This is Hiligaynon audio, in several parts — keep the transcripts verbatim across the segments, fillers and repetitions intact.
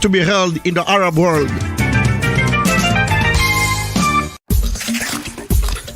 to be held in the Arab world.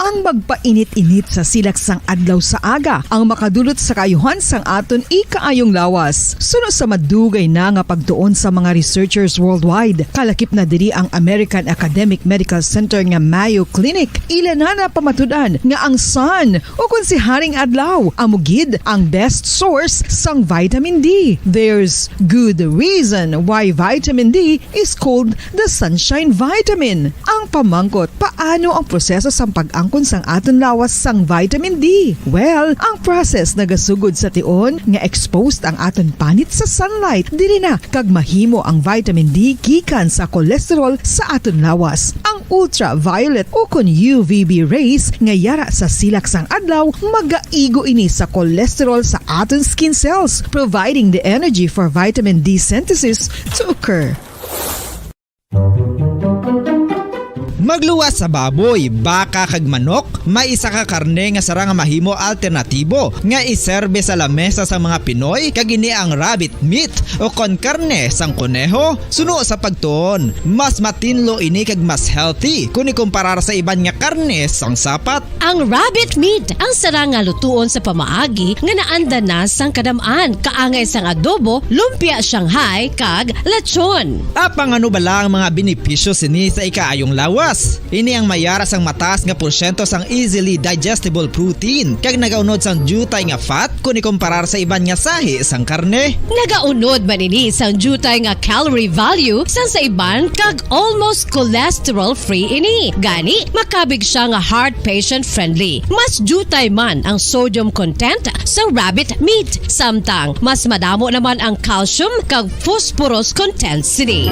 Ang magpainit-init sa silak sang adlaw sa aga ang makadulot sa kaayuhan sang aton ikaayong lawas. Suno sa madugay na nga pagtuon sa mga researchers worldwide, kalakip na diri ang American Academic Medical Center nga Mayo Clinic, ila na napamatud-an nga ang sun, ukon si Haring Adlaw, amo gid ang best source sang vitamin D. There's good reason why vitamin D is called the sunshine vitamin. Ang pamangkot, paano ang proseso sang pag-angkon sang aton lawas sang vitamin D? Well, ang process nagasugod sa tion nga exposed ang aton panit sa sunlight. Diri na kag mahimo ang vitamin D gikan sa cholesterol sa aton lawas. Ang ultraviolet ukon U V B rays nga yara sa silak sang adlaw magaigo ini sa cholesterol sa aton skin cells, providing the energy for vitamin D synthesis to occur. Magluwas sa baboy, baka kag manok, may isa ka karne nga sarang nga mahimo alternatibo nga iserbe sa lamesa sang mga Pinoy, kag ini ang rabbit meat o kon karne sang koneho. Suno sa pagtuon, mas matinlo ini kag mas healthy kon ikumparar sa iban nga karne sang sapat. Ang rabbit meat ang sarang nga lutuon sa pamaagi nga naanda na sang kadam-an, kaangay sang adobo, lumpia Shanghai, kag lechon. Apang ano bala ang mga benepisyo sini sa ikaayong lawas? Ini ang mayara sang mataas nga porsyento sang easily digestible protein, kag nagaunod sang diutay nga fat kon ikumparar sa iban nga sahi sang karne. Nagaunod man ini sang diutay nga calorie value sang sa iban, kag almost cholesterol-free ini. Gani, makabig sia nga heart patient-friendly. Mas diutay man ang sodium content sa rabbit meat, samtang mas madamo naman ang calcium kag phosphorus content sini.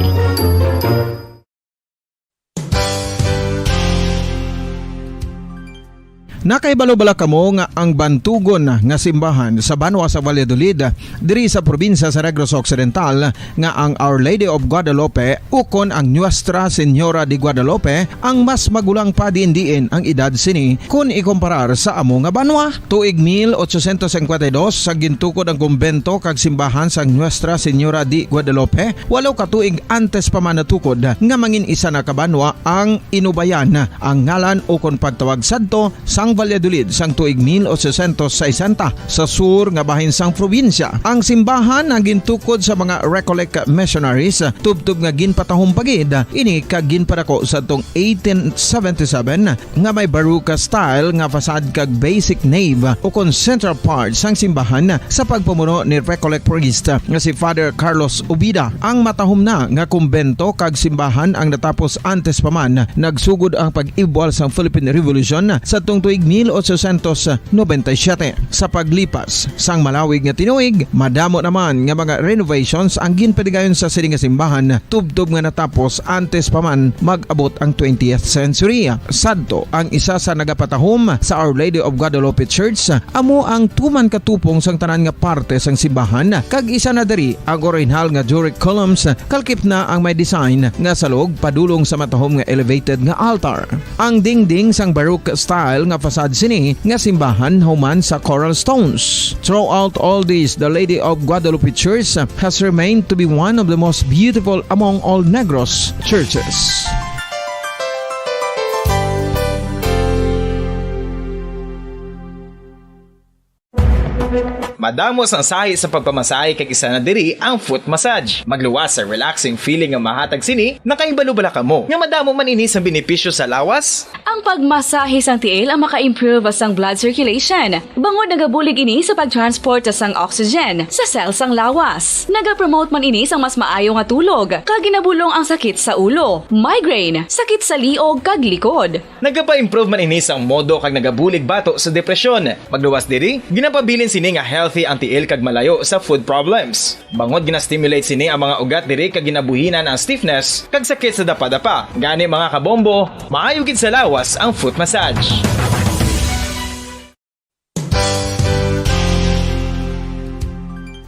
Nakahibalo bala kamo nga ang bantugon nga simbahan sa banwa sa Valladolid, diri sa probinsya sa Negros Occidental, nga ang Our Lady of Guadalupe ukon ang Nuestra Señora de Guadalupe ang mas magulang pa diin-diin ang edad sini kon ikumparar sa amo nga banwa? Tuig mil ochocientos cincuenta y dos sa gintukod ang kumbento kag simbahan sang Nuestra Señora de Guadalupe, walo ka tuig antes pa man natukod nga mangin isa na ka banwa ang Inubayan ang ngalan ukon pagtawag sadto sang Valladolid sang tuig mil ochocientos sesenta sa sur nga bahin sang probinsya. Ang simbahan ang gintukod sa mga Recollect missionaries, tubtob nga ginpatahom pa gid ini kag ginpadako sadtong eighteen seventy-seven nga may Baroque style nga facade kag basic nave ukon central part sang simbahan sa pagpamuno ni Recollect priest nga si Father Carlos Ubida. Ang matahom na nga kumbento kag simbahan ang natapos antes pa man nagsugod ang pag-ibwal sang Philippine Revolution sadtong tuig mil ochocientos noventa y siete. Sa paglipas sang malawig nga tinuig, madamo naman nga mga renovations ang ginpadigayon sa sini nga simbahan, tubtob nga natapos antes pa man mag-abot ang twentieth century. Sadto, ang isa sa nagapatahom sa Our Lady of Guadalupe Church amo ang tuman ka tupong sang tanan nga parte sang simbahan, kag isa na diri ang orihinal nga Doric columns, kalkip na ang may design nga salog padulong sa matahom nga elevated nga altar. Ang dingding sang Baroque style nga facade sini nga simbahan human sa coral stones. Throughout all this, the Lady of Guadalupe Church has remained to be one of the most beautiful among all Negros churches. Madamo sang sahi sa pagpamasahe, kag isa na diri ang foot massage. Magluwas sa relaxing feeling nga mahatag sini. Nakahibalo bala kamo nga madamo man ini sang benepisyo sa lawas? Ang pagmasahe sang tiil ang maka-improve sang blood circulation, bangod nagabulig ini sa pag-transport sang oxygen sa cell sang lawas. Nagapromote man ini sang mas maayo nga tulog, kag ginabulong ang sakit sa ulo, migraine, sakit sa liog, kag likod. Nagapa-improve man ini sang modo kag nagabulig bato sa depresyon. Magluwas diri, ginapabilin sini nga healthy ang tiil kag malayo sa food problems. Bangod gina-stimulate sini ang mga ugat diri kag ginabuhinan ang stiffness kag sakit sa dapadapa. Gani, mga kabombo, maayo gid sa lawas ang foot massage.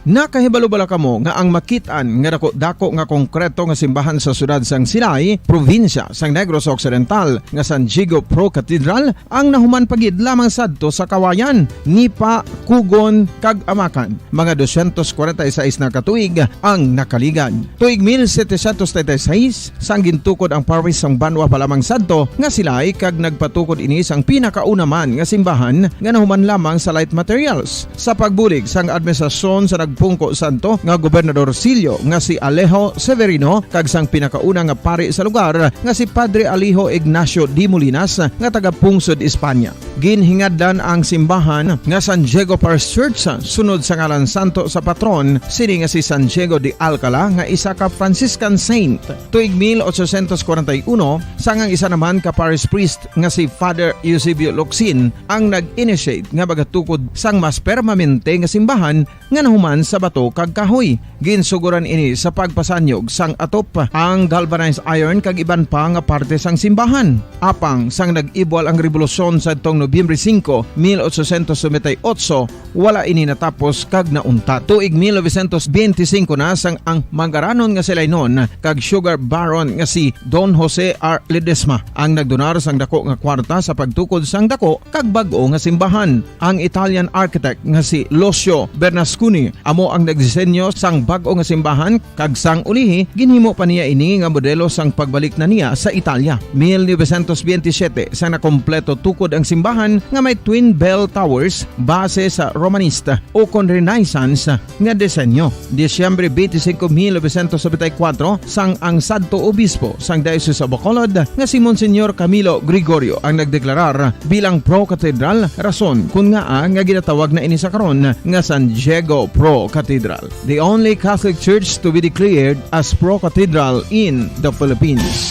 Nakahibalo bala kamo nga ang makit-an nga dako-dako nga konkreto nga simbahan sa siyudad sang Silay, probinsya sang Negros Occidental, nga San Diego Pro Cathedral, ang nahuman pa gid lamang sadto sa kawayan, nipa, kugon, kag amakan? Mga dosyentos kwarenta y seis na ka tuig ang nakaligad. Tuig mil setecientos treinta y seis, sang gintukod ang parish sang banwa pa lamang sadto nga Silay, kag nagpatukod ini sang pinakauna man nga simbahan nga nahuman lamang sa light materials. Sa pagbulig sang administrasyon sa nagpungko sadto nga Gobernador Sillo nga si Alejo Severino kag sang pinakauna nga pari sa lugar nga si Padre Alejo Ignacio de Molinas nga taga Pungsod, Espanya. Ginhingadlan ang simbahan nga San Diego Parish Church sunod sa ngalan santo sa patron sini nga si San Diego de Alcala nga isa ka Franciscan saint. Tuig mil ochocientos kwarenta y uno, sang ang isa naman ka parish priest nga si Father Eusebio Locsin ang nag-initiate nga magatukod sang mas permanente nga simbahan nga nahuman sa bato kag kahoy. Ginsugoran ini sa pagpasanyog sang atop, ang galvanized iron kag iban pa nga parte sang simbahan. Apang sang nag-ibwal ang rebolusyon sadtong Nobyembre singko, mil ochocientos noventa y ocho, wala ini natapos kag nauntat. Tuig mil novecientos benti singko na sang ang mangaranon nga si Lainon kag sugar baron nga si Don Jose R. Ledesma ang nagdonar sang dako nga kwarta sa pagtukod sang dako kag bag-o nga simbahan. Ang Italian architect nga si Lucio Bernasconi amo ang nagdisenyo sang bag-o nga simbahan, kag sang ulihi ginhimo pa niya ini nga modelo sang pagbalik na niya sa Italia. Mil novecientos benti siyete, sang nakompleto tukod ang simbahan nga may twin bell towers base sa Romanista o kon Renaissance nga disenyo. Disyembre twenty-five, mil novecientos noventa y cuatro, sang ang sadto obispo sang Diocese of Bacolod nga si Monsignor Camilo Gregorio ang nagdeklarar bilang Pro Cathedral, rason kun ngaa nga ginatawag na ini sa karon nga San Diego Pro Cathedral, the only Catholic church to be declared as Pro Cathedral in the Philippines.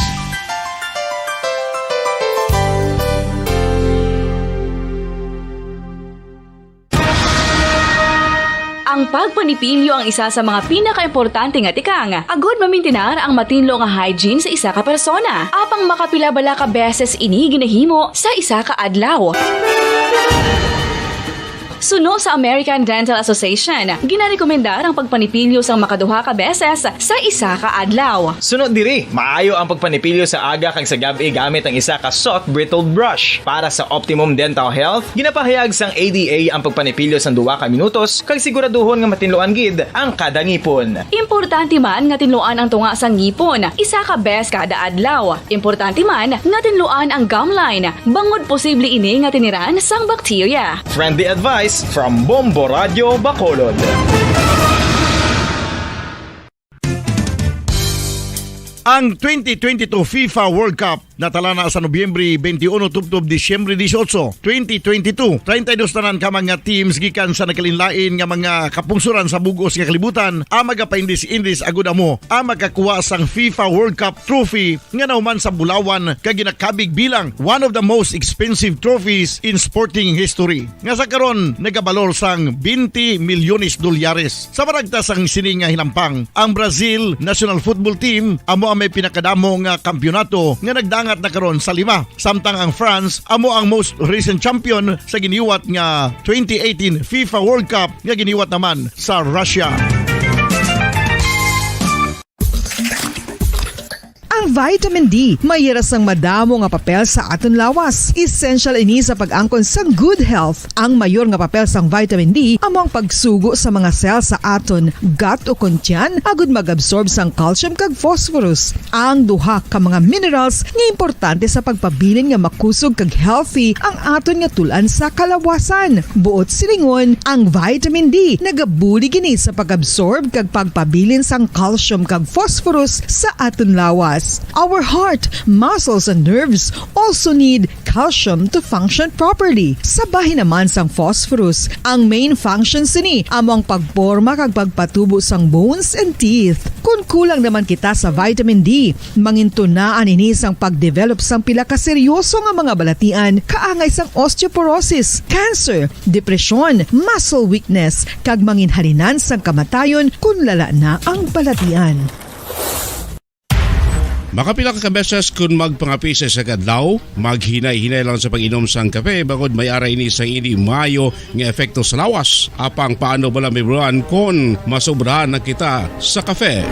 Ang pagpanipilyo ang isa sa mga pinakaimportante nga tikang agud mamintinar ang matinlo nga hygiene sa isa ka persona. Apang makapila bala ka beses ini ginahimo sa isa ka adlaw? Suno sa American Dental Association, ginarekomendar ang pagpanipilyo sang makaduha ka beses sa isa ka adlaw. Suno diri, maayo ang pagpanipilyo sa aga kag sa gab-i gamit ang isa ka soft bristled brush. Para sa optimum dental health, ginapahayag sang A D A ang pagpanipilyo sang duha ka minutos kag siguraduhon nga matinluan gid ang kada ngipon. Importante man nga tinluan ang tunga sang ngipon isa ka bes kada adlaw. Importante man nga tinluan ang gum line, bangod posible ini nga tiniran sang bakterya. Friendly advice from Bombo Radio Bacolod. Ang twenty twenty-two FIFA World Cup natala na sa Nobyembre twenty-one tubtob Disyembre dieciocho, twenty twenty-two. Treinta y dos tanan ka mga teams gikan sa nagkalainlain nga mga kapungsoran sa bug-os nga kalibutan ang magapaindis-indis agud amo ang makakuha sang FIFA World Cup trophy nga nahuman sa bulawan kag ginakabig bilang one of the most expensive trophies in sporting history, nga sa karon nagabalor sang twenty milyones dolyares. Sa maragta sang sini nga hinampang, ang Brazil national football team amo ang may pinakadamo nga kampiyonato nga nagdangat na karon sa lima, samtang ang France amo ang most recent champion sa giniwat nga twenty eighteen FIFA World Cup nga giniwat naman sa Russia. Ang vitamin D may ira sang madamo nga papel sa aton lawas. Essential ini sa pag-angkon sang good health. Ang mayor nga papel sang vitamin D amo ang pagsugo sa mga cell sa aton gut o kon tiyan agud mag-absorb sang calcium kag phosphorus, ang duha ka mga minerals nga importante sa pagpabilin nga makusog kag healthy ang aton nga tul-an sa kalawasan. Buot silingon, ang vitamin D nagabulig ini sa pag-absorb kag pagpabilin sang calcium kag phosphorus sa aton lawas. Our heart, muscles, and nerves also need calcium to function properly. Sa bahin naman sang phosphorus, ang main function sini amo ang pagporma kag pagpatubo sang bones and teeth. Kon kulang naman kita sa vitamin D, mangintunaan ini sang pag-develop sang pila ka seryoso nga mga balatian, kaangay sang osteoporosis, cancer, depresyon, muscle weakness, kag manginhalinan sang kamatayon kon lala na ang balatian. Makapila ka beses kun magpangape sa isa ka adlaw, maghinay-hinay lang sa pag-inom sang kape, bangod may ara ini sang indi maayo nga epekto sa lawas. Apang paano bala mahibaluan kon masobrahan na kita sa kape?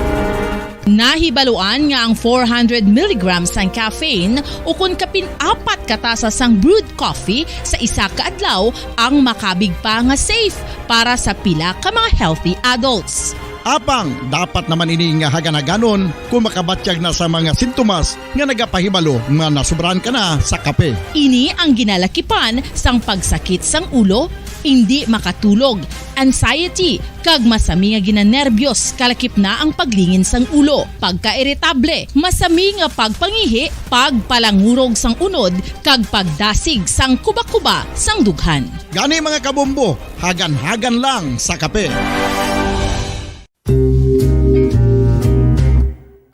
Nahibaluan nga ang four hundred milligrams sang caffeine, ukon kapin apat ka tasa sang brewed coffee sa isa ka adlaw, ang makabig pa nga safe para sa pila ka mga healthy adults. Apang dapat naman ini nga hagan-haganon kung makabatyag na sa mga sintomas nga nagapahibalo nga nasobrahan ka na sa kape. Ini ang ginalakipan sang pagsakit sang ulo, indi makatulog, anxiety, kag masami nga ginanerbyos, kalakip na ang paglingin sang ulo, pagkairitable, masami nga pagpangihi, pagpalangurog sang unod, kag pagdasig sang kuba-kuba sang dughan. Gani, mga kabombo, hagan-hagan lang sa kape.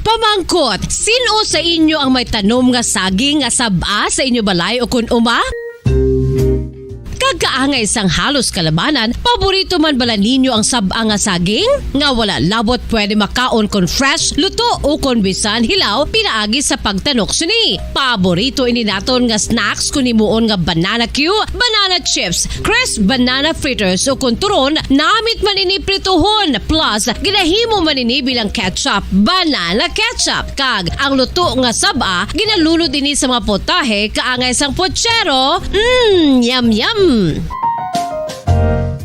Pamangkot, sin-o sa inyo ang may tanom nga saging nga sab-a sa inyo balay ukon uma? Kag kaangay sang halos kalabanan, paborito man bala ninyo ang sab-a nga saging? Nga wala labot pwede makaon kon fresh, luto, ukon bisan hilaw pinaagi sa pagtanok sini. Paborito ini naton nga snacks kon himuon nga banana cue, banana chips, crisp banana fritters, ukon turon, namit man ini prituhon, plus ginahimo man ini bilang ketchup, banana ketchup, kag ang luto nga sab-a ginalunod ini sa mga potahe kaangay sang pochero. Mm, yum, yum.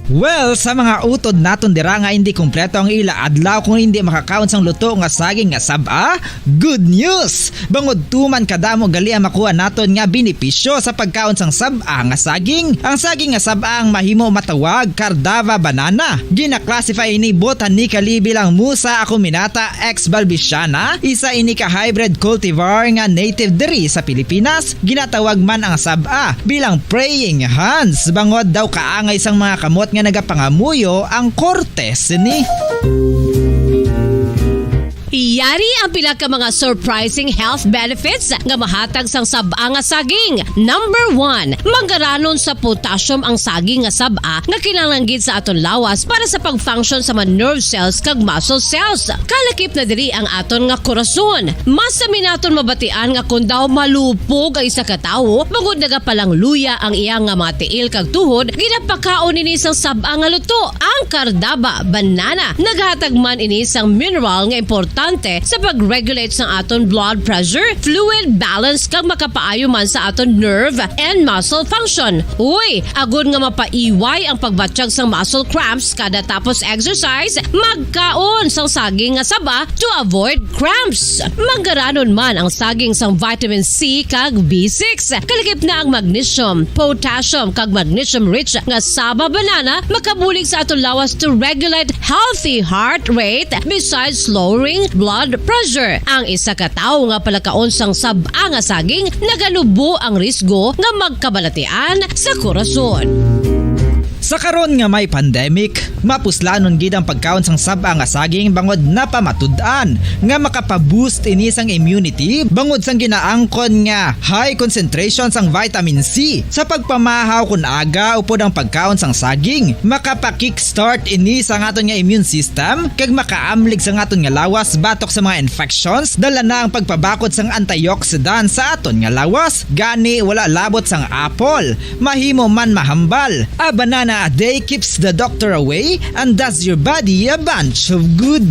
Well, sa mga utod naton dira nga hindi kompleto ang ila adlaw kung hindi makakaon sang luto nga saging nga sab-a, good news! Bangod tuman kadamo gali ang makuha naton nga benepisyo sa pagkaon sang sab-a nga saging. Ang saging nga sab-a ang mahimo matawag Cardava banana. Gina-classify ini botanically bilang Musa acuminata ex balbisiana, isa ini ka hybrid cultivar nga native diri sa Pilipinas. Ginatawag man ang sab-a bilang praying hands, bangod daw kaangay sang mga kamot nga nagapangamuyo ang korte sini. Yari ang pila ka mga surprising health benefits nga mahatag sang sab-a nga saging. Number one, manggaranon sa potassium ang saging nga sab-a nga kinahanglan gid sa aton lawas para sa pag-function sa mga nerve cells kag muscle cells. Kalakip na diri ang aton nga korason. Masami naton mabatian nga kon daw malupog ang isa ka tawo, bangod nagapalangluya ang iya nga mga tiil kag tuhod, ginapakaon ini sang sab-a nga luto, ang Cardaba banana. Naghatag man ini sang mineral nga importante sa pag-regulate sang aton blood pressure, fluid balance, kag makapaayo man sa aton nerve and muscle function. Uy, agod nga mapaiway ang pagbatyag sang muscle cramps kada tapos exercise, magkaon sang saging nga saba to avoid cramps. Manggaranon man ang saging sang vitamin C kag B six. Kalakip na ang magnesium, potassium, kag magnesium-rich nga saba banana makabulig sa aton lawas to regulate healthy heart rate besides lowering blood pressure. Ang isa ka tawo nga palakaon sang sab-a nga saging naganubo ang risgo nga magkabalatian sa korason. Sa karon nga may pandemic, mapuslanon gid ang pagkaon sang sab-a nga saging bangod napamatud-an nga makapa-boost ini sang immunity bangod sang ginaangkon nga high concentration sang vitamin C. Sa pagpamahaw kon aga upod ang pagkaon sang saging, makapa-kickstart ini sa aton nga immune system kag makaamlig sa aton nga lawas batok sa mga infections. Dala na ang pagpabakod sang antioxidant sa aton nga lawas. Gani, wala labot sang apple, mahimo man mahambal. A banana a day keeps the doctor away and does your body a bunch of good.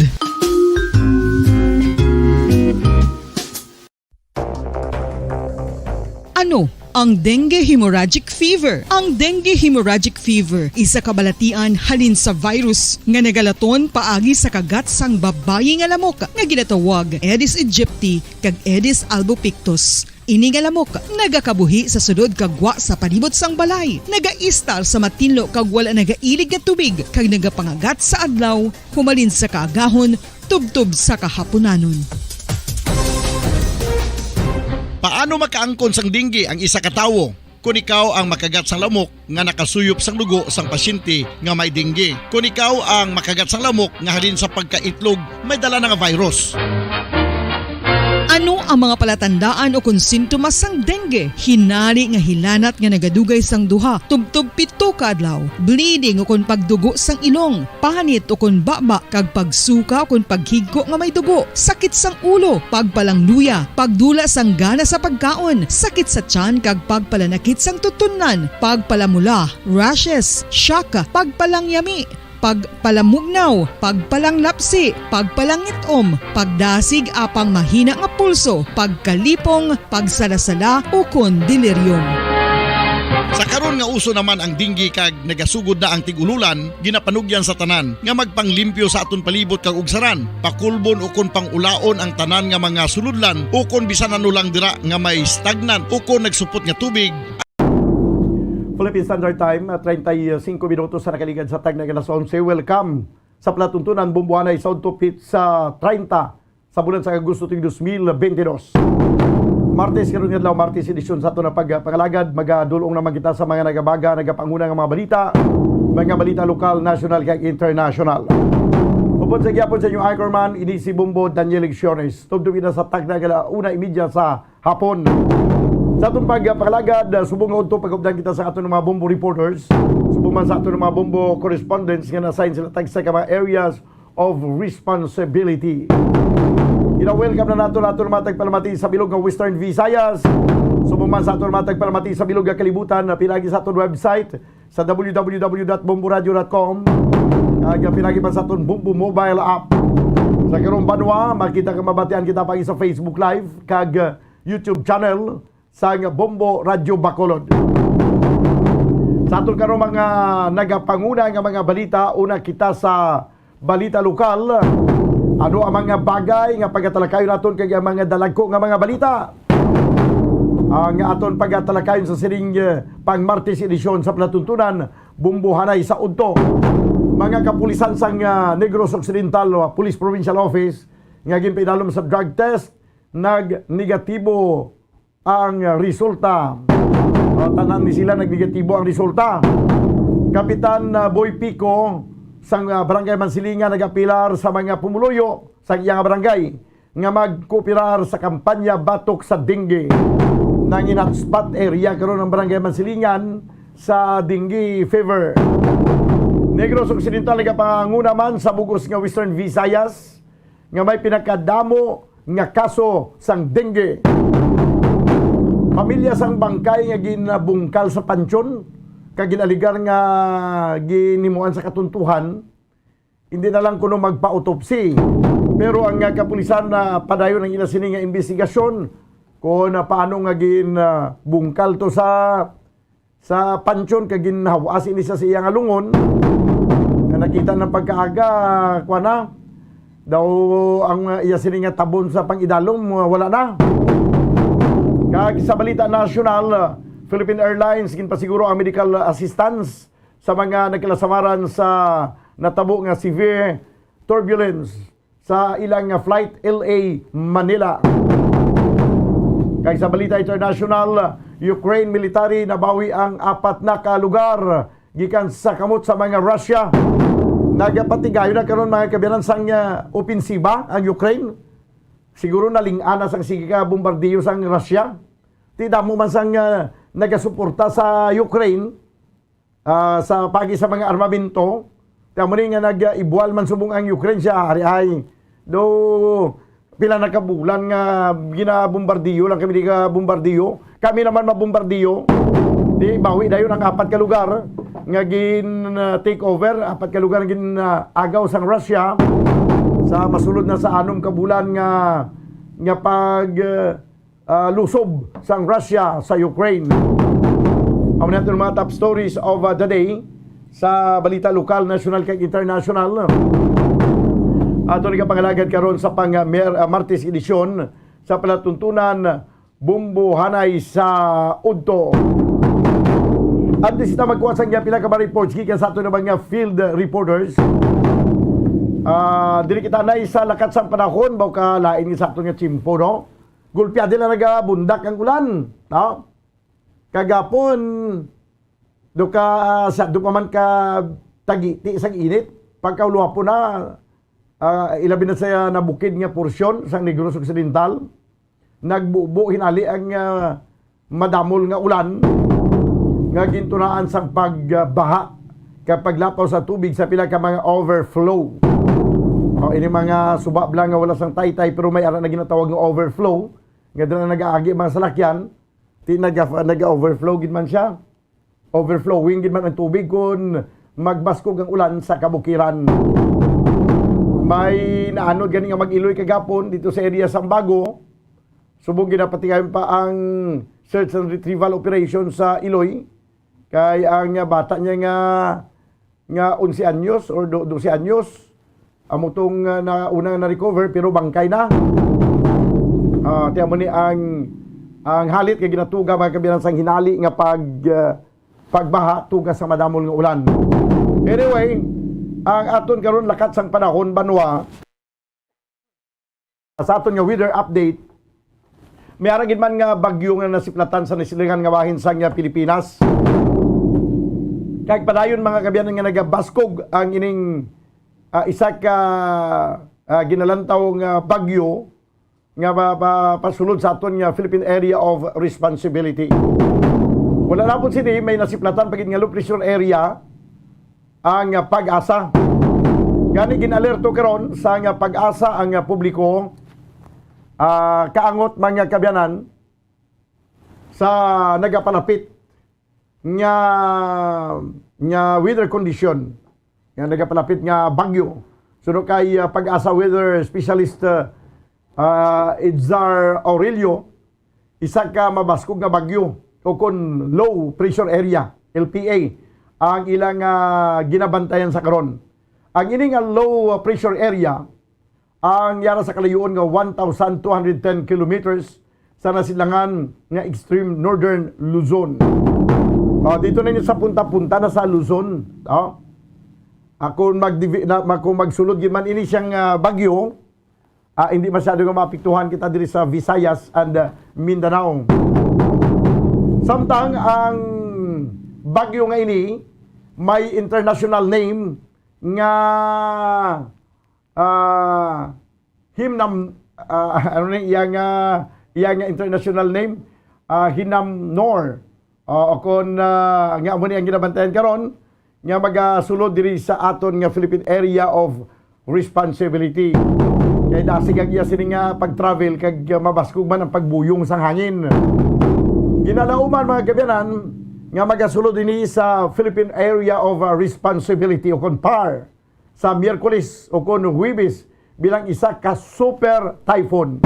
Ano ang dengue hemorrhagic fever? Ang dengue hemorrhagic fever isa ka balatian halin sa virus nga nagalaton paagi sa kagat sang babayi nga lamok nga ginatawag Aedes aegypti kag Aedes albopictus. Ini nga lamok nagakabuhi sa sulod kag gwa sa palibot sang balay, nagaistar sa matinlo kag wala nagailig nga tubig, kag nagapangagat sa adlaw humalin sa kaagahon tubtob sa kahapunanon. Paano makaangkon sang dengue ang isa ka tawo? Kon ikaw ang makagat sang lamok nga nakasuyop sang dugo sang pasyente nga may dengue. Kon ikaw ang makagat sang lamok nga halin sa pagkaitlog may dala na nga virus. Ano ang mga palatandaan ukon sintomas sang dengue? Hinari nga hilanat nga nagadugay sang duha tubtob pito ka adlaw, bleeding ukon pagdugo sang ilong, panit ukon baba, kag pagsuka ukon paghigko nga may dugo, sakit sang ulo, pagpalangluya, pagdula sang gana sa pagkaon, sakit sa tiyan, kag pagpalanakit sang tutunlan, pagpalamula, rashes, shock, pagpalangyami, pagpalamugnaw, pagpalanglapsi, pagpalangit-om, pagdasig apang mahina nga pulso, pagkalipong, pagsalasala, ukon delirium. Sa karon nga uso naman ang dengue kag nagasugod na ang tig-ululan, ginapanugyan sa tanan nga magpanglimpyo sa aton palibot kag ugsaran, pakulbon ukon pangulaon ang tanan nga mga sulodlan ukon bisan ano lang dira nga may stagnant ukon nagsupot nga tubig. Philippine Standard Time, ah, treinta y cinco minutos sa nakaligad sa tagna alas onse. Welcome sa palatuntunan, Bombohanay sa udto, pitsa treinta sa bulan sa Agosto tuig dos mil bente dos. Martes karon nga adlaw, Martes edisyon sa aton nga pagpangalagad. Magadulong naman kita sa mga nagabaga, nagapanguna nga mga balita, mga balita lokal, national, kag international. Upod sa gihapon sa inyong anchorman, ini si Bombo Daniel Lecciones. Tubtob na sa tagna nga ala una y media sa hapon. Sa aton pagpangalagad, ah, subong nga udto, pag-updan kita sa aton mga Bombo reporters, subong man sa aton mga Bombo correspondents nga na-assign sila tagsa ka mga areas of responsibility. Gina-welcome na nato ang aton mga tagpalamati sa bilog nga Western Visayas, subong man sa aton mga tagpalamati sa bilog nga kalibutan, na pinagi sa aton website sa w w w dot bomboradio dot com, kag pinagi pa sa aton Bombo mobile app. Sa karong banwa, makita ka, mabatian kita pa sa Facebook Live kag YouTube channel sang Bombo Radyo Bacolod. Sa aton karon mga nagapanguna nga mga balita, una kita sa balita lokal. Ano ang mga bagay nga pagatalakayon naton kag ang mga dalagko nga mga balita? Ang aton pagatalakayon sa sining, eh, pang Martes edisyon sa palatuntunan, Bombohanay sa udto. Mga kapulisan sang, ah, Negros Occidental, ah, Police Provincial Office nga ginpaidalom sa drug test, nag-negatibo ang resulta. O, tanan ni sila nag-negatibo ang resulta. Kapitan, ah, Boy Pico sang, ah, Barangay Mansilingan nagapilar sa mga pumuluyo sa iyang barangay nga magkooperar sa kampanya batok sa dengue. Nangin hotspot area karon ang Barangay Mansilingan sa dengue fever. Negros Occidental nagapanguna man sa bug-os nga Western Visayas nga may pinakadamo nga kaso sang dengue. Pamilya sang bangkay nga ginabungkal sa pansyon kag gin-alegar nga ginhimuan sa katuntuhan, hindi na lang kuno magpa-autopsy. Pero ang, ah, kapulisan na padayon ang ila sini nga imbestigasyon kung, ah, paano nga gin, ah, bungkal to sa sa pansyon kag ginhawas ini sa iya nga lungon, nga nakita ng pagkaaga, kuwan na, daw ang, uh, iya sini nga tabon sa pang-idalom, uh, wala na. Kag sa balita nasyonal, uh, Philippine Airlines ginpasiguro ang medical assistance sa mga nagkalasamaran sa natabo nga severe turbulence sa ilang nga flight L A Manila. Kag sa balita international, Ukraine military nabawi ang apat na ka lugar gikan sa kamot sa mga Russia. Nagapatigayon na karon, mga kaabyanan, sang, ah, opensiba ang Ukraine. Siguro naling-an na sang sige ka bombardiyo sang Russia. Ti damo man sang, ah, nagasuporta sa Ukraine, ah, sa pagi sa mga armamento. Kamo ni nga nag-ibual man subong ang Ukraine siya, ari ay. Do, pila na ka bulan nga ginabombardiyo lang kami, di ka bombardiyo. Kami naman mabombardiyo. Di, bawi dayon ang apat ka lugar nga gin, ah, take over, apat ka lugar nga gin, ah, agaw sang Russia sa masulod na sa anom ka bulan nga, nga pag, ah, ah, lusob sang Russia sa Ukraine. Amo na aton mga top stories of, ah, the day sa balita lokal, national, kag international. Ato nagapangalagad karon sa pang, ah, Mer-, ah, Martes edisyon sa palatuntunan, Bombohanay sa Udto. Antes kita magkuha sa pila ka mga reports gikan sa aton mga field reporters, ah, diri kita na sa lakat sang panahon, baw ka lain sa aton nga tiyempo, no? Gulpiya dila nagabundak ang ulan, no? Kagapon, do ka, sa, do pa man ka tagiti sang init, pagkaulwa po na, ah, ilabi na sa nabukid nga porsyon sang Negros Occidental. nagbubo hinali ang, ah, madamol nga ulan nga gintunaan sang pagbaha kag paglapaw sa tubig sa pila ka mga overflow. O, ini mga suba bala nga wala sang taytay, pero may ara na ginatawag nga overflow, nga dira nagaagi mga salakyan, ti naga-, naga-overflow gid man siya. Overflowing gid man ang tubig kon magbaskog ang ulan sa kabukiran. May naanod gani nga mag-iloy kagapon dito sa area sa Ambago. Subong ginapatigayon pa ang search and retrieval operation sa Iloy. Kay ang bata niya nga, nga onse anyos or do-, dose anyos, amo tong, ah, na, unang na-recover, pero bangkay na. Ah, ti amo ni ang, ang halit nga ginatuga, mga kabiyanan, sang hinali nga pag, ah, pagbaha tuga sa madamol nga ulan. Anyway, ang aton karon lakat sang panahon, banwa, sa aton nga weather update, may ara gid man nga bagyo nga nasiplatan sa nasilingan nga bahin sang, ah, Pilipinas. Kag padayon, mga kabiyanan, nga nagabaskog ang ining, ah, isa ka, ah, ginalantaw nga bagyo nga pa-, pa-, pasulod sa aton nga Philippine Area of Responsibility. Wala na pud sini, may nasiplatan pa gid nga low pressure area ang, ah, PAGASA. Gani gin-alerto karon sa nga PAGASA ang, ah, publiko, ah, kaangot, mga kabiyanan, sa nagapalapit nga, nga weather condition nga nagapalapit nga bagyo. Suno kay, ah, PAGASA weather specialist, ah, ah, Idzar Aurelio, isa ka mabaskog nga bagyo o kon low pressure area, L P A, ang ilang, ah, ginabantayan sa karon. Ang ini nga low pressure area ang yara sa kalayuon nga one thousand two hundred ten kilometers sa nasilangan nga extreme northern Luzon. O, dito na niya sa punta-punta na sa Luzon. O. Ako magdivi-, na, ma-, kung magsulod gid man ini siyang, ah, bagyo, ah, hindi masyado nga maapektuhan kita diri sa Visayas and, ah, Mindanao. Samtang ang bagyo nga ini may international name nga, ah, Hinam-, ah, ano ni iya nga, iya nga international name? Ah, Hinamnor. Ah, o kon, ah, nga amo ni ang ginabantayan karon nga magasulod diri sa aton nga Philippine Area of Responsibility. Kay dasig ang iya sini nga pag-travel kag mabaskog man ang pagbuyong sang hangin. Ginalauman, mga kabiyanan, nga magasulod ini sa Philippine Area of, ah, Responsibility o kon PAR sa Miyerkules o kon Huwebes bilang isa ka super typhoon.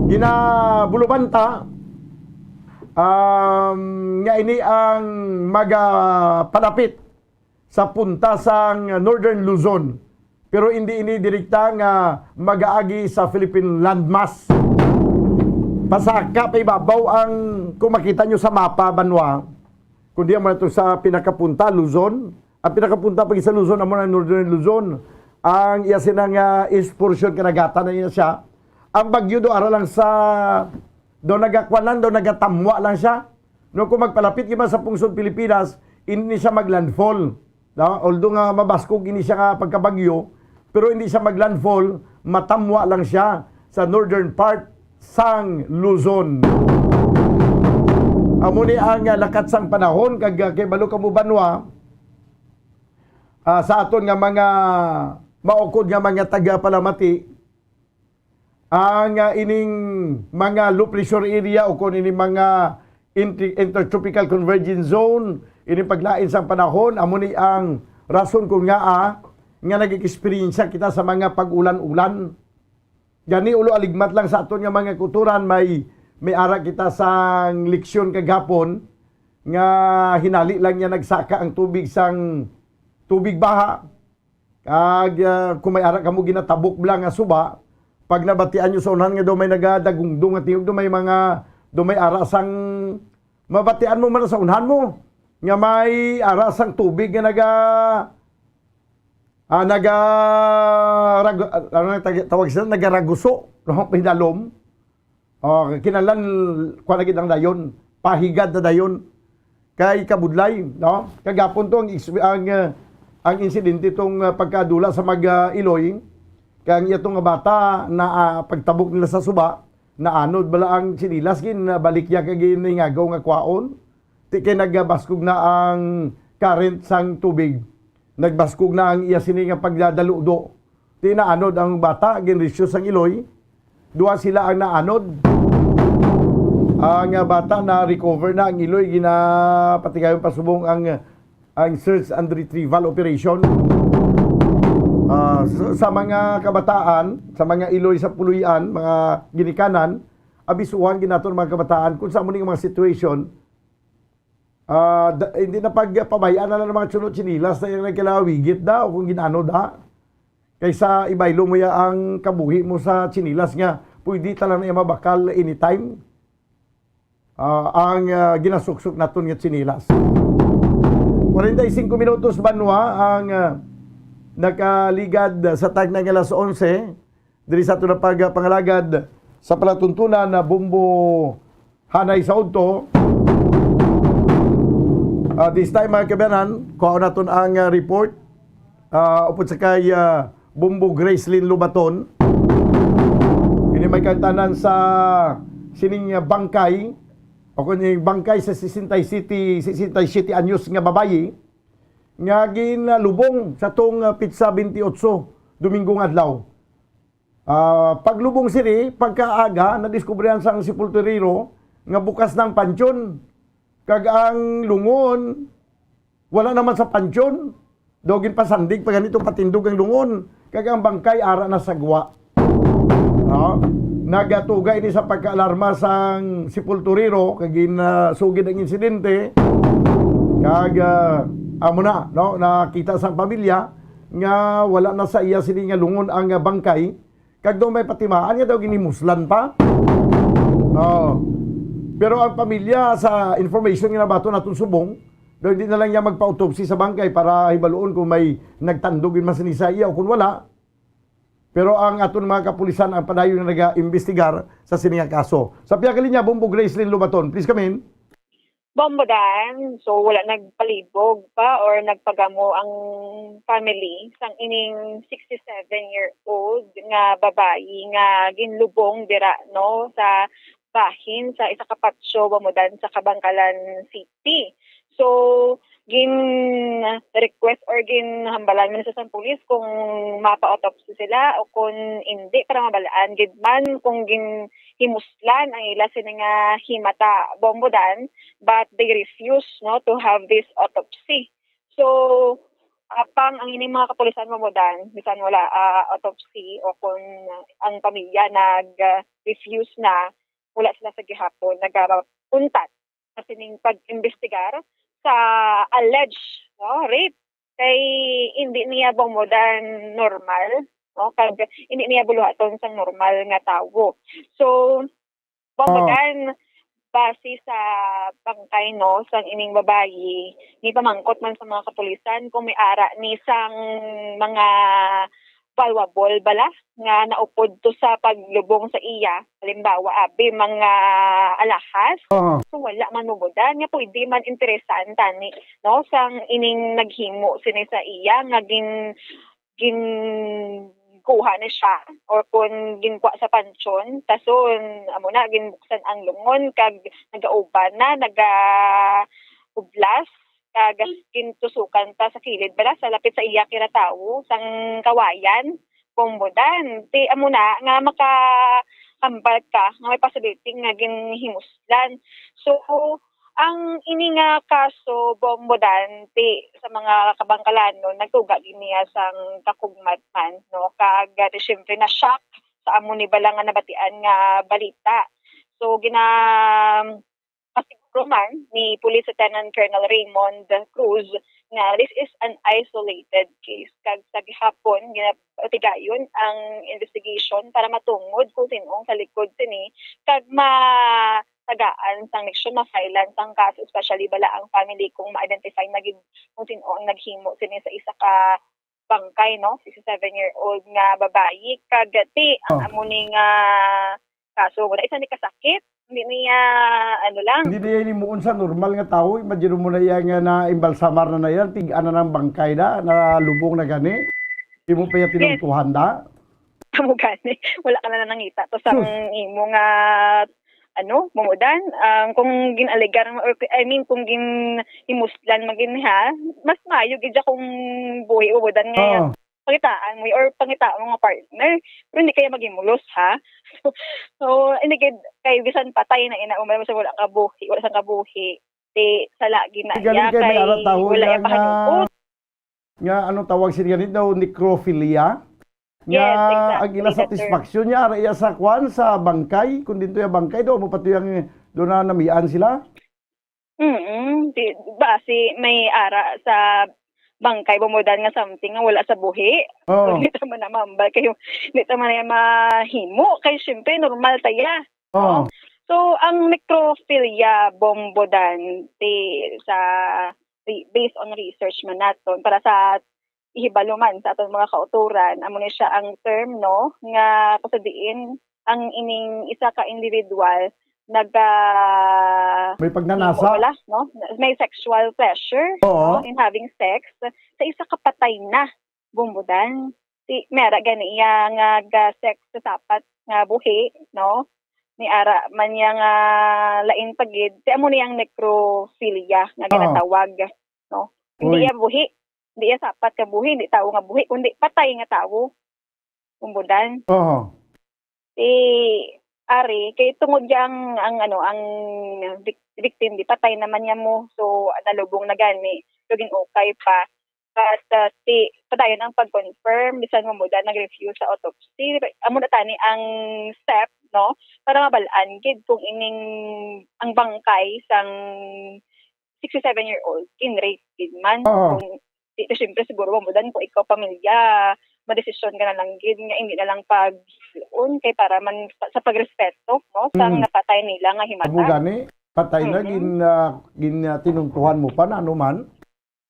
Ginabulubanta, um, nga ini ang magapalapit sa punta sang Northern Luzon, pero hindi ini direkta nga magaagi sa Philippine landmass. Pasaka pa ibabaw ang, kung makita nyo sa mapa, banwa, kundi amo na to sa pinakapunta, Luzon. Ang pinakapunta pa sa Luzon, amo na Northern Luzon. Ang iya sina nga East portion, kanagatan na niya siya. Ang bagyo do ara lang sa, do nagakwanan, do nagatamwa lang siya. No, kung magpalapit gid man sa pungsod Pilipinas, hindi siya maglandfall. No? Although nga mabaskog ini siya nga pagkabagyo, pero hindi siya maglandfall, matamwa lang siya sa northern part sang Luzon. Amo ni ang, ah, lakat sang panahon, kag, ah, kay balo kamo banwa, ah, sa aton nga mga maukod nga mga tagapalamati, ang, ah, ining mga low pressure area o kung ining mga inter-, intertropical convergence zone, ining paglain sang panahon, amo ni ang rason kung ngaa nga nag-eksperyensya kita sa mga pag-ulan-ulan. Gani, ulo aligmat lang sa aton nga mga kutoran, may, may ara kita sang leksyon kagapon nga hinali lang niya nagsaka ang tubig sang tubig baha. Kag, ah, kung may ara kamo ginatabok bala nga suba, pag nabatian nyo sa unhan nga daw may nagadagungdong nga tingog, daw may mga, daw may ara sang, mabatian mo man sa unhan mo nga may ara sang tubig nga naga-, ah, naga-, rag-, ano na tag-, tawag sila, nagaraguso, no? Pinalom. Oh, kinahanglan, kuwan na gid ang dayon. Pahigad na dayon. Kay kabudlay, no? Kagapon to ang ex-, ang, uh, ang insidente tong, uh, pagkadula sa mag, uh, Iloy. Kay ang iya tong nga bata na, uh, pagtabok nila sa suba, Naanod bala ang tsinelas, ginbalik niya kag giningagaw nga kwaon? Ti kay nagbaskog na ang current sang tubig. Nagbaskog na ang iya sini nga pagdadaludo. Ti naanod ang bata, ginresume sang iloy. Duha sila ang naanod. Ang, ah, bata na-recover na ang iloy, ginapatigayon pa subong ang, ang search and retrieval operation. Ah, sa, sa mga kabataan, sa mga iloy sa puloy-an, mga ginikanan, abisuhan gid naton mga kabataan kung sa amo ning mga situation, ah, da-, hindi na pagpabay-an na lang ang mga tsuno tsinelas na yung nagkalawigit da o kung ginano da. Kaysa ibaylo mo ya ang kabuhi mo sa tsinelas nga pwede ta lang na iya mabakal anytime. Ah, ang, ah, ginasuksok naton nga tsinelas. Kwarenta y singko minutos, banwa, ang, ah, nakaligad sa tagna nga alas onse. Diri sa aton na pagpangalagad sa palatuntunan na Bombo Hanay sa udto. Ah, this time, mga kabayanan, kuhaon naton ang, ah, report, ah, upod sa kay, ah, Bombo Gracelyn Lobaton. Ini may kaangtanan sa sining, ah, bangkay, o kung yung bangkay sa sesenta y siete, sesenta y siete anyos nga babayi nga ginalubong sa tong, ah, pitsa twenty-eight, Domingo nga adlaw. Ah, paglubong sini, pagkaaga, nadiskubrihan sang sepulturero nga bukas na ang pansyon. Kag ang lungon, wala naman sa pansyon. Daw ginpasandig pa ganito patindog ang lungon. Kag ang bangkay ara na sa gwa. No? Nagatuga ini sa pagkaalarma sang sepulturero, kag ginasugid ang insidente. Kag, ah, amo na, no? Nakita sang pamilya nga wala na sa iya sini nga lungon ang, ah, bangkay. Kag daw may patimaan nga daw ginhimuslan pa. Oh. Pero ang pamilya, sa information nga nabaton naton subong, daw hindi na lang niya magpa-autopsy sa bangkay para hibaluon kung may nagtandog yun mas ni sa iya o kung wala. Pero ang aton mga kapulisan ang padayon nga nag-imbestigar sa sini nga kaso. Sa pihak linya, Bombo Gracelyn Lobaton, please come in. Bombo Dan, so wala nagpalibog pa or nagpagamo ang family sang ining sixty-seven-year-old nga babayi nga ginlubong dira, no, sa bahin sa isa ka patio, Bombo Dan, sa Kabankalan City. So, gin-request or ginhambalan man sa sang pulis kung mapa-autopsy sila o kung hindi, para mabalaan gid man kung ginhimuslan ang ila sini nga himata, Bombo Dan, but they refuse, no, to have this autopsy. So, apang ang ining mga kapulisan, Bombo Dan, bisan wala, ah, autopsy o kung ang pamilya nag-refuse na, wala sila sa gihapon nagapuntat sa sining pag-imbestigar sa alleged, no, rape. Kay hindi niya, Bombo Dan, normal, no? Kag hindi niya buluhaton sang normal nga tawo. So, Bombo Dan, base sa bangkay, no, sang ining babayi, gipamangkot man sa mga kapulisan kung may ara ni sang mga valuable bala nga naupod to sa paglubong sa iya. Halimbawa, abi, mga alahas. Oo. So, wala man, Bombo Dan, nga pwede man interesan tani, no, sang ining naghimo sini sa iya nga gin-, ginkuha na siya or kung ginkuha sa pansyon, tason, amo na, ginbuksan ang lungon kag nagauban na, nagaublas, kag gintusukan pa sa kilid, bala, sa lapit sa iya kinatawo, sang kawayan, Bombo Dan. Ti, amo na, nga makahambal ka nga may possibility nga ginhimuslan. So, ang ini nga kaso, Bombo Dan, ti, sa mga kabangkalanon, nagtuga gid niya sang kakugmat man, no? Kag, ah, siyempre, na-shock sa amo ni bala nga nabatian nga balita. So, gina-, pasiguro man ni Police Lieutenant Colonel Raymond Cruz nga this is an isolated case. Kag sa gihapon, ginapatigayon ang investigation para matungod kung sin-o ang sa likod sini, kag matagaan sang leksyon, ma-filean sang kaso, especially bala ang family, kung ma-identify na gid kung sin-o ang naghimo sini sa isa ka bangkay, no? Sixty-seven-year-old nga babayi. Kag ti, ang Oh. amo ni nga kaso, wala isa ni kasakit. Hindi niya, ano lang. Hindi niya himuon sa normal nga tawo. Imagine mo na iya nga na-imbalsamar na na iya, tig-an na ng bangkay na, nalubong na gani. Hindi mo pa iya Yes. tinungtuhan da. Amo gani, wala ka na nangita to sang sus, imo nga, ano, Bombodan. Ang kung gin-alegar mo, or I mean, kung gin-himuslan man gid, ha, mas maayo gid siya kung buhi, Bombodan, nga, oo, pangitaan mo or pangitaan mo nga partner, pero hindi kaya maghimulos, ha? So, so, hindi gid, kay bisan patay na ina, umay mo sa wala ka buhi, wala sang kabuhi, di sala gid na. Di gani iya, kay may ara tawon wala iya nga, pahanungkot. Nga, anong tawag sila gani daw, necrophilia? Nga, yes, exactly, ang ila that term. Satisfaction niya, ara iya sa kwan, sa bangkay, kung dito yung bangkay, daw mo pati yung doon na namian sila? Mm, di, basi may ara sa bangkay, Bombodan, nga something nga wala sa buhi. Oo. Hindi ta man na mambal kayo, hindi ta man na mahimo. Kay, syempre, normal ta iya, no? Oo. So, ang necrophilia, Bombodan, di, sa, di, based on research man naton, para sa ihibalo man sa aton mga kautoran, amo ni siya ang term, no, nga kung sa diin ang ining isa ka individual naga-, may pagnanasa, wala, no? May sexual pleasure, oo, no, in having sex sa isa ka patay na, Bombodan. Si, may ara gani iya nga ga-sex sa sapat nga buhi, no? May ara man niya nga lain pa gid. Kay amo ni ang necrophilia nga, oo, ginatawag, no? Hindi, uy, iya buhi. Hindi iya sapat nga buhi, hindi tawo nga buhi, kundi patay nga tawo. Bombodan. Oo. Si Ari, kay tungod niya ang, ang, ano, ang vic-, victim, di patay naman niya mo. So, nalubong na gani. So, gin-ukay pa. But, uh, si, padayon ang pag-confirm, bisan mo muda nag-refuse sa autopsy. Amo na tani ang step, no? Para mabal-an gid kung ining, ang bangkay sang sixty-seven-year-old, gin-rape gid man. Oo. Kung, di, syempre, siguro, mo dan kung ikaw pamilya, madesisyon ka na lang gid nga hindi na lang pag-, on, kay para man sa, sa pagrespeto, no, sang, mm, napatay nila nga himata. Amo gani, patay na, mm, gin-, ah, gin-, ah, tinungtuhan mo pa na, ano man?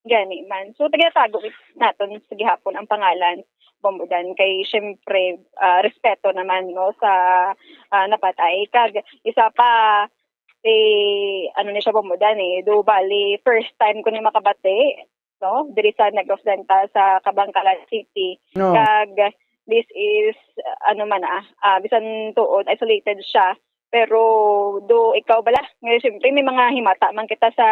Gani man. So, taga-tago naton sa gihapon ang pangalan, Bombodan, kay syempre, ah, respeto naman, no, sa, ah, napatay. Kag isa pa, si, ano ni siya, Bombodan, eh, do bali, first time ko ni makabati, no, diri sa Negros Oriental, sa Kabankalan City. No. Kag this is, ano man, ah, ah, bisan tuod, isolated siya. Pero do ikaw bala, nga siyempre may mga himata man kita sa,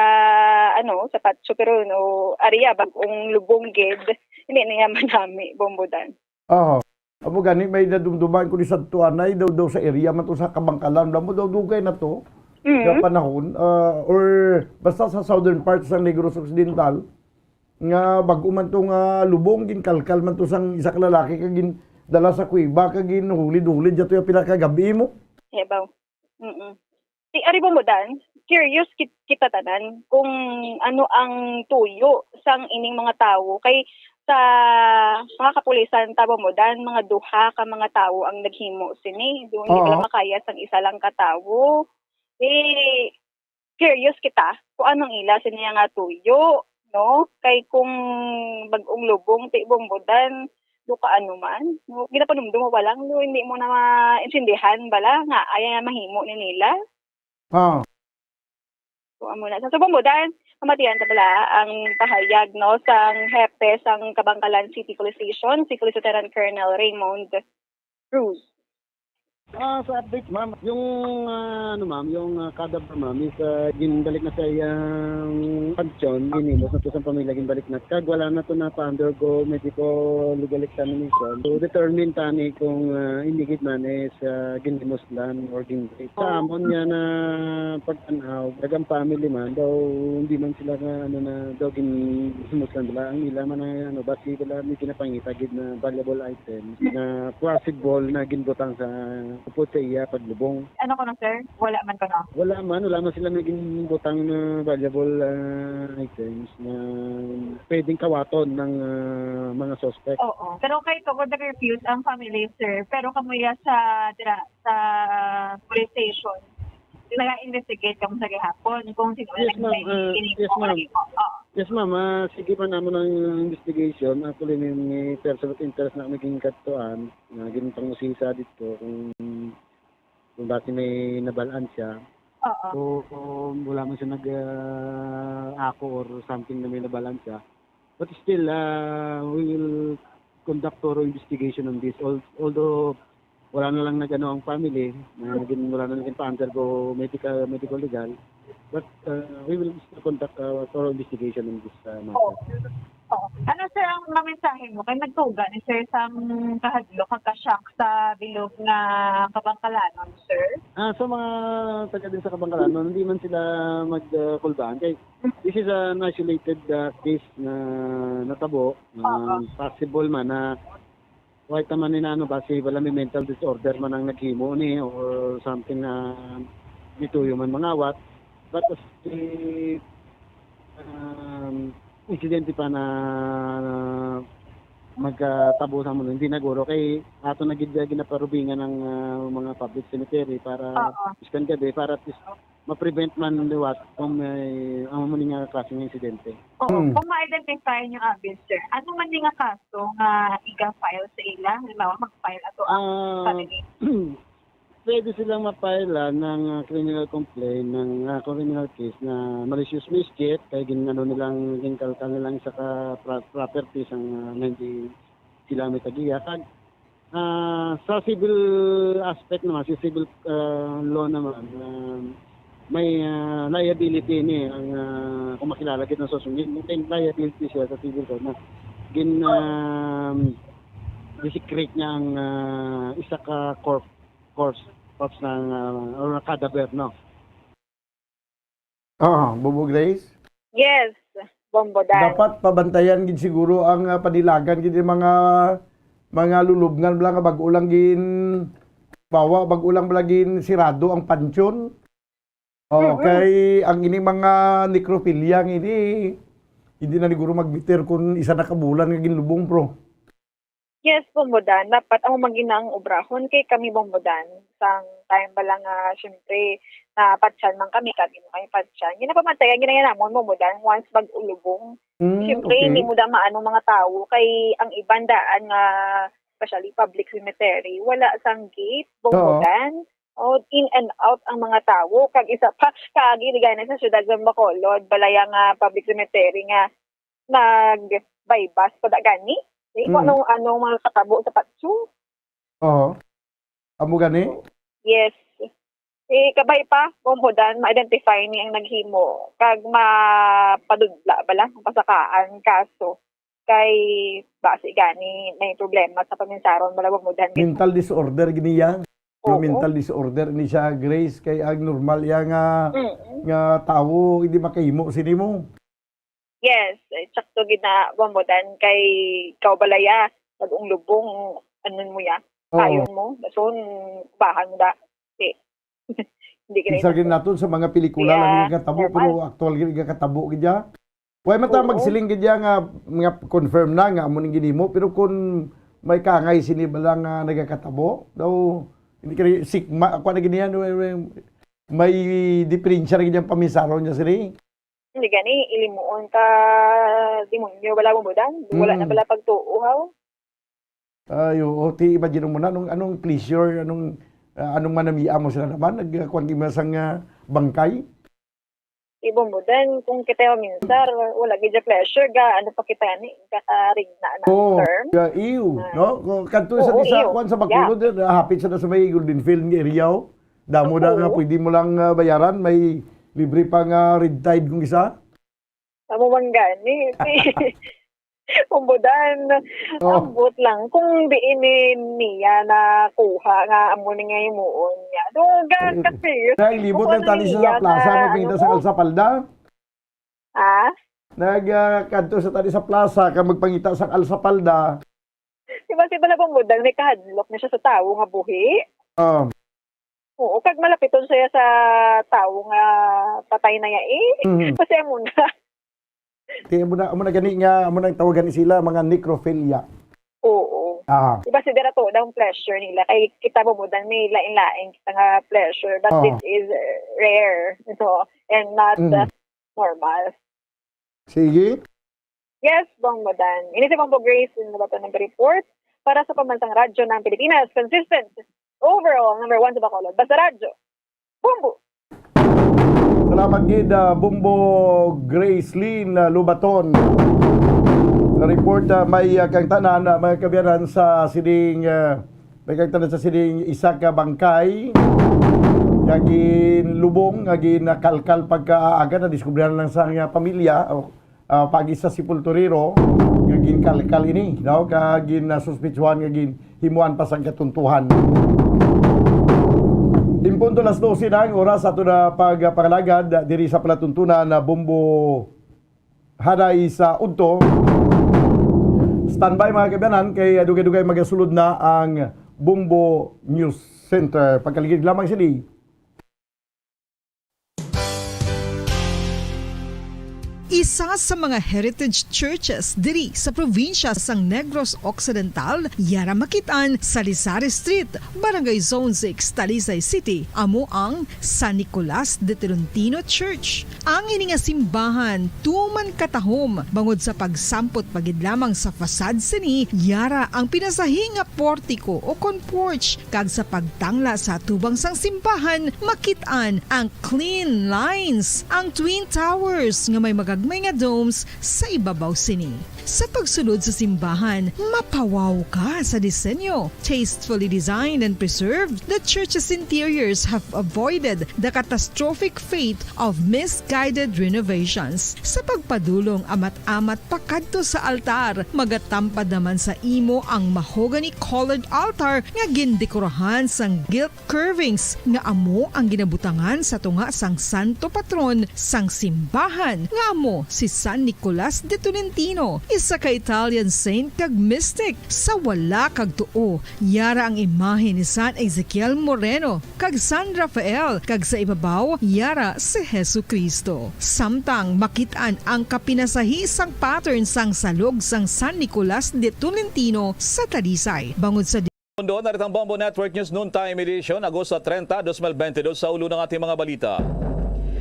ano, sa patio, pero no, area, bag-ong lubong gid, hindi na niya manami, Bombodan. Oo. Amo gani, may nadumduman ko ni Santo Anay, daw, daw sa area man to sa Kabankalan. Alam mo, daw dugay na to. Mm. Nga panahon, ah, or basta sa southern part sa Negros Occidental, nga bag-o man to nga lubong, ginkalkal man to sang isa ka lalaki, kag gindala sa kuweba, kag ginhulid-hulid dyan to yung pila ka gabi mo. Yabaw. Mm-mm. Si Ari Bumudan, curious kit-, kita tanan kung ano ang tuyo sang ining mga tawo. Kay sa mga kapulisan ta, Bumudan, mga duha ka mga tawo ang naghimo sini. Di, hindi pala, oo, makaya sang isa lang ka tawo. Di, curious kita kung anong ila sini nga tuyo, no? Kay kung bag-ong lubong, ti, Bumudan, do ka ano man, no? Ginapanumdum mo pa lang, no? Hindi mo na maintindihan bala nga aya nga mahimo ni nila. Ah. So, amo na. Sa subong mo, Dan, mamatian ta bala ang pahayag, no, sang hepe sang Kabankalan City Police Station, si Police Lieutenant Colonel Raymond Cruz. Ah, sa update, ma'am, yung, ah, ano, ma'am, yung, ah, cadaver, ma'am, is, ah, ginbalik na sa iyang pansyon, ginimos na to sa pamilya, ginbalik na. Kag wala na to na pa-undergo medical legal examination. So, determine tani kung, ah, hindi gid man is, ah, ginimos lang or gin-, sa amon nga na pagtan-aw, kag ang family man, daw hindi man sila nga, ano, na daw ginhimos lang nila. Ang ila man na, ano, basi wala may ginapangita gid na valuable item na possible na ginbutang sa upod sa iya paglubong. Ano ko na, sir? Wala man ko na. Wala man, wala man sila may ginbutang na valuable, ah, items na pwedeng kawaton ng, ah, mga suspect. Oo. Pero kay tungod nag-refuse ang family, sir, pero kamuya sa, dira, sa police station, nag-investigate kamo sa gihapon kung sino ang, yes, ma'am, nag-, ah, yes, ma'am. Oo. Yes, ma'am. Ah, sige pa namo ng investigation. Actually, may, may person of interest na kami ginkadtuan, na ginpangusisa dito kung, kung bakit may nabalaan siya. Oo. So, um, wala man siya nag, ah, ako or something na may nabalaan siya. But still, ah, we will conduct thorough investigation on this. Al-, although wala na lang nag-ano ang family, na naging, wala na naging pa-undergo medical, medical legal, but, uh, we will still conduct a thorough investigation on this, uh, matter. Oo. Oo. Ano, sir, ang mamensahe mo kay nagtuga ni sir sang kahadlok kag ka-shock sa bilog nga Kabangkalanon, sir? Ah, sa mga taga din sa Kabangkalanon, hindi man sila mag, uh, kulbaan kay this is an isolated, uh, case na natabo. Oo. Um, possible man na wala man ni ano, basi wala may mental disorder man ang naghimo ni or something na dituyo man mangawat. But as the, um, insidente pa na magkatabo sa mo, hindi na guro kay ato na gid ginaparubingan ang, ah, mga public cemetery para Oo. iskan gadi, para at least ma-prevent man liwat kung may, ang mo nga klase nga insidente. Oo, Hmm. Kung ma-identify nyo, Abel, sir, ano man nga kaso nga iga-file sa ila? Halimbawa, mag-file ato ang Ah, family. Pwede silang ma-file ng, ah, criminal complaint, ng, ah, criminal case na malicious mischief, kay gin-, ano nilang, ginkalkal nilang sa ka-, pra-, property sang, ah, nga hindi sila may tagiya. Kag, ah, sa civil aspect naman, sa civil, ah, law naman, ah, may, ah, liability ni ang, ah, kung makilala kita sa sungit, may liability siya sa civil law na gin, um, desecrate niya ang, ah, isa ka corp-, corpse, corpse ng, ah, or cadaver, no? Oo, Bubo Grace? Yes, Bombo Dan. Dapat pabantayan gid siguro ang, ah, panilagan gid yung mga, mga lulubngan bala nga bag-o lang gin-, bawa, bag-o lang bala gin-, sirado ang pansyon. Oh, Mm-mm. Kay ang ini mga necrophilia nga ini, hindi na siguro magbitir kung isa na ka bulan nga ginlubong, bro. Yes, Bombo Dan. Dapat amo man gid na ang obrahon kay kami, Bombo Dan. Sang time pa lang nga, syempre, na patyan man kami, kami mo kami patyan. Ginapamantayan, ginaya namon, Bombo Dan, once mag-ulubong. Mm, syempre, okay. Hindi mo da maano mga tawo kay ang iban daan nga, especially public cemetery, wala sang gate, Bombo Oo. Dan. O, in and out ang mga tawo. Kag isa pa, kaagi ni gani sa syudad sa Bacolod, balaya nga public cemetery nga nag-bypass pa da gani. Di ko Mm. anong, anong mga katabo sa patso. Oo. Amo gani? Yes. Eh, kabay pa, Bombo Dan, ma-identify ni ang naghimo. Kag mapadudla bala, mapasakaan kaso. Kay basi gani may problema sa paminsaron bala, Bombo Dan. Mental disorder gini ya. Pero Oo. Mental disorder ni siya, Grace, kay ang normal ya nga, Mm-mm. nga tawo, hindi makahimo sini mo. Yes, eh, sakto gid na, Bombo Dan, kay ikaw balaya, nag-unglubong, anon mo ya, Oo. Kayon mo, dason, bahan mo da. Di. Hindi ka Isa na gid naton sa mga pelikula lang Yeah, nga katabo, normal. Pero aktual gid nga katabo gid ya. Why man ta Oo. Magsiling gid ya nga, nga confirm na nga amo ning ginimo, pero kung may kangay sini bala nga nagakatabo, daw, hindi ka rin, sikma, ako na gid yan, may, may, may diferensya na gid yung pamisaron niya sini. Hindi gani, ilimuon ka, demonyo, wala mo budan. Wala na Mm. Bala pagtuo, haw? Ay, oo. Ti, imagine mo na, anong, anong pleasure, anong, ah, anong manamia mo sila naman? Nag-, ah, kuwan, di ba, sang, ah, bangkay? Ibon mo, then, kung kita yung minsar, wala gid siya pleasure, ga, ano pa kita ni, kakarigna na Oo. Term. Ga, ew, Ay. No? Kung kanto sa Oo, di sa, ew. Kuwan sa Bacolod, Yeah. Eh, hapit sa, sa may Golden Field area, oh. Damo na nga, Oo. Pwede mo lang, ah, bayaran, may libre pa nga Red Tide kung isa. Amo man gani, ti. Kumbudan, Oh. Ambot lang kung diin ni niya nakuha nga amo ni nga himuon niya. Do, ga-, Eh, kasi, kaya libot kung ng ano tali sa niya plaza, na, magpangita ano sa ko? Alsapalda? Ah? Nag, ah, kadto sa tali sa plaza, ka magpangita sa Alsapalda. Di ba si Balabong Budang, may kahadlok na siya sa tawo nga buhi? Ah. Oo, kag malapiton siya sa tawo nga patay na ya, eh. Mhm. Kasi amo na. Kaya amo na, amo na gani nga, amo na ang tawagan ni sila, mga necrophilia. Oo. Ah. Di ba si dira to, ang pleasure nila? Kay kita mo, Budang, may lain-lain kita nga pleasure, but Oo. This is, uh, rare, you know, and not, Mhm. Uh, normal. Sige. Yes, Bong Madan. Ini si Bong Bo Grace, na ba ito nag-report para sa Pambansang Radyo ng Pilipinas. Consistent. Overall, number one sa Bacolod. Basta Radyo. Bumbo! Salamat gid, ah, Bumbo Grace Lynn, ah, Lubaton. Report, ah, may, ah, kang tanan, ah, mga kaabyanan, sa sining, ah, may kang tanan sa sining isa ka bangkay nga ginlubong, nga ginakalkal pagkaaga, nadiskubrihan lang sa nga pamilya, o, ah, pagi sa sepulturero, nga ginkalkal ini, no? Kag ginasuspitsuhan nga ginhimuan pa sang katuntuhan. In punto las dose na ang oras, ato na pagpangalagad diri sa palatuntunan na Bombo Haday sa udto. Standby, mga kaabyanan, kay dugay-dugay magasulod na ang Bombo News Center. Pagkaligid lamang sini. Isa sa mga heritage churches diri sa probinsya sang Negros Occidental, yara makit-an sa Lizares Street, Barangay Zone six, Talisay City, amo ang San Nicolas de Tolentino Church. Ang ini nga simbahan tuman katahom bangod sa pagsampot pa gid lamang sa facade sini, yara ang pinasahi nga portiko o kon porch, kag sa pagtangla sa atubang sang simbahan, makit-an ang clean lines, ang twin towers nga may magagmay nga domes sa ibabaw sini. Sa pagsulod sa simbahan, mapawaw ka sa disenyo. Tastefully designed and preserved, the church's interiors have avoided the catastrophic fate of misguided renovations. Sa pagpadulong amat-amat pakadto sa altar, magatampad naman sa imo ang mahogany-colored altar nga gindekorahan sang gilt curvings nga amo ang ginabutangan sa tunga sang santo patron sang simbahan, nga amo si San Nicolas de Tolentino, isa ka Italian saint kag mystic. Sa wala kag tuo, yara ang imahe ni San Ezekiel Moreno kag San Rafael, kag sa ibabaw, yara si Jesu-Cristo. Samtang makit-an ang kapinasahi sang pattern sang salog sang San Nicolas de Tolentino sa Talisay. Bangod sa Mundo, narito ang Bombo Network News Noontime Edition, Agosto treinta, dos mil bentidós, sa ulo ng ating mga balita.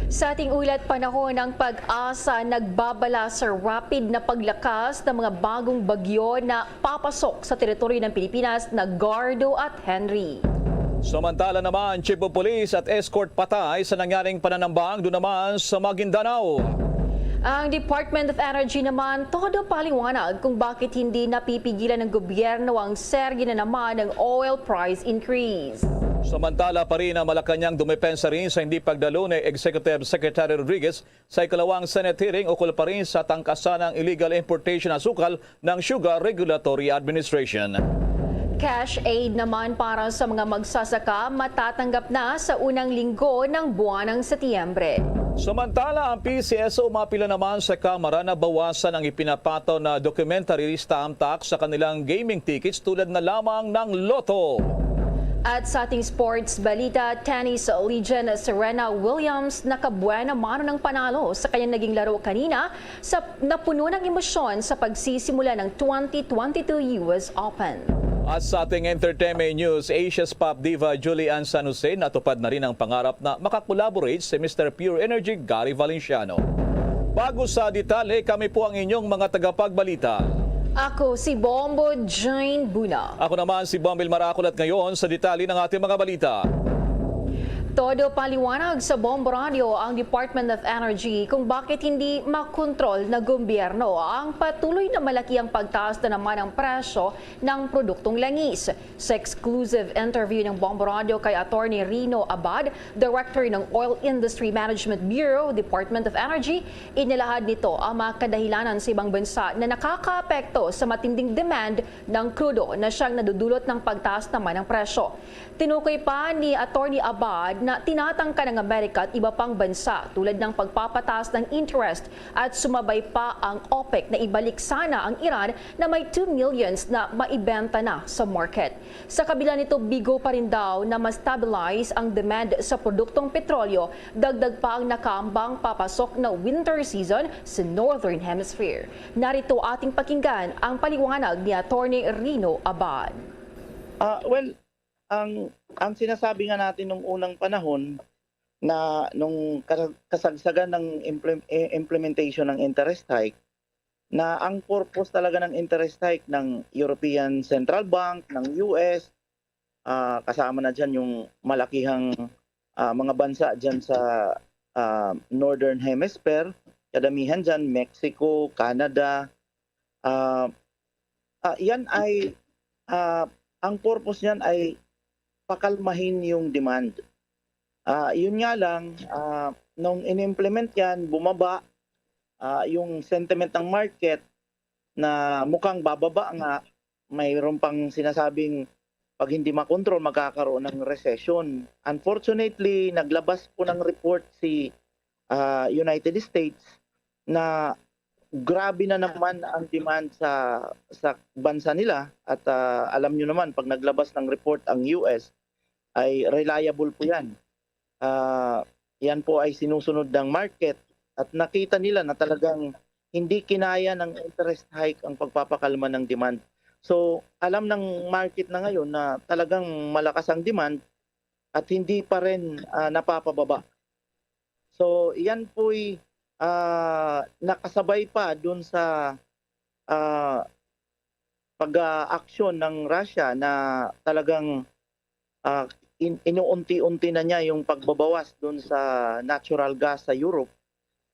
Sa ating ulat, panahon ng pag-asa nagbabala sa rapid na paglakas ng mga bagong bagyo na papasok sa teritoryo ng Pilipinas na Gardo at Henry. Samantala naman, Chief of Police at escort patay sa nangyaring pananambang doon naman sa Maguindanao. Ang Department of Energy naman todo paliwanag kung bakit hindi napipigilan ng gobyerno ang serye na naman ng oil price increase. Samantala pa rin, ang Malacañang dumepensa rin sa hindi pagdalo ni Executive Secretary Rodriguez sa ikalawang Senate hearing ukol pa rin sa tangkasan ng illegal importation ng asukal ng Sugar Regulatory Administration. Cash aid naman para sa mga magsasaka matatanggap na sa unang linggo ng buwan ng Setyembre. Samantala, ang P C S O umapila naman sa Kamara na bawasan ang ipinapataw na documentary stamp tax sa kanilang gaming tickets tulad na lamang ng Lotto. At sa ating sports balita, tennis legend Serena Williams nakabuena mano ng panalo sa kanyang naging laro kanina sa napuno ng emosyon sa pagsisimula ng twenty twenty-two U S Open. At sa ating entertainment news, Asia's pop diva Julie Ann San Jose, natupad na rin ang pangarap na makakolaborate si Mister Pure Energy Gary Valenciano. Bago sa detalye, kami po ang inyong mga tagapagbalita. Ako si Bombo Jane Buna. Ako naman si Bombil Marakol at ngayon sa detalye ng ating mga balita. Todo paliwanag sa Bombo Radio ang Department of Energy kung bakit hindi makontrol na gobyerno ang patuloy na malaki ang pagtaas na naman ng presyo ng produktong langis. Sa exclusive interview ng Bombo Radio kay Attorney Rino Abad, Director ng Oil Industry Management Bureau, Department of Energy, inilahad nito ang mga kadahilanan sa ibang bansa na nakakaapekto sa matinding demand ng krudo na siyang nadudulot ng pagtaas naman ng presyo. Tinukoy pa ni Attorney Abad na tinatangka ng Amerika at iba pang bansa tulad ng pagpapataas ng interest at sumabay pa ang OPEC na ibalik sana ang Iran na may two millions na maibenta na sa market. Sa kabila nito, bigo pa rin daw na ma-stabilize ang demand sa produktong petrolyo, dagdag pa ang nakaambang papasok na winter season sa Northern Hemisphere. Narito ating pakinggan ang paliwanag ni Attorney Rino Abad. Ah, well, ang ang sinasabi nga natin nung unang panahon na nung kasa- kasagsagan ng implem- eh, implementation ng interest hike, na ang purpose talaga ng interest hike ng European Central Bank, ng U S, ah, kasama na dyan yung malakihang ah, mga bansa dyan sa ah, Northern Hemisphere, kadamihan dyan Mexico, Canada, Ah, ah, yan ay, ah, ang purpose niyan ay pakalmahin yung demand. Ah, yun nga lang, ah, nung in-implement yan, bumaba, ah, yung sentiment ng market na mukhang bababa nga, mayroon pang sinasabing pag hindi makontrol, magkakaroon ng recession. Unfortunately, naglabas po ng report si, ah, United States na grabe na naman ang demand sa, sa bansa nila. At, ah, alam nyo naman, pag naglabas ng report ang U S, ay reliable po yan. Ah, yan po ay sinusunod ng market at nakita nila na talagang hindi kinaya ng interest hike ang pagpapakalma ng demand. So, alam ng market na ngayon na talagang malakas ang demand at hindi pa rin, ah, napapababa. So, yan po'y, ah, nakasabay pa dun sa, ah, pag-aaksyon ng Russia na talagang, ah, in-, inuunti-unti na niya yung pagbabawas dun sa natural gas sa Europe.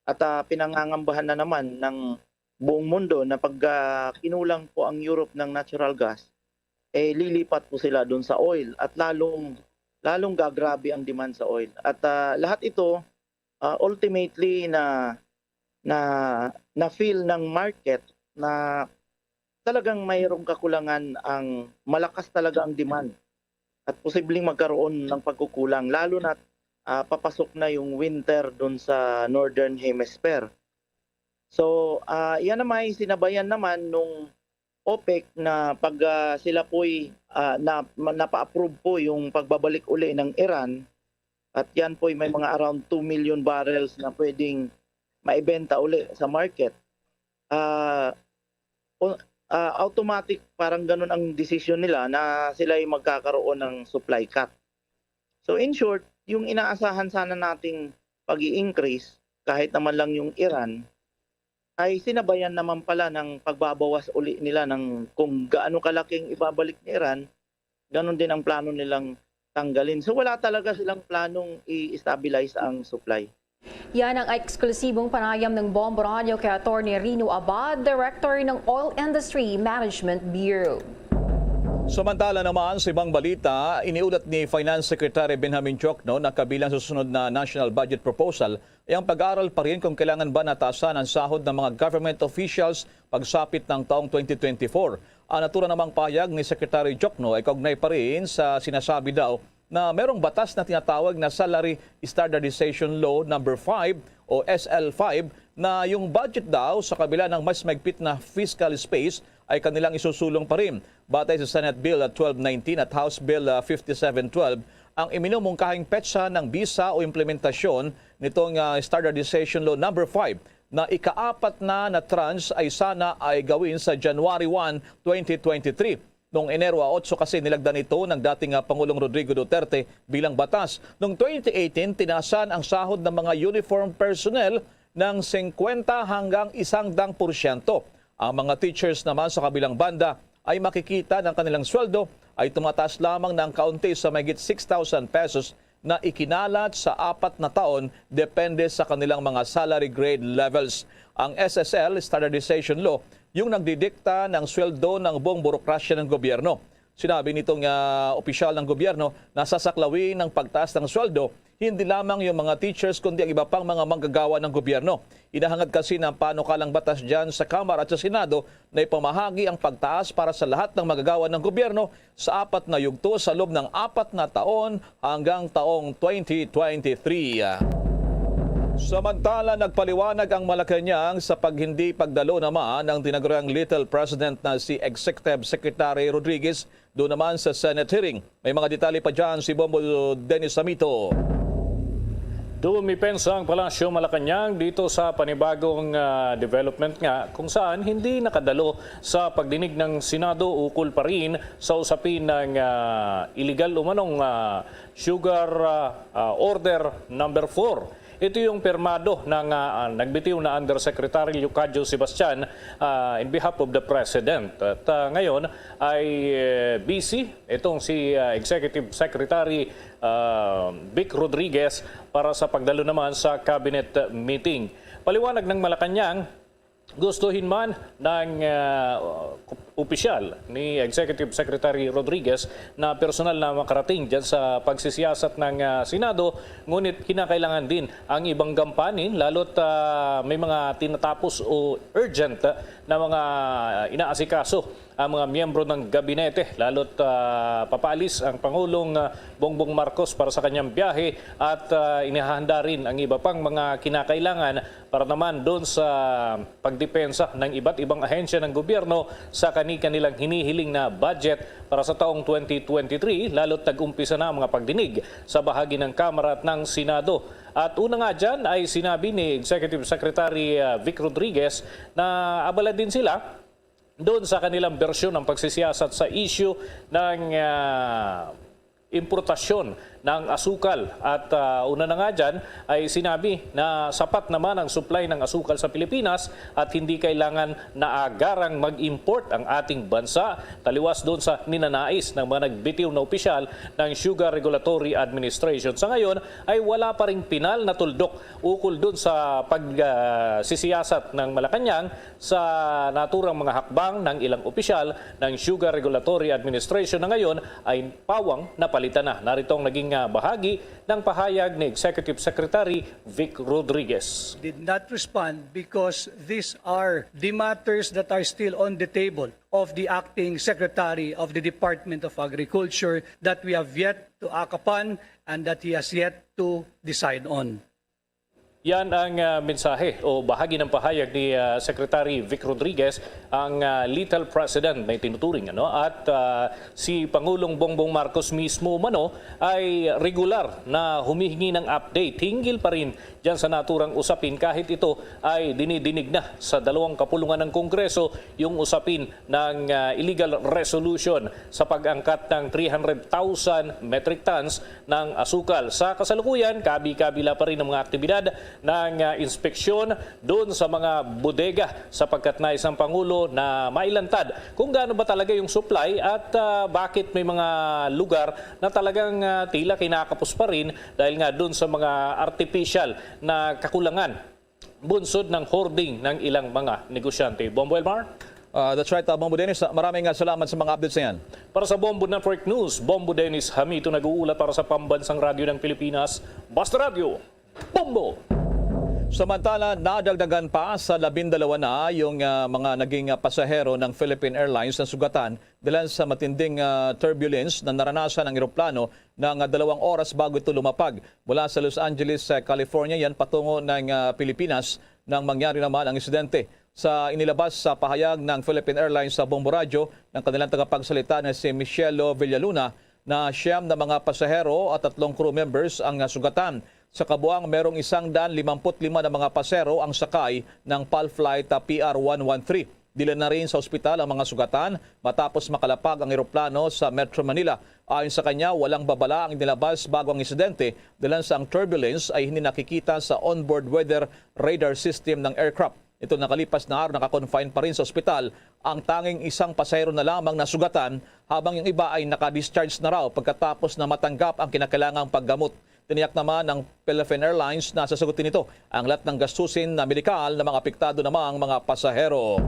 At, ah, pinangangambahan na naman ng buong mundo na pag, ah, kinulang po ang Europe ng natural gas, eh, lilipat po sila dun sa oil at lalong, lalong gagrabe ang demand sa oil. At, ah, lahat ito, ah, ultimately na, na, na-feel ng market na talagang mayroong kakulangan, ang malakas talaga ang demand at posibleng magkaroon ng pagkukulang, lalo na, ah, papasok na yung winter dun sa Northern Hemisphere. So, ah, yan naman ay sinabayan naman nung OPEC na pag, ah, sila po'y, ah, na, ma-, napa-approve po yung pagbabalik uli ng Iran, at yan po'y may mga around two million barrels na pwedeng maibenta uli sa market. Ah, o-, ah, automatic, parang ganun ang desisyon nila na sila'y magkakaroon ng supply cut. So, in short, yung inaasahan sana nating pag-i-increase, kahit naman lang yung Iran, ay sinabayan naman pala ng pagbabawas uli nila ng kung gaano kalaking ibabalik ni Iran, ganun din ang plano nilang tanggalin. So, wala talaga silang planong i-stabilize ang supply. Yan ang eksklusibong panayam ng Bombo Radyo kay Attorney Rino Abad, Director ng Oil Industry Management Bureau. Samantala naman, sa ibang balita, iniulat ni Finance Secretary Benjamin Diokno na kabilang sa susunod na national budget proposal ay ang pag-aaral pa rin kung kailangan ba nataasan ang sahod ng mga government officials pagsapit ng taong twenty twenty-four. Ang naturang namang pahayag ni Secretary Diokno ay kaugnay pa rin sa sinasabi daw na merong batas na tinatawag na Salary Standardization Law Number five o S L five, na yung budget daw, sa kabila ng mas mahigpit na fiscal space, ay kanilang isusulong pa rin. Batay sa Senate Bill twelve nineteen at House Bill, ah, fifty-seven twelve, ang iminumungkahing petsa ng bisa o implementasyon nitong, ah, Standardization Law Number five na ikaapat na na tranche ay sana ay gawin sa January one, twenty twenty-three. Noong Enero otso kasi, nilagda nito ng dating, ah, Pangulong Rodrigo Duterte bilang batas. Noong twenty eighteen, tinasan ang sahod ng mga uniform personnel ng singkwenta hanggang isang dang porsyento. Ang mga teachers naman, sa kabilang banda, ay makikita ng kanilang sweldo ay tumataas lamang ng kaunti sa mahigit six thousand pesos na ikinalat sa apat na taon, depende sa kanilang mga salary grade levels. Ang S S L, Standardization Law, yung nagdidikta ng sweldo ng buong burokrasya ng gobyerno. Sinabi nitong, ah, opisyal ng gobyerno na sasaklawin ng pagtaas ng sweldo hindi lamang yung mga teachers, kundi ang iba pang mga manggagawa ng gobyerno. Inahangad kasi ng panukalang batas dyan sa Kamara at sa Senado na ipamahagi ang pagtaas para sa lahat ng manggagawa ng gobyerno sa apat na yugto sa loob ng apat na taon hanggang taong twenty twenty-three. Samantala, nagpaliwanag ang Malacañang sa paghindi pagdalo naman ng tinaguriang Little President na si Executive Secretary Rodriguez doon naman sa Senate hearing. May mga detalye pa dyan si Bombo Dennis Samito. Dumipensa ang Palasyo Malacañang dito sa panibagong, ah, development nga kung saan hindi nakadalo sa pagdinig ng Senado ukol pa rin sa usapin ng, ah, illegal umanong, ah, sugar, ah, ah, order number four. Ito yung pirmado ng, ah, ah, nagbitiw na Undersecretary Leocadio Sebastian, ah, in behalf of the President. At, ah, ngayon ay, eh, busy itong si, ah, Executive Secretary, ah, Vic Rodriguez para sa pagdalo naman sa cabinet meeting. Paliwanag ng Malacañang, Gustuhin man ng ah, opisyal ni Executive Secretary Rodriguez na personal na makarating dyan sa pagsisiyasat ng ah, Senado, ngunit kinakailangan din ang ibang gampanin, lalo't ah, may mga tinatapos o urgent na mga inaasikaso ang mga miyembro ng gabinete, lalo't ah, papaalis ang Pangulong ah, Bongbong Marcos para sa kanyang biyahe at ah, inihahanda rin ang iba pang mga kinakailangan para naman doon sa pagdepensa ng iba't ibang ahensya ng gobyerno sa kani-kanilang hinihiling na budget para sa taong twenty twenty-three, lalo't nag-umpisa na ang mga pagdinig sa bahagi ng Kamara at ng Senado. At una nga dyan ay sinabi ni Executive Secretary ah, Vic Rodriguez na abala din sila doon sa kanilang bersyon ng pagsisiyasat sa issue ng ah, importasyon ng asukal. At ah, una na nga dyan ay sinabi na sapat naman ang supply ng asukal sa Pilipinas at hindi kailangan na agarang mag-import ang ating bansa, taliwas doon sa ninanais ng mga nagbitiw na opisyal ng Sugar Regulatory Administration. Sa ngayon ay wala pa ring pinal na tuldok ukol doon sa pagsisiyasat ng Malacañang sa naturang mga hakbang ng ilang opisyal ng Sugar Regulatory Administration na ngayon ay pawang napalitan na. Narito ang naging ah, bahagi ng pahayag ni Executive Secretary Vic Rodriguez. Did not respond because these are the matters that are still on the table of the acting secretary of the Department of Agriculture that we have yet to act upon and that he has yet to decide on. Yan ang ah, mensahe o bahagi ng pahayag ni ah, Secretary Vic Rodriguez, ang ah, little president na itinuturing, ano, at ah, si Pangulong Bongbong Marcos mismo umano ay regular na humihingi ng update hinggil pa rin dyan sa naturang usapin, kahit ito ay dinidinig na sa dalawang kapulungan ng Kongreso yung usapin ng ah, illegal resolution sa pag-angkat ng three hundred thousand metric tons ng asukal. Sa kasalukuyan, kabi-kabila pa rin ang mga aktibidad ng ah, inspeksyon doon sa mga bodega, sapagkat nais ang Pangulo na mailantad kung gaano ba talaga yung supply at ah, bakit may mga lugar na talagang ah, tila kinakapos pa rin dahil nga doon sa mga artificial na kakulangan bunsod ng hoarding ng ilang mga negosyante. Bombo Elmar? Ah, that's right, ah, Bombo Dennis. Ah, Maraming ah, salamat sa mga updates na yan. Para sa Bombo Network News, Bombo Dennis Hamito nag-uulat para sa Pambansang Radyo ng Pilipinas, Basta Radyo, Bombo! Samantala, nadagdagan pa sa labindalawa na yung ah, mga naging ah, pasahero ng Philippine Airlines na sugatan dahil sa matinding ah, turbulence na naranasan ng eroplano ng ah, dalawang oras bago ito lumapag. Mula sa Los Angeles, sa California, yan patungo ng ah, Pilipinas nang mangyari naman ang insidente. Sa inilabas sa pahayag ng Philippine Airlines sa Bombo Radyo ng kanilang tagapagsalita na si Michelle Villaluna, na siyam na mga pasahero at tatlong crew members ang nasugatan. Sa kabuang, merong isang daan limampu't lima na mga pasahero ang sakay ng PAL Flight ah, P R one one three. Dila na rin sa ospital ang mga sugatan matapos makalapag ang eroplano sa Metro Manila. Ayon sa kanya, walang babala ang inilabas bago ang insidente dahil sa ang turbulence ay hindi nakikita sa onboard weather radar system ng aircraft. Ito nakalipas na araw, naka-confine pa rin sa ospital ang tanging isang pasahero na lamang na sugatan, habang yung iba ay naka-discharge na raw pagkatapos na matanggap ang kinakailangang paggamot. Tiniyak naman ng Philippine Airlines na sasagutin nito ang lahat ng gastusin na medikal ng mga apektado namang mga pasahero.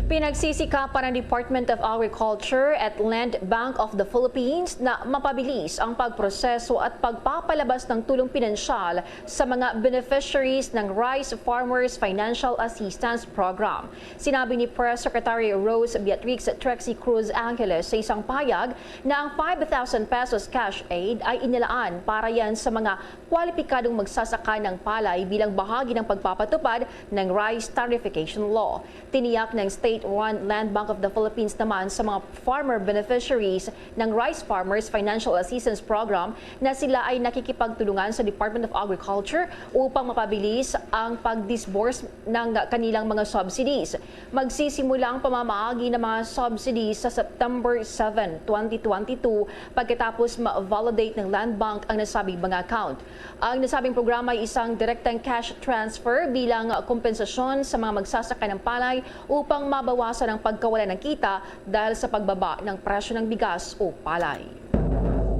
Pinagsisikapan ng Department of Agriculture at Land Bank of the Philippines na mapabilis ang pagproseso at pagpapalabas ng tulong pinansyal sa mga beneficiaries ng Rice Farmers Financial Assistance Program. Sinabi ni Press Secretary Rose Beatrix Trexie Cruz Angeles sa isang pahayag na ang five thousand pesos cash aid ay inilaan para yan sa mga kwalipikadong magsasaka ng palay bilang bahagi ng pagpapatupad ng Rice Tariffication Law. Tiniyak ng state-run Land Bank of the Philippines naman sa mga farmer beneficiaries ng Rice Farmers Financial Assistance Program na sila ay nakikipagtulungan sa Department of Agriculture upang mapabilis ang pag-disburse ng kanilang mga subsidies. Magsisimula ang pamamahagi ng mga subsidies sa September seven, twenty twenty-two, pagkatapos ma-validate ng Land Bank ang nasabing mga account. Ang nasabing programa ay isang direktang cash transfer bilang kompensasyon sa mga magsasaka ng palay upang mabawasan ang pagkawala ng kita dahil sa pagbaba ng presyo ng bigas o palay.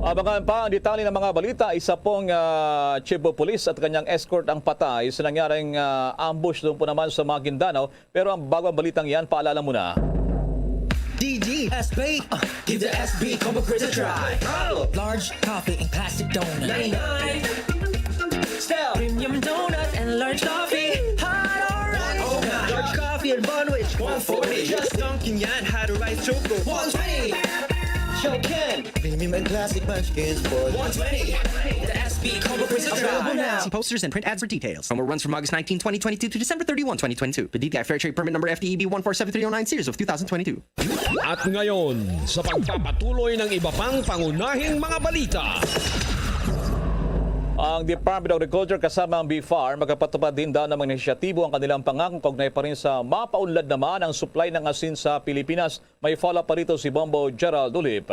Abangan pa ang detalye ng mga balita. Isa pong, ah, chief of police at kanyang escort ang patay sa nangyaring, ah, ambush doon po naman sa Maguindanao. Pero ang bagong balitang yan, paalala muna. D D S B, uh, give the S B Combo Crisp a try. Large coffee and classic donut. Style. Premium donut and large coffee. Hot or rice. Large coffee and bun wich. One forty. Just dunking yan, hot or rice choco. One twenty. Show Ken. Premium and classic munchkins for one twenty. The S B Combo Crisp a try. Available now. See posters and print ads for details. Promo runs from August nineteen, twenty twenty-two to December thirty-one, twenty twenty-two. The D T I Fair Trade Permit number F T E B one four seven three oh nine series of two thousand twenty-two. At ngayon, sa pagpapatuloy ng iba pang pangunahing mga balita. Ang Department of Agriculture kasama ang BFAR magkapatupad din daw ng mga inisyatibo ang kanilang pangako kaugnay pa rin sa mapaunlad naman ang supply ng asin sa Pilipinas. May follow-up pa rito si Bombo Gerald Ulip.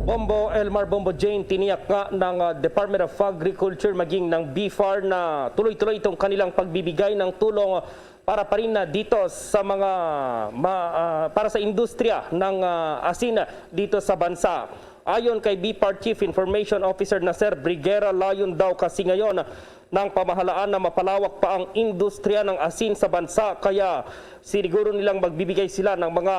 Bombo Elmar, Bombo Jane, tiniyak nga ng ah, Department of Agriculture maging ng BFAR na tuloy-tuloy itong kanilang pagbibigay ng tulong para pa rin na dito sa mga ma- ah, para sa industriya ng ah, asin dito sa bansa. Ayon kay BFAR Chief Information Officer Nasser Briguera, layon daw kasi ngayon ng pamahalaan na mapalawak pa ang industriya ng asin sa bansa, kaya siniguro nilang magbibigay sila ng mga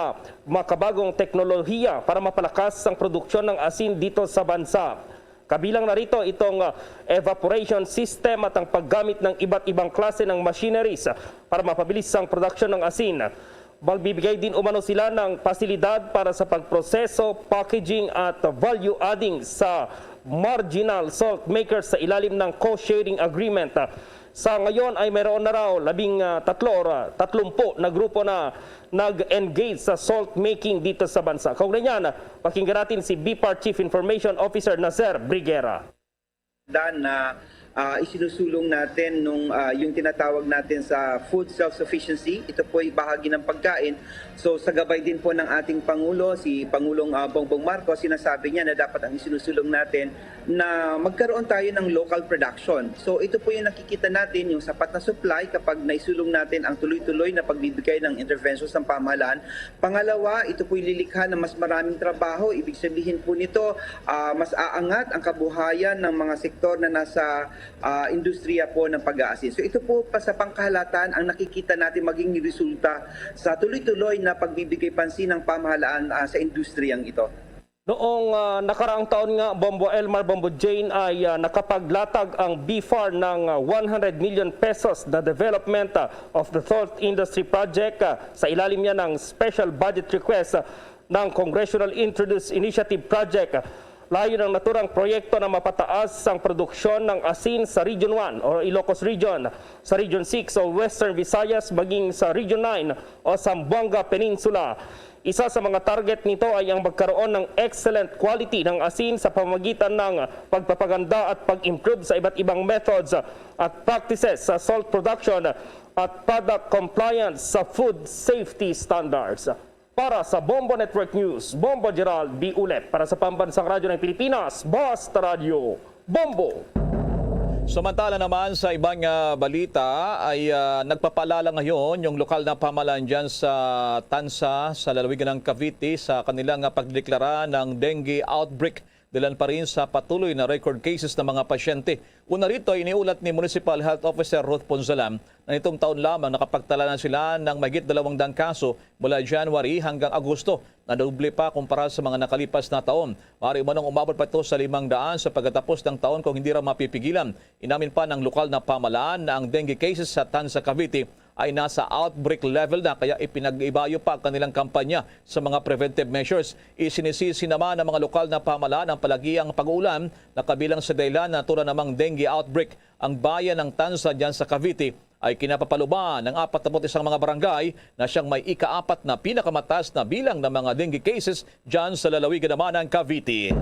makabagong teknolohiya para mapalakas ang produksyon ng asin dito sa bansa. Kabilang na rito itong ah, evaporation system at ang paggamit ng iba't ibang klase ng machineries para mapabilis ang produksyon ng asin. Magbibigay din umano sila ng pasilidad para sa pagproseso, packaging at value adding sa marginal salt makers sa ilalim ng cost sharing agreement. Sa ngayon ay mayroon na raw labing ah, tatlo or ah, tatlumpu na grupo na nag-engage sa salt making dito sa bansa. Kaugnay niyan, pakinggan natin si BFAR Chief Information Officer Nasser Briguera. Dan na ah, isinusulong natin nung ah, yung tinatawag natin sa food self-sufficiency. Ito po ay bahagi ng pagkain. So sa gabay din po ng ating Pangulo, si Pangulong ah, Bongbong Marcos, sinasabi niya na dapat ang isinusulong natin na magkaroon tayo ng local production. So ito po yung nakikita natin, yung sapat na supply kapag naisulong natin ang tuloy-tuloy na pagbibigay ng interventions ng pamahalaan. Pangalawa, ito po'y lilikha ng mas maraming trabaho. Ibig sabihin po nito, ah, mas aangat ang kabuhayan ng mga sektor na nasa ah, industriya po ng pag-aasin. So ito po pa sa pangkahalatan ang nakikita natin maging resulta sa tuloy-tuloy na pagbibigay pansin ng pamahalaan ah, sa industriyang ito. Noong ah, nakaraang taon nga, Bombo Elmar, Bombo Jane, ay ah, nakapaglatag ang BFAR ng ah, one hundred million pesos na development ah, of the Salt Industry Project ah, sa ilalim niya ng special budget request ah, ng Congressional Introduced Initiative Project. Layo ng naturang proyekto na mapataas ang produksyon ng asin sa Region one o Ilocos Region, sa Region six o Western Visayas, maging sa Region nine o Zamboanga Peninsula. Isa sa mga target nito ay ang magkaroon ng excellent quality ng asin sa pamamagitan ng pagpapaganda at pag-improve sa iba't ibang methods at practices sa salt production at product compliance sa food safety standards. Para sa Bombo Network News, Bombo Gerald B. Ulep. Para sa Pambansang Radyo ng Pilipinas, Basta Radyo, Bombo! Samantala naman sa ibang ah, balita ay ah, nagpapaalala ngayon yung lokal na pamahalaan dyan sa Tansa sa lalawigan ng Cavite sa kanilang ah, pagdeklara ng dengue outbreak dahilan pa rin sa patuloy na record cases ng mga pasyente. Una rito ay iniulat ni Municipal Health Officer Ruth Ponzalan na nitong taon lamang nakapagtala na sila ng mahigit dalawang daang kaso mula January hanggang Agosto, na doble pa kumpara sa mga nakalipas na taon. Maaari umanong umabot pa ito sa limang daan sa pagkatapos ng taon kung hindi raw mapipigilan. Inamin pa ng lokal na pamahalaan na ang dengue cases sa Tansa, Cavite ay nasa outbreak level na, kaya ipinag-ibayo pa ang kanilang kampanya sa mga preventive measures. Isinisisi naman ng mga lokal na pamahalaan ang palagiang pag-uulan na kabilang sa dahilan na tura namang dengue outbreak ang bayan ng Tansa dyan sa Cavite ay kinapapaluban ng apat na put isang mga barangay na siyang may ikaapat na pinakamataas na bilang ng mga dengue cases dyan sa lalawigan naman ng Cavite.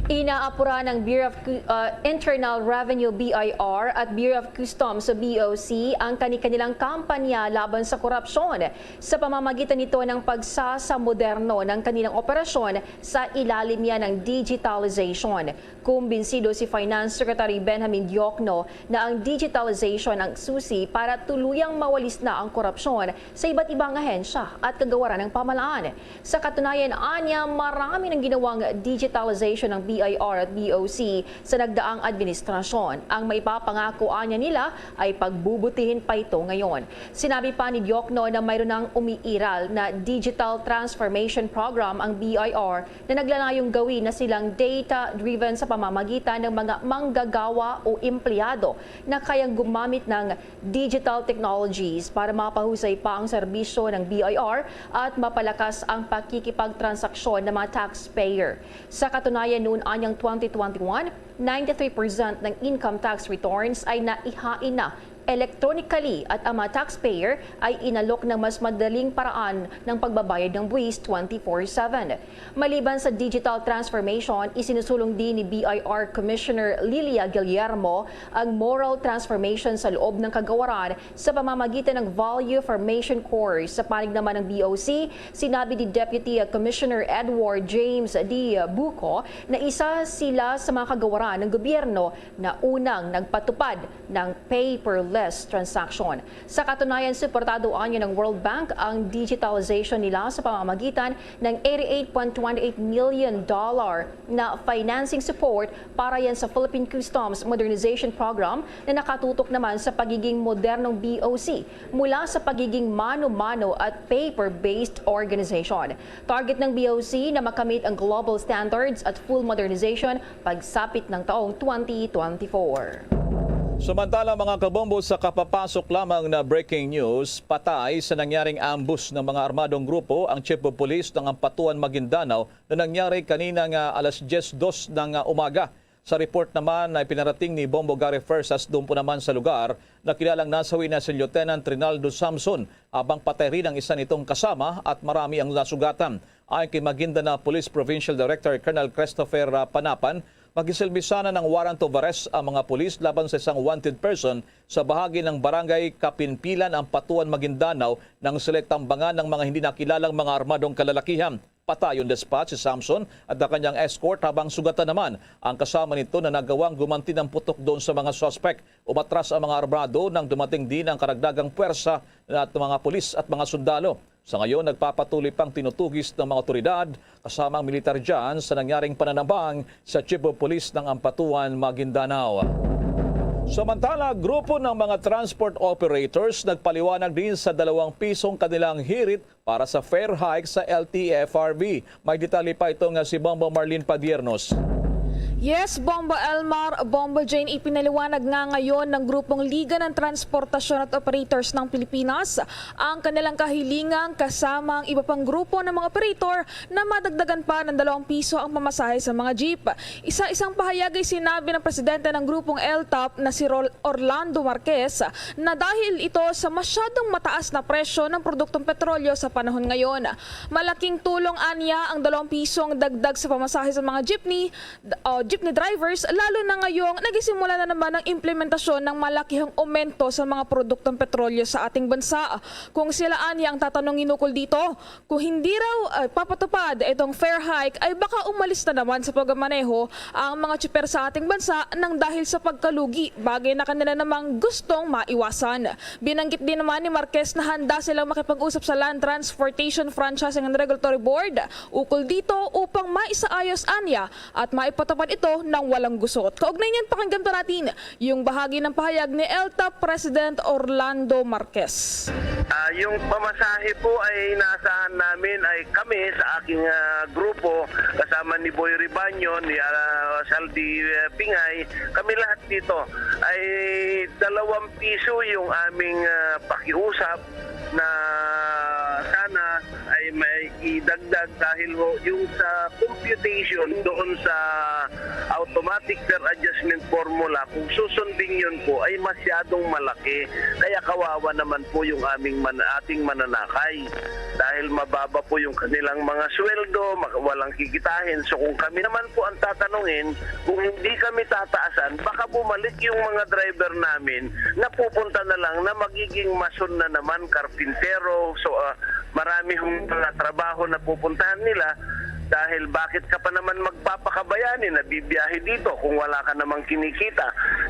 Inaapura ng Bureau of Cu- uh, Internal Revenue, B I R, at Bureau of Customs, B O C, ang kani-kanilang kampanya laban sa korupsyon sa pamamagitan nito ng pagsasamoderno ng kanilang operasyon sa ilalim niya ng digitalization. Kumbinsido si Finance Secretary Benjamin Diokno na ang digitalization ang susi para tuluyang mawalis na ang korupsyon sa iba't ibang ahensya at kagawaran ng pamahalaan. Sa katunayan, anya, marami ng ginawang digitalization ng I R at B O C sa nagdaang administrasyon. Ang maipapangako anya nila ay pagbubutihin pa ito ngayon. Sinabi pa ni Diokno na mayroon nang umiiral na digital transformation program ang B I R na naglalayong gawin na silang data-driven sa pamamagitan ng mga manggagawa o empleyado na kayang gumamit ng digital technologies para mapahusay pa ang serbisyo ng B I R at mapalakas ang pakikipagtransaksyon ng mga taxpayer. Sa katunayan, noon anyang twenty twenty-one, ninety-three percent ng income tax returns ay naihain na electronically at ang mga taxpayer ay inalok ng mas madaling paraan ng pagbabayad ng buwis twenty-four seven. Maliban sa digital transformation, isinusulong din ni B I R Commissioner Lilia Guillermo ang moral transformation sa loob ng kagawaran sa pamamagitan ng Value Formation Course. Sa panig naman ng B O C, sinabi ni Deputy Commissioner Edward James D. Buco na isa sila sa mga kagawaran ng gobyerno na unang nagpatupad ng paperless transaction. Sa katunayan, suportado anya ng World Bank ang digitalization nila sa pamamagitan ng eighty-eight point twenty-eight million dollar na financing support para yan sa Philippine Customs Modernization Program na nakatutok naman sa pagiging modernong B O C mula sa pagiging mano-mano at paper-based organization. Target ng B O C na makamit ang global standards at full modernization pagsapit ng taong twenty twenty-four. Samantala, mga kabombo, sa kapapasok lamang na breaking news, patay sa nangyaring ambush ng mga armadong grupo ang Chief of Police ng Ampatuan, Maguindanao, na nangyari kanina nga alas diyes dos ng umaga. Sa report naman na ipinarating ni Bombo Gary Fersas, doon po naman sa lugar, nakilalang nasawi na si Lieutenant Rinaldo Samson, habang patay rin ang isa nitong kasama at marami ang nasugatan. Ayon kay Maguindanao Police Provincial Director Colonel Christopher, ah, Panapan, magsisilbi sana ng warrant of arrest ang mga pulis laban sa isang wanted person sa bahagi ng Barangay Kapinpilan, Ampatuan, Maguindanao, nang sila'y tambangan ng mga hindi nakilalang mga armadong kalalakihan. Patay on the spot si Samson at ang kanyang escort, habang sugatan naman ang kasama nito na nagawang gumanti ng putok doon sa mga suspek. Umatras ang mga armado nang dumating din ang karagdagang puwersa at mga pulis at mga sundalo. Sa ngayon, nagpapatuloy pang tinutugis ng mga otoridad kasama ang militar dyan sa nangyaring pananambang sa Chief of Police ng Ampatuan, Maguindanao. Samantala, grupo ng mga transport operators nagpaliwanag din sa dalawang pisong kanilang hirit para sa fare hike sa L T F R B. May detalye pa ito nga si Bombo Marlene Padiernos. Yes, Bombo Elmar, Bombo Jane, ipinaliwanag nga ngayon ng grupong Liga ng Transportasyon at Operators ng Pilipinas ang kanilang kahilingan kasama ang iba pang grupo ng mga operator na madagdagan pa ng dalawang piso ang pamasahe sa mga jeep. Isa-isang pahayag ay sinabi ng presidente ng grupong L T O P na si Rol- Orlando Marquez na dahil ito sa masyadong mataas na presyo ng produktong petrolyo sa panahon ngayon. Malaking tulong anya ang dalawang pisong dagdag sa pamasahe sa mga jeepney, d- o jeepney drivers, lalo na ngayong nagisimula na naman ang implementasyon ng malakihang aumento sa mga produktong petrolyo sa ating bansa. Kung sila anya ang tatanungin ukol dito, kung hindi raw, ah, papatupad itong fare hike, ay baka umalis na naman sa pagmamaneho ang mga tsuper sa ating bansa nang dahil sa pagkalugi, bagay na kanila namang gustong maiwasan. Binanggit din naman ni Marquez na handa silang makipag-usap sa Land Transportation Franchising and Regulatory Board ukol dito upang maisaayos anya at maipatupad ito nang walang gusot. Kaugnay niyan, pakinggan pa natin yung bahagi ng pahayag ni L T O P President Orlando Marquez. Ah, yung pamasahe po ay inaasahan namin ay kami sa aking, ah, grupo kasama ni Boy Ribaño, ni, ah, Saldi, ah, Pingay, kami lahat dito ay dalawang piso yung aming, ah, pakiusap na sana ay may idagdag dahil ho yung sa computation doon sa automatic fare adjustment formula, kung susundin yun po ay masyadong malaki. Kaya kawawa naman po yung aming man, ating mananakay dahil mababa po yung kanilang mga sweldo, mak- walang kikitahin. So kung kami naman po ang tatanungin, kung hindi kami tataasan, baka bumalik yung mga driver namin na pupunta na lang na magiging mason na naman, karpintero. So ah, marami hong mga trabaho na pupuntahan nila dahil bakit ka pa naman magpapakabayani na bibiyahe dito kung wala ka namang kinikita.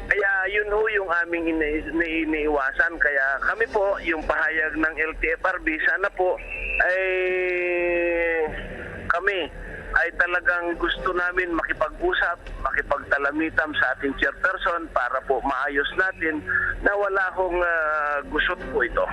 Kaya yun ho yung aming ini- ini- iniiwasan. Kaya kami po, yung pahayag ng L T F R B, sana po ay kami ay talagang gusto namin makipag-usap, makipagtalamitam sa ating chairperson para po maayos natin na wala hong, ah, gusot po ito.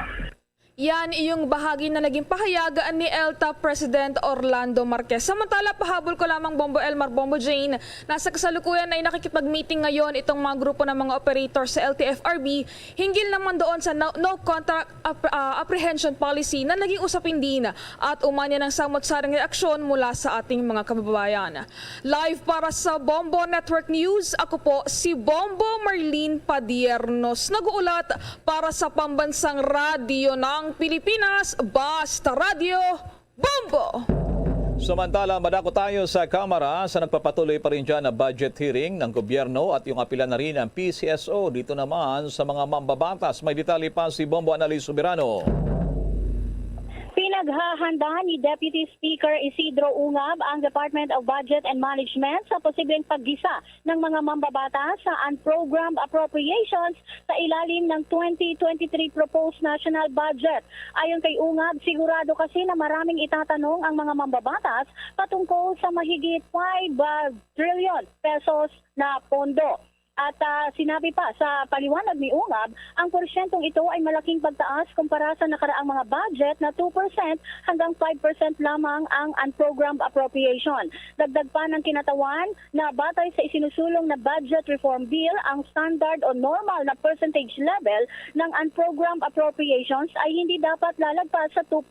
Yan iyong bahagi na naging pahayag ni ELTA President Orlando Marquez. Samantala, pahabol ko lamang, Bombo Elmar, Bombo Jane, nasa kasalukuyan ay nakikipag-meeting ngayon itong mga grupo ng mga operator sa L T F R B hinggil naman doon sa no, no contract ap- ah, apprehension policy na naging usapin din at umanya ng samot-saring reaksyon mula sa ating mga kababayan. Live para sa Bombo Network News, ako po si Bombo Marlene Padiernos, nag-uulat para sa Pambansang Radyo ng Pilipinas, Basta Radyo, Bombo! Samantala, madako tayo sa Kamara sa nagpapatuloy pa rin dyan na budget hearing ng gobyerno at yung apila na rin ang P C S O dito naman sa mga mambabatas. May detalye pa si Bombo Annalise Soberano. Pinaghahanda ni Deputy Speaker Isidro Ungab ang Department of Budget and Management sa posibleng paggisa ng mga mambabatas sa unprogrammed appropriations sa ilalim ng twenty twenty-three proposed national budget. Ayon kay Ungab, sigurado kasi na maraming itatanong ang mga mambabatas patungkol sa mahigit five trillion pesos na pondo. At ah, sinabi pa sa paliwanag ni Ungab, ang porsyentong ito ay malaking pagtaas kumpara sa nakaraang mga budget na two percent hanggang five percent lamang ang unprogrammed appropriation. Dagdag pa ng kinatawan na batay sa isinusulong na budget reform bill, ang standard o normal na percentage level ng unprogrammed appropriations ay hindi dapat lalagpas sa two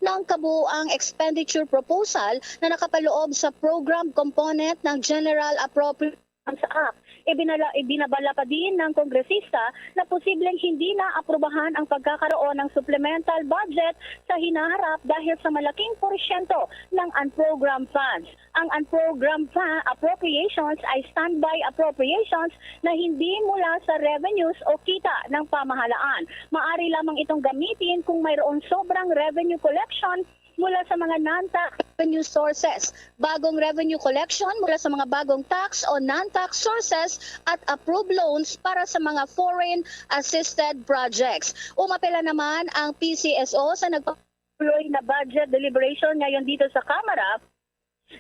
ng kabuoang expenditure proposal na nakapaloob sa program component ng General Appropriations Act. Ibinala, ibinabala pa din ng kongresista na posibleng hindi na aprubahan ang pagkakaroon ng supplemental budget sa hinaharap dahil sa malaking porsyento ng unprogrammed funds. Ang unprogrammed fa- appropriations ay standby appropriations na hindi mula sa revenues o kita ng pamahalaan. Maari lamang itong gamitin kung mayroong sobrang revenue collection mula sa mga non-tax revenue sources, bagong revenue collection mula sa mga bagong tax o non-tax sources, at approved loans para sa mga foreign assisted projects. Umapela naman ang P C S O sa nagpapatuloy na budget deliberation ngayon dito sa Kamara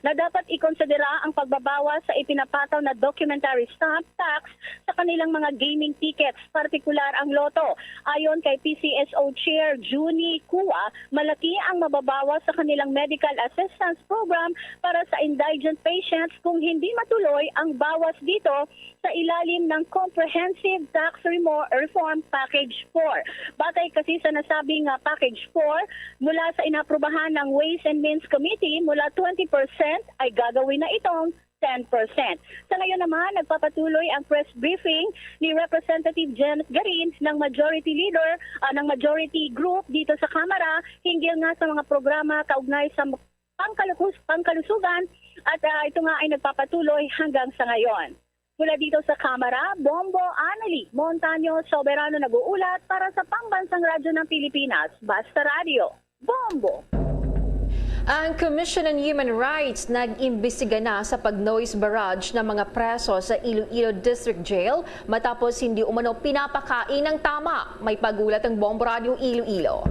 na dapat ikonsidera ang pagbabawas sa ipinapataw na documentary stamp tax sa kanilang mga gaming tickets, partikular ang Lotto. Ayon kay P C S O Chair Junie Cua, malaki ang mababawas sa kanilang medical assistance program para sa indigent patients kung hindi matuloy ang bawas dito sa ilalim ng Comprehensive Tax Remo- Reform Package four. Batay kasi sa nasabing, ah, Package four, mula sa inaprubahan ng Ways and Means Committee, mula twenty percent ay gagawin na itong ten percent. Sa ngayon naman, nagpapatuloy ang press briefing ni Representative Janet Garin ng Majority Leader, ah, ng Majority Group dito sa Kamara hinggil nga sa mga programa kaugnay sa pangkalukus- pangkalusugan at, ah, ito nga ay nagpapatuloy hanggang sa ngayon. Mula dito sa Kamara, Bombo Annalie Montaño Soberano nag-uulat para sa Pambansang Radyo ng Pilipinas, Basta Radyo, Bombo! Ang Commission on Human Rights nag-imbestiga na sa pag-noise barrage ng mga preso sa Iloilo District Jail matapos hindi umano pinapakain ng tama. May pag-ulat ang Bombo Radyo Iloilo.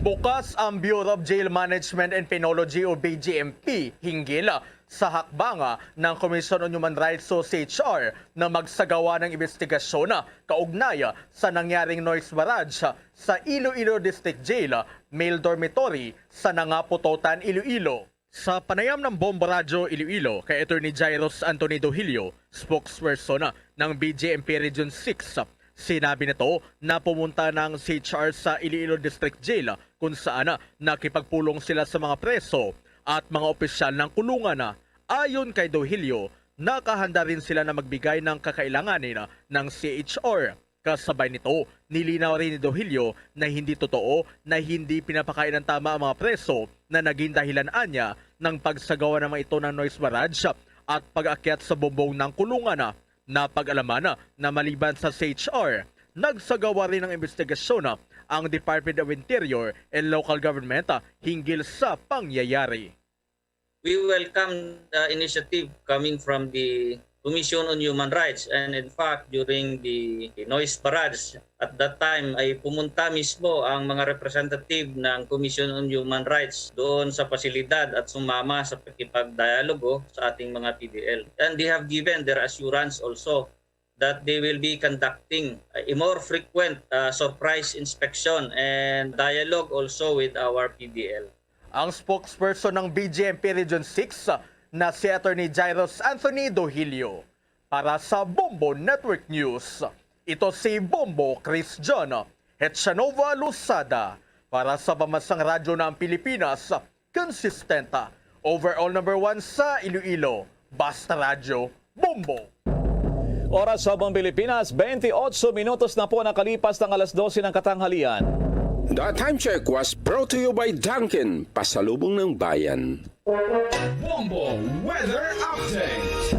Bukas ang Bureau of Jail Management and Penology o B J M P hinggil sa hakbang ng Commission on Human Rights o C H R na magsagawa ng imbestigasyon kaugnay sa nangyaring noise barrage sa Iloilo District Jail, male dormitory sa Nangaputotan, Iloilo. Sa panayam ng Bombo Radyo Iloilo kay Attorney Jairus Anthony Dohilio, spokesperson ng B J M P Region six, sinabi nito na pumunta na ang C H R sa Iloilo District Jail kung saan nakipagpulong sila sa mga preso at mga opisyal ng kulungan. Ayon kay Dohilio, nakahanda rin sila na magbigay ng kakailanganin ng C H R. Kasabay nito, nilinaw rin ni Dohilio na hindi totoo na hindi pinapakain ng tama ang mga preso na naging dahilan anya ng pagsagawa ng mga ito ng noise barrage at pag-akyat sa bumbong ng kulungan. Napag-alaman na maliban sa C H R, nagsagawa rin ng imbestigasyon ang Department of Interior and Local Government hinggil sa pangyayari. We welcome the initiative coming from the Commission on Human Rights. And in fact, during the, the noise barrage, at that time ay pumunta mismo ang mga representative ng Commission on Human Rights doon sa pasilidad at sumama sa pakipagdialogo sa ating mga P D L. And they have given their assurance also that they will be conducting a more frequent uh, surprise inspection and dialogue also with our P D L. Ang spokesperson ng B J M P Region six na si Attorney Jairus Anthony Dohilio. Para sa Bombo Network News, ito si Bombo Chris John Hetchanova Losada para sa Pambansang Radyo ng Pilipinas, consistent, overall number one sa Iloilo, Basta Radyo, Bombo. Oras sa Bong Pilipinas, twenty-eight minutos na po nakalipas ng alas dose ng katanghalian. The time check was brought to you by Dunkin, pasalubong ng bayan. Bombo Weather Update.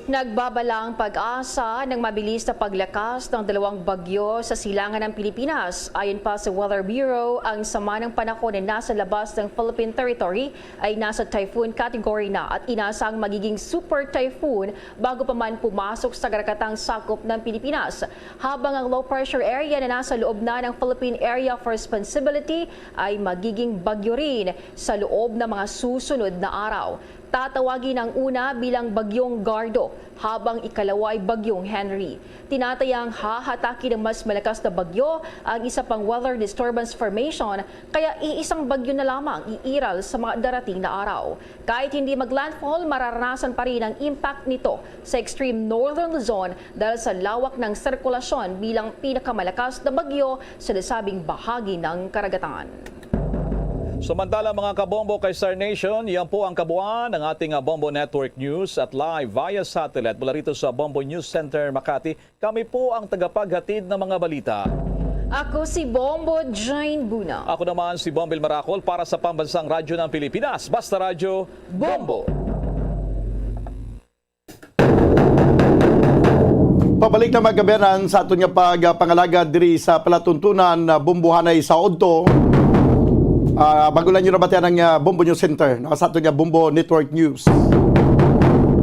Nagbabala ang pag-asa ng mabilis na paglakas ng dalawang bagyo sa silangan ng Pilipinas. Ayon pa sa Weather Bureau, ang sama ng panahon na nasa labas ng Philippine Territory ay nasa typhoon category na at inasang magiging super typhoon bago pa man pumasok sa karagatan sakop ng Pilipinas. Habang ang low pressure area na nasa loob na ng Philippine Area of Responsibility ay magiging bagyo rin sa loob ng mga susunod na araw. Tatawagin ang una bilang Bagyong Gardo, habang ikalawa ay Bagyong Henry. Tinatayang hahataki ng mas malakas na bagyo ang isa pang weather disturbance formation, kaya iisang bagyo na lamang iiral sa mga darating na araw. Kahit hindi mag-landfall, mararanasan pa rin ang impact nito sa extreme northern Luzon dahil sa lawak ng sirkulasyon bilang pinakamalakas na bagyo sa nasabing bahagi ng karagatan. Samantala, mga kabombo kay Star Nation, yan po ang kabuuan ng ating ah, Bombo Network News at live via satellite mula rito sa Bombo News Center, Makati. Kami po ang tagapaghatid ng mga balita. Ako si Bombo Jane Buna. Ako naman si Bombil Maracol para sa Pambansang Radyo ng Pilipinas, Basta Radyo, Bombo. Pabalik na, mga kaabyanan, sa aton nga pagpangalagad diri sa palatuntunan, ah, Bombohanay sa Udto. Ah, bago lang nyo nabatian ang ah, Bombo News Center, no? Sa aton nga Bombo Network News.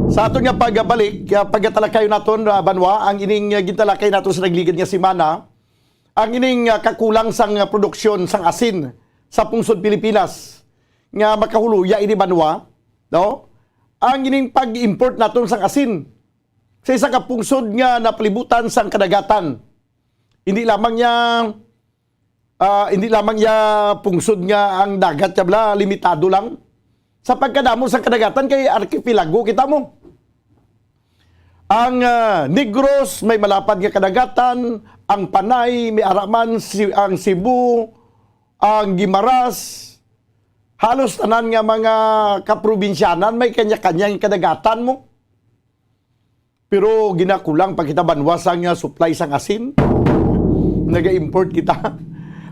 Sa aton nga pagbalik, ah, pagatalakayon naton, ah, banwa, ang ining ah, gintalakay nato sa nagligad nga semana, ang ining ah, kakulang sang ah, produksyon sang asin sa pungsod Pilipinas nga makahuluya ini banwa, no? Ang ining pag-import naton sang asin sa isa ka pungsod nga napalibutan sang kadagatan. Hindi lamang niya ah, hindi lamang niya pungsod nga ang dagat niya bala limitado lang. Sa pagkadamo sang kadagatan kay arkipelago kita mo. Ang ah, Negros may malapad nga kadagatan, ang Panay may ara man, si, ang Cebu, ang Guimaras, halos tanan nga mga kaprobinsyanan may kanya-kanyang kadagatan mo. Pero ginakulang pa kita banwa sang ah, supply sang asin. Naga-import kita.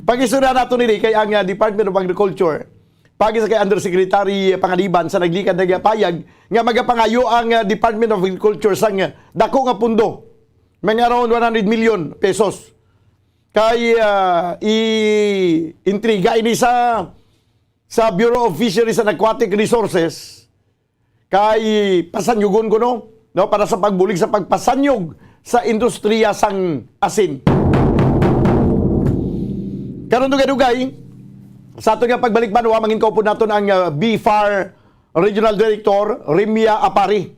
Pag-istorya nato nini kay ang ah, Department of Agriculture, pagi sa kay Undersecretary Panganiban sa naglikad nagapayag nga magapangayo ang ah, Department of Agriculture sang ah, dako nga pundo, mga around one hundred million pesos. Kay ah, i-intriga ini sa sa Bureau of Fisheries and Aquatic Resources kay pasanyugon kuno, no, para sa pagbulig sa pagpasanyog sa industriya sang asin. Karon, dugay-dugay, sa aton nga pagbalik banwa, mangin kaupod naton ang ah, BFAR Regional Director Rimia Apari.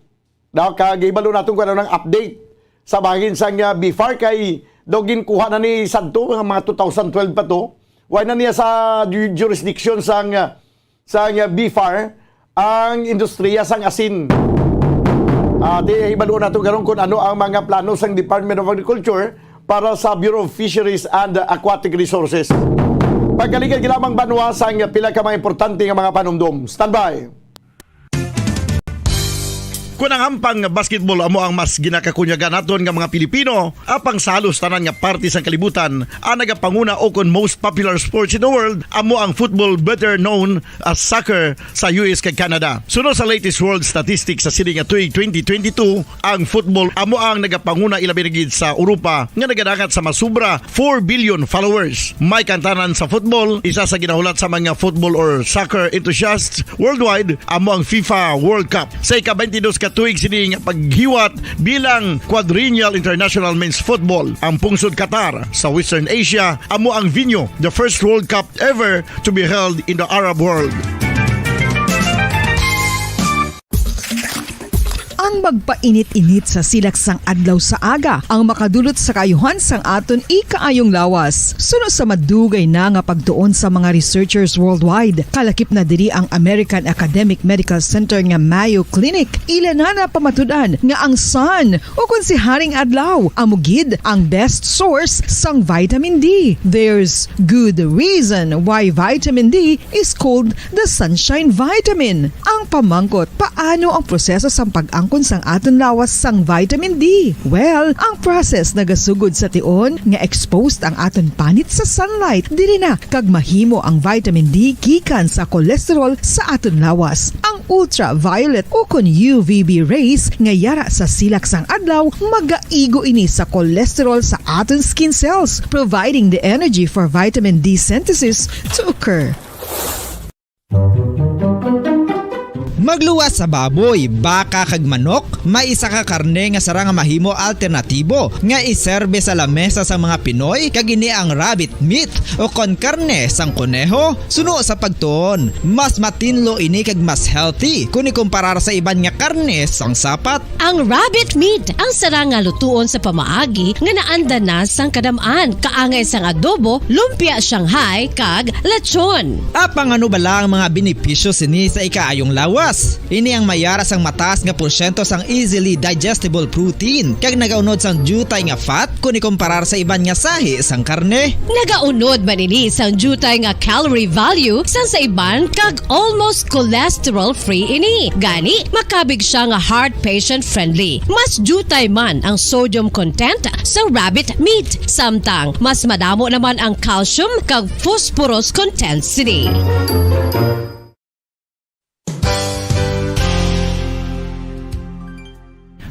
Daw kagibalo naton kung ano nang update sa bahin sang ah, BFAR kay daw ginkuha na ni sadto nga mga two thousand twelve pa to. Wala na niya sa ju- jurisdiction sang ah, sang ah, BFAR ang industriya sang asin. Ah, di hibalo nato karon kung ano ang mga plano sang Department of Agriculture para sa Bureau of Fisheries and Aquatic Resources. Pagkaligad lamang banwa sang pila ka mga importante nga mga panumdom. Standby. Kun ang ampang basketball amo ang mas ginakakunyagan naton nga mga Pilipino, apang sa halos tanan nga parte sang kalibutan, ang nagapanguna o kon most popular sports in the world amo ang football, better known as soccer, sa U S kag Canada. Suno sa latest world statistics sa sini nga tuig twenty twenty-two, ang football amo ang nagapanguna, ilabi na gid sa Europa, nga nagadangat sa masubra four billion followers. May kantanan sa football, isa sa ginahulat sa mga football or soccer enthusiasts worldwide amo ang FIFA World Cup. Sa ika-twenty-dos ka tuig sini nga paghiwat bilang Quadrennial International Men's Football. Ang pungsod Qatar sa Western Asia amo ang venue the first World Cup ever to be held in the Arab world. Ang magpainit-init sa silak sang adlaw sa aga ang makadulot sa kaayuhan sang aton ikaayong lawas. Suno sa madugay na nga pagtuon sa mga researchers worldwide, kalakip na diri ang American Academic Medical Center nga Mayo Clinic. Ila na napamatud-an nga ang sun, o kon si Haring Adlaw, amo gid ang best source sang vitamin D. There's good reason why vitamin D is called the sunshine vitamin. Ang pamangkot, paano ang proseso sang pag-angkon sang aton lawas sang vitamin D? Well, ang process nagasugod sa tion nga exposed ang aton panit sa sunlight. Diri na kag mahimo ang vitamin D gikan sa cholesterol sa aton lawas. Ang ultraviolet o kon U V B rays nga yara sa silak sang adlaw magaigo ini sa cholesterol sa aton skin cells, providing the energy for vitamin D synthesis to occur. Magluwas sa baboy, baka kag manok, may isa ka karne nga sarang nga mahimo alternatibo nga iserbe sa lamesa sang mga Pinoy, kag ini ang rabbit meat o kon karne sang koneho. Suno sa pagtuon, mas matinlo ini kag mas healthy kon ikumparar sa iban nga karne sang sapat. Ang rabbit meat ang sarang nga lutuon sa pamaagi nga naanda na sang kadam-an, kaangay sang adobo, lumpia Shanghai, kag lechon. Apang ano bala ang mga benepisyo sini sa ikaayong lawas? Ini ang mayara sang mataas nga porsyento sang easily digestible protein kag nagaunod sang diutay nga fat kon ikumparar sa iban nga sahi sang karne. Nagaunod man ini sang diutay nga calorie value sang sa iban kag almost cholesterol-free ini. Gani, makabig sia nga heart patient-friendly. Mas diutay man ang sodium content sa rabbit meat, samtang mas madamo naman ang calcium kag phosphorus content sini.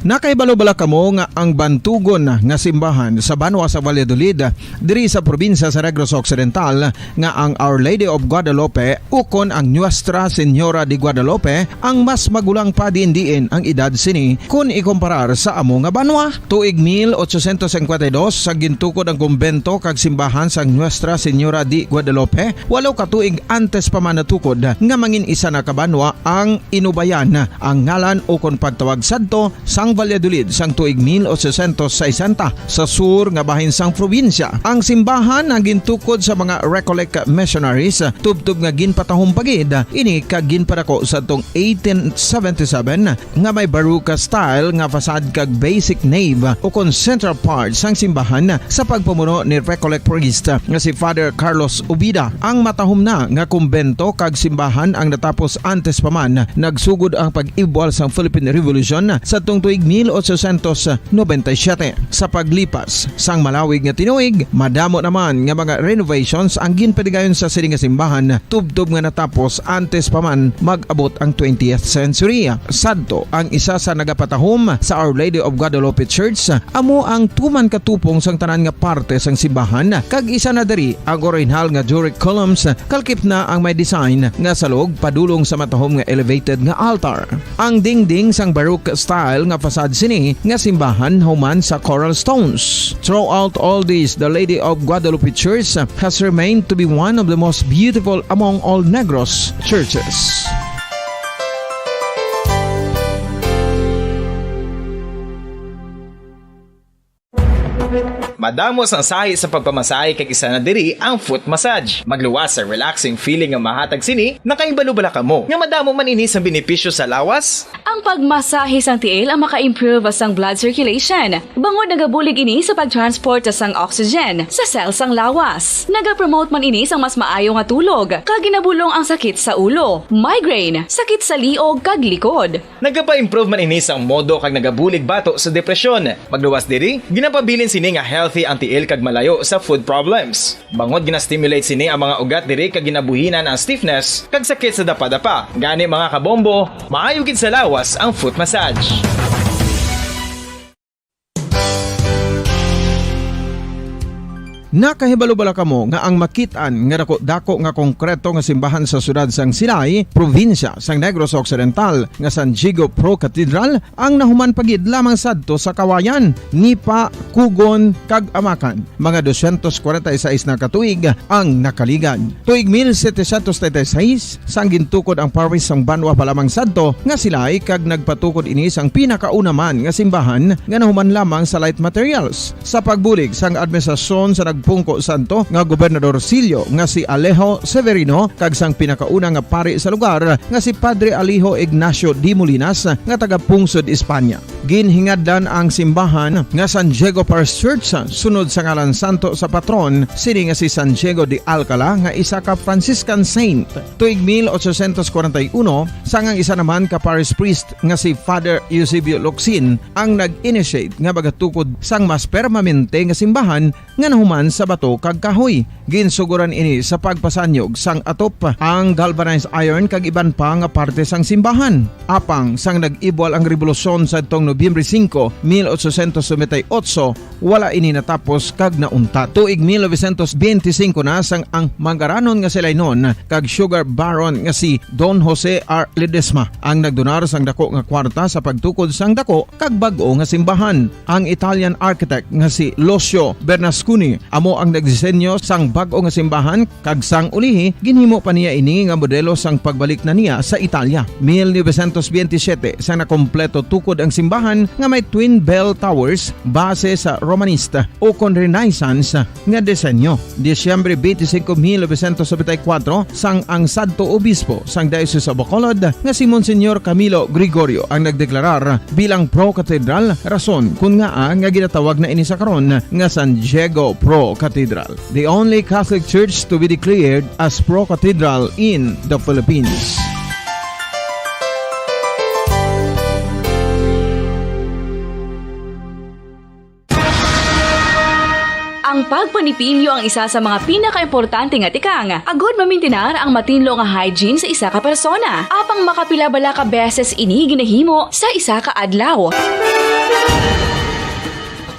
Nakahibalo bala kamo nga ang bantugon nga simbahan sa banwa sa Valladolid, diri sa probinsya sa Negros Occidental, nga ang Our Lady of Guadalupe ukon ang Nuestra Señora de Guadalupe ang mas magulang pa diin-diin ang edad sini kon ikumparar sa amo nga banwa? Tuig mil ochocientos cincuenta y dos sa gintukod ang kumbento kag simbahan sang Nuestra Señora de Guadalupe, walo ka tuig antes pa man natukod nga mangin isa na ka banwa ang Inubayan, ang ngalan ukon pagtawag sadto sang Valladolid sang tuig mil ochocientos sesenta sa sur nga bahin sang probinsya. Ang simbahan ang gintukod sa mga Recollect missionaries, tubtob nga ginpatahom pa gid ini kag ginpadako sadtong eighteen seventy-seven nga may Baroque style nga facade kag basic nave ukon central part sang simbahan sa pagpamuno ni Recollect priest nga si Father Carlos Ubida. Ang matahom na nga kumbento kag simbahan ang natapos antes pa man nagsugod ang pag-ibwal sang Philippine Revolution sadtong tuig mil ochocientos noventa y siete. Sa paglipas sang malawig nga tinuig, madamo naman nga mga renovations ang ginpatigayon sa sini nga simbahan, tubtob nga natapos antes pa man mag-abot ang twentieth century. Sadto, ang isa sa nagapatahom sa Our Lady of Guadalupe Church amo ang tuman ka tupong sang tanan nga parte sang simbahan, kag isa na diri ang orihinal nga Doric columns, kalakip na ang may design nga salog padulong sa matahom nga elevated nga altar. Ang dingding sang Baroque style nga facade sini nga simbahan human sa coral stones. Throughout all this, the Lady of Guadalupe Church has remained to be one of the most beautiful among all Negros churches. Madamo sang sahi sa pagpamasahe, kag isa na diri ang foot massage. Magluwas sa relaxing feeling nga mahatag sini. Nakahibalo bala kamo nga madamo man ini sang benepisyo sa lawas? Ang pagmasahe sang tiil ang maka-improve sang blood circulation, bangod nagabulig ini sa pag-transport sang oxygen sa cell sang lawas. Nagapromote man ini sang mas maayo nga tulog, kag ginabulong ang sakit sa ulo, migraine, sakit sa liog, kag likod. Nagapa-improve man ini sang modo kag nagabulig bato sa depresyon. Magluwas diri, ginapabilin sini nga healthy ang tiil kag malayo sa foot problems. Bangod gina-stimulate sini ang mga ugat diri kag ginabuhinan ang stiffness kag sakit sa dapadapa. Gani, mga kabombo, maayo gid sa lawas ang foot massage. Nakahibalo bala kamo nga ang makit-an nga dako-dako nga konkreto nga simbahan sa siyudad sang Silay, probinsya sang Negros Occidental, nga San Diego Pro Cathedral, ang nahuman pa gid lamang sadto sa kawayan, nipa, kugon, kag amakan? Mga dosyentos kwarenta y seis na ka tuig ang nakaligad. Tuig mil setecientos treinta y seis, sang gintukod ang parish sang banwa pa lamang sadto nga Silay, kag nagpatukod ini sang pinakauna man nga simbahan nga nahuman lamang sa light materials. Sa pagbulig sang administrasyon sa nagpungko sadto nga gobernador silyo nga si Alejo Severino kag sang pinakauna nga pari sa lugar nga si Padre Alejo Ignacio de Molinas nga taga Pungsod, Espanya. Ginhingadlan ang simbahan nga San Diego Parish Church sunod sa ngalan santo sa patron sini nga si San Diego de Alcala nga isa ka Franciscan saint. Tuig mil ochocientos kwarenta y uno, sang ang isa naman ka parish priest nga si Father Eusebio Locsin ang nag-initiate nga magatukod sang mas permanente nga simbahan nga nahuman sa bato kag kahoy. Ginsugoran ini sa pagpasanyog sang atop, ang galvanized iron kag iban pa nga parte sang simbahan. Apang sang nag-ibwal ang rebolusyon sadtong Nobyembre singko, mil ochocientos noventa y ocho, wala ini natapos kag nauntat. Tuig mil novecientos benti singko na sang ang manggaranon nga si Lainon kag sugar baron nga si Don Jose R. Ledesma ang nagdonar sang dako nga kwarta sa pagtukod sang dako kag bag-o nga simbahan. Ang Italian architect nga si Lucio Bernasconi amo ang nagdisenyo sang bag-o nga simbahan, kag sang ulihi ginhimo pa niya ini nga modelo sang pagbalik na niya sa Italia. Mil novecientos benti siyete, sang nakompleto tukod ang simbahan nga may twin bell towers base sa Romanista o kon Renaissance nga disenyo. Disyembre twenty-five, mil novecientos noventa y cuatro, sang ang sadto obispo sang Diocese of Bacolod nga si Monsignor Camilo Gregorio ang nagdeklarar bilang Pro Cathedral, rason kun ngaa nga ginatawag na ini sa karon nga San Diego Pro Cathedral, the only Catholic church to be declared as Pro Cathedral in the Philippines. Ang pagpanipilyo ang isa sa mga pinakaimportante nga tikang agud mamintinar ang matinlo nga hygiene sa isa ka persona. Apang makapila bala ka beses ini ginahimo sa isa ka adlaw?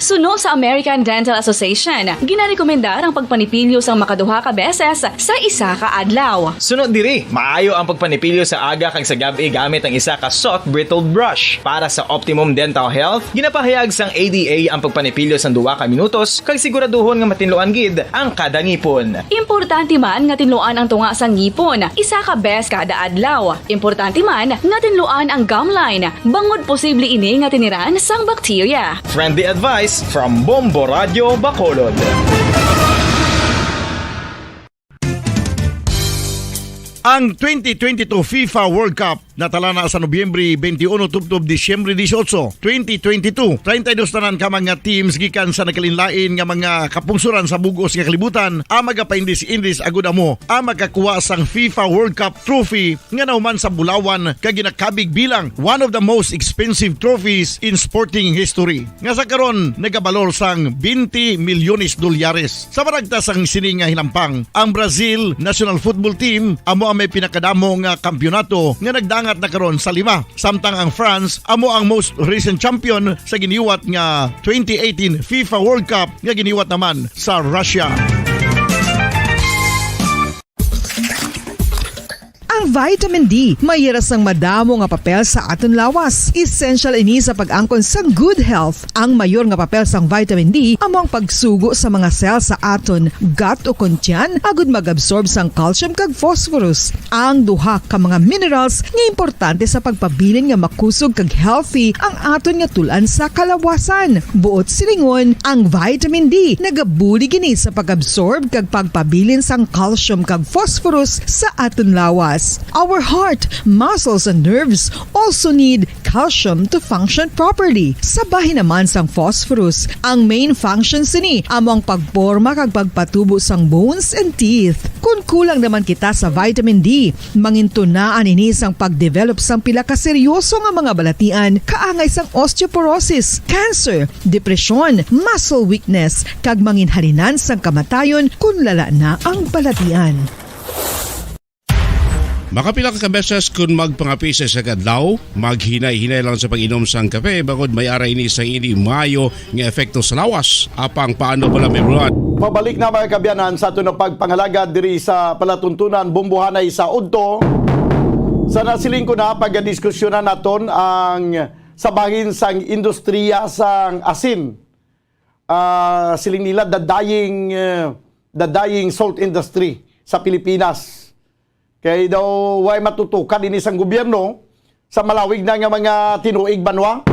Suno sa American Dental Association, ginarekomendar ang pagpanipilyo sang makaduha ka beses sa isa ka adlaw. Suno diri, maayo ang pagpanipilyo sa aga kag sa gab-i gamit ang isa ka soft bristled brush. Para sa optimum dental health, ginapahayag sang A D A ang pagpanipilyo sang duha ka minutos kag siguraduhon nga matinluan gid ang kada ngipon. Importante man nga tinluan ang tunga sang ngipon isa ka bes kada adlaw. Importante man nga tinluan ang gum line, bangod posible ini nga tiniran sang bakterya. Friendly advice from Bombo Radio Bacolod. Ang twenty twenty-two FIFA World Cup natala na sa Nobyembre twenty-one tubtob Disyembre dieciocho, twenty twenty-two. Treinta y dos tanan ka mga teams gikan sa nagkalainlain nga mga kapungsoran sa bug-os nga kalibutan ang magapaindis-indis agud amo ang makakuha sang FIFA World Cup trophy nga nahuman sa bulawan kag ginakabig bilang one of the most expensive trophies in sporting history, nga sa karon nagabalor sang twenty milyones dolyares. Sa maragtas sang sini nga hinampang, ang Brazil national football team amo ang may pinakadamo nga kampiyonato nga nagdangat na karon sa lima, samtang ang France amo ang most recent champion sa giniwat nga twenty eighteen FIFA World Cup nga giniwat naman sa Russia. Ang vitamin D may hira sang madamo nga papel sa aton lawas. Essential ini sa pag-angkon sang good health. Ang mayor nga papel sang vitamin D amo ang pagsugo sa mga cell sa aton gut o kon tiyan agud mag-absorb sang calcium kag phosphorus, ang duha ka mga minerals nga importante sa pagpabilin nga makusog kag healthy ang aton nga tul-an sa kalawasan. Buot silingon, ang vitamin D nagabulig ini sa pag-absorb kag pagpabilin sang calcium kag phosphorus sa aton lawas. Our heart, muscles, and nerves also need calcium to function properly. Sa bahin naman sang phosphorus, ang main function sini amo ang pagporma kag pagpatubo sang bones and teeth. Kon kulang naman kita sa vitamin D, mangintunaan ini sang pag-develop sang pila ka seryoso nga mga balatian kaangay sang osteoporosis, cancer, depresyon, muscle weakness, kag manginhalinan sang kamatayon kon lala na ang balatian. Makapila ka beses kun magpangape sa isa ka adlaw, maghinay-hinay lang sa pag-inom sang kape, bangod may ara ini sang indi maayo nga epekto sa lawas. Apang paano bala, Ma'am Ron? Pabalik na, mga kaabyanan, sa aton nga pagpangalagad diri sa palatuntunan, Bombohanay sa Udto. Sa nasiling ko na, pagdiskusyonan naton ang sa bahin sang industriya sang asin. Ah, siling nila, the dying, eh, the dying salt industry sa Pilipinas. Kay daw way matutukan ini sang gobyerno sa malawig na nga mga tinuig banwa.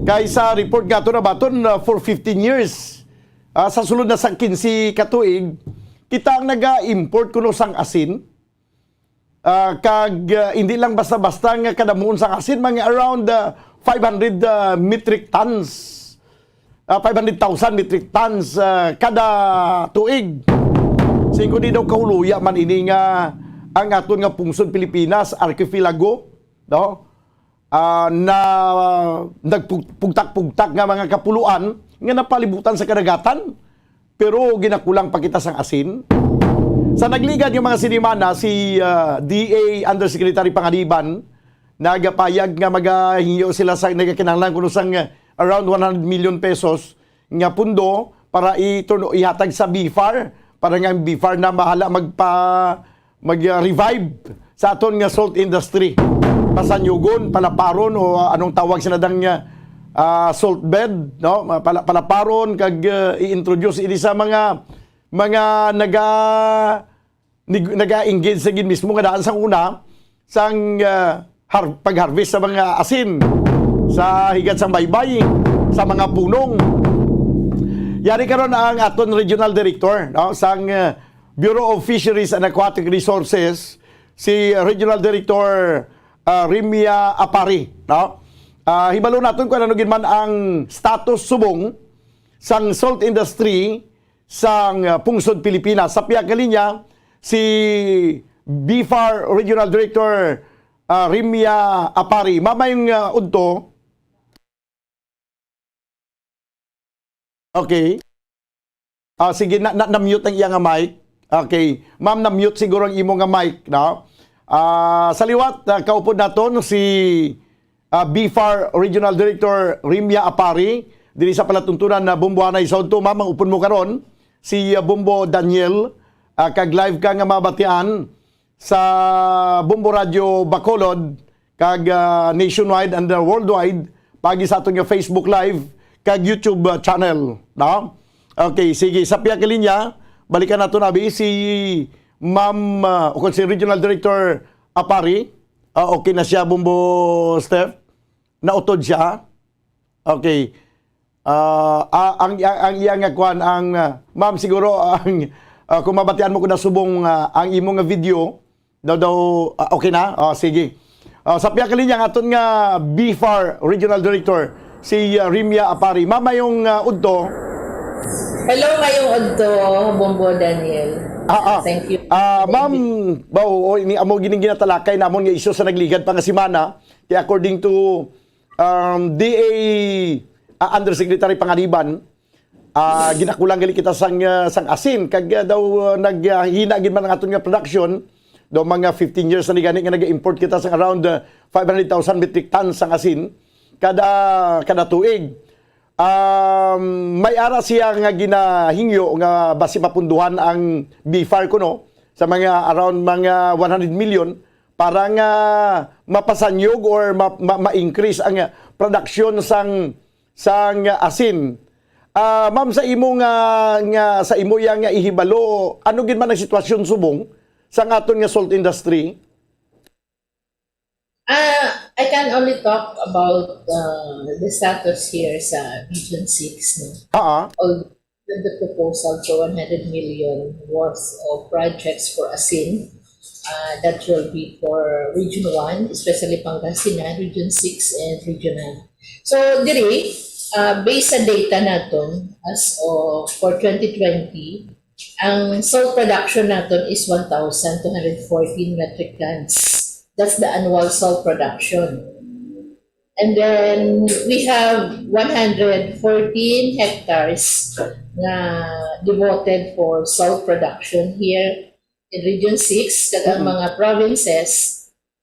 Kay sa report nga aton nabaton, ah, for fifteen years, ah, sa sulod na sang quince ka tuig, kita ang naga-import kuno sang asin. Ah, kag, ah, hindi lang basta-basta nga kadamuon sang asin, mga around, ah, five hundred, ah, metric tons. Ah, five hundred thousand metric tons, ah, kada tuig. Singko di daw kahuluya man ini nga ang aton nga pungsod Pilipinas, archipelago, no? Ah, na nagpug-, pugtak-pugtak nga mga kapuluan nga napalibutan sa kadagatan, pero ginakulang pa kita sang asin. Sa nagligad nga mga sinimana, si, ah, D A Undersecretary Panganiban nagapayag nga magahingyo sila sa nagakinahanglan kuno sang, ah, around one hundred million pesos nga pundo para iturno, ihatag sa BFAR, para nga ang BFAR na bahala magpa-, mag-revive sa aton nga salt industry. Pasanyugon, palaparon, o, ah, anong tawag sila dang, ah, ah, salt bed, no? Ma-, pala-, palaparon kag, ah, i-introduce ini sa mga, mga naga-, nig-, naga-engage sa gid mismo nga daan sang una sang, ah, har-, pag-harvest sa mga asin sa higad sang baybay, sa mga punong. Yari karon ang aton regional director, no, sang, ah, Bureau of Fisheries and Aquatic Resources, si Regional Director, ah, Rimia Apari, no? Ah, hibalo naton kung ano gid man ang status subong sang salt industry sang, ah, pungsod Pilipinas. Sa pihak nga linya, si BFAR Regional Director, ah, Rimia Apari. Ma'am, maayong, ah, udto. Okay. Ah, sige, na, na, na-mute ang iya nga mic. Okay. Ma'am, na-mute siguro ang imo nga mic, no? Ah, sa liwat, ah, kaupod naton si, ah, BFAR Regional Director Rimia Apari, diri sa palatuntunan na Bombohanay sa Udto. Ma'am, ang upod mo karon, si, ah, Bombo Daniel, ah, kag live ka nga mabatian sa Bombo Radio Bacolod, kag, ah, nationwide and, ah, worldwide, paagi sa aton nga Facebook Live kag YouTube, ah, channel, no? Okay, sige, sa pihak nga linya, balikan nato na abi si Ma'am, ah, o kung si Regional Director Apari. Ah, okay na siya, Bombo Steph? Nautod siya? Okay. Ah, ah, ang, ang, ang iya nga kwan, ang, ah, ma'am, siguro, ang, ah, kung mabatian mo ko na subong, ah, ang imo nga video, daw, daw, ah, okay na? Ah, sige. Ah, sa pihak nga linya, ang aton nga BFAR Regional Director, si, ah, Rimia Apari. Ma'am, maayong, ah, udto. Hello, maayong udto, Bombo Daniel. Ah, ah. Thank you. Ah, ma'am, ba, oo, ini amo gining ginatalakay namon nga isyu sa nagligad pa nga semana. Kay according to, um, D A, ah, Undersecretary Panganiban, ah, ginakulang gali kita sang, ah, sang asin. Kag, ah, daw, ah, naghina gid man ang aton nga production. Daw mga fifteen years na ni gani nga nag-import kita sang around, ah, five hundred thousand metric tons sang asin kada, kada tuig. Um, may ara siya nga ginahingyo nga basi mapunduhan ang BFAR kuno sa mga around mga one hundred million para nga mapasanyog or ma-, ma-, ma-increase ang production sang, sang asin. Ah, ma'am, sa imo nga, nga, sa imo ya nga ihibalo, ano gid man ang sitwasyon subong sang aton nga salt industry? Ah, I can only talk about, uh, the status here sa Region six, no? Ah, ah. Although the proposal for one hundred million worth of projects for asin, uh, that will be for Region one, especially Pangasinan, Region six, and Region nine. So, diri, uh, based sa data naton, as of, for twenty twenty, ang salt production naton is one thousand two hundred fourteen metric tons. That's the annual salt production. And then we have one hundred fourteen hectares na devoted for salt production here in Region six, kag ang Mm. mga provinces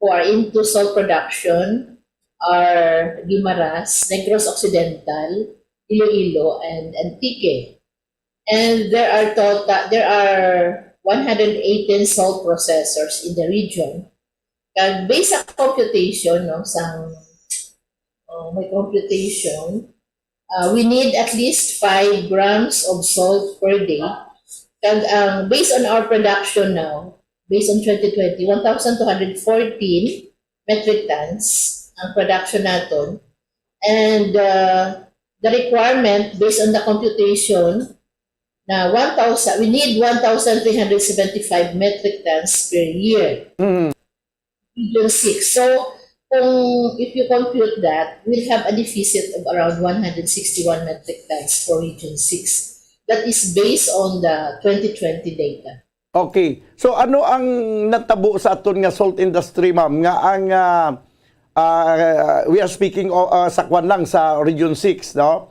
who are into salt production are Guimaras, Negros Occidental, Iloilo, and Antique. And there are total, there are one hundred eighteen salt processors in the region. Kag based sa computation, no, sang, uh, may computation, uh, we need at least five grams of salt per day. Kag ang, based on our production now, based on twenty twenty, one thousand two hundred fourteen metric tons ang production naton. And, uh, the requirement, based on the computation, na one thousand, we need one thousand three hundred seventy-five metric tons per year. Mm. Region six. So, kung, if you compute that, we'll have a deficit of around one hundred sixty-one metric tons for Region six. That is based on the twenty twenty data. Okay. So ano ang natabo sa aton nga salt industry, ma'am, nga ang, ah, ah, we are speaking o, ah, sa kwan lang, sa Region six, no?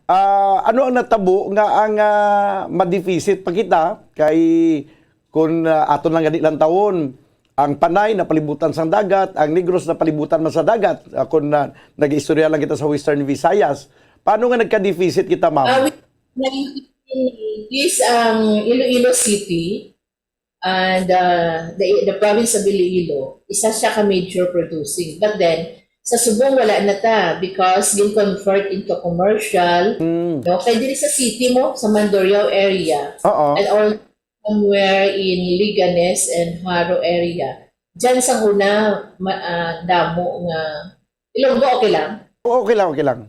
Ah, ano ang natabo nga ang, ah, ma-deficit pa kita kay kun, ah, aton lang gani lang tawon, ang Panay napalibutan sang dagat, ang Negros napalibutan man sa dagat. Ah, kun, ah, nag-istorya lang kita sa Western Visayas, paano nga nagka-deficit kita, ma'am? Ah, we, this ang Iloilo City and, uh, the, the province of Iloilo, isa siya ka major producing. But then, sa subong wala na ta because gin-convert into commercial. Mm. No? Kay diri sa city mo, sa Mandurriao area, Oo. and all somewhere in Leganes and Jaro area, dyan sa una, ma- ah, damo nga, Ilonggo, okay lang? Oo, okay lang, okay lang.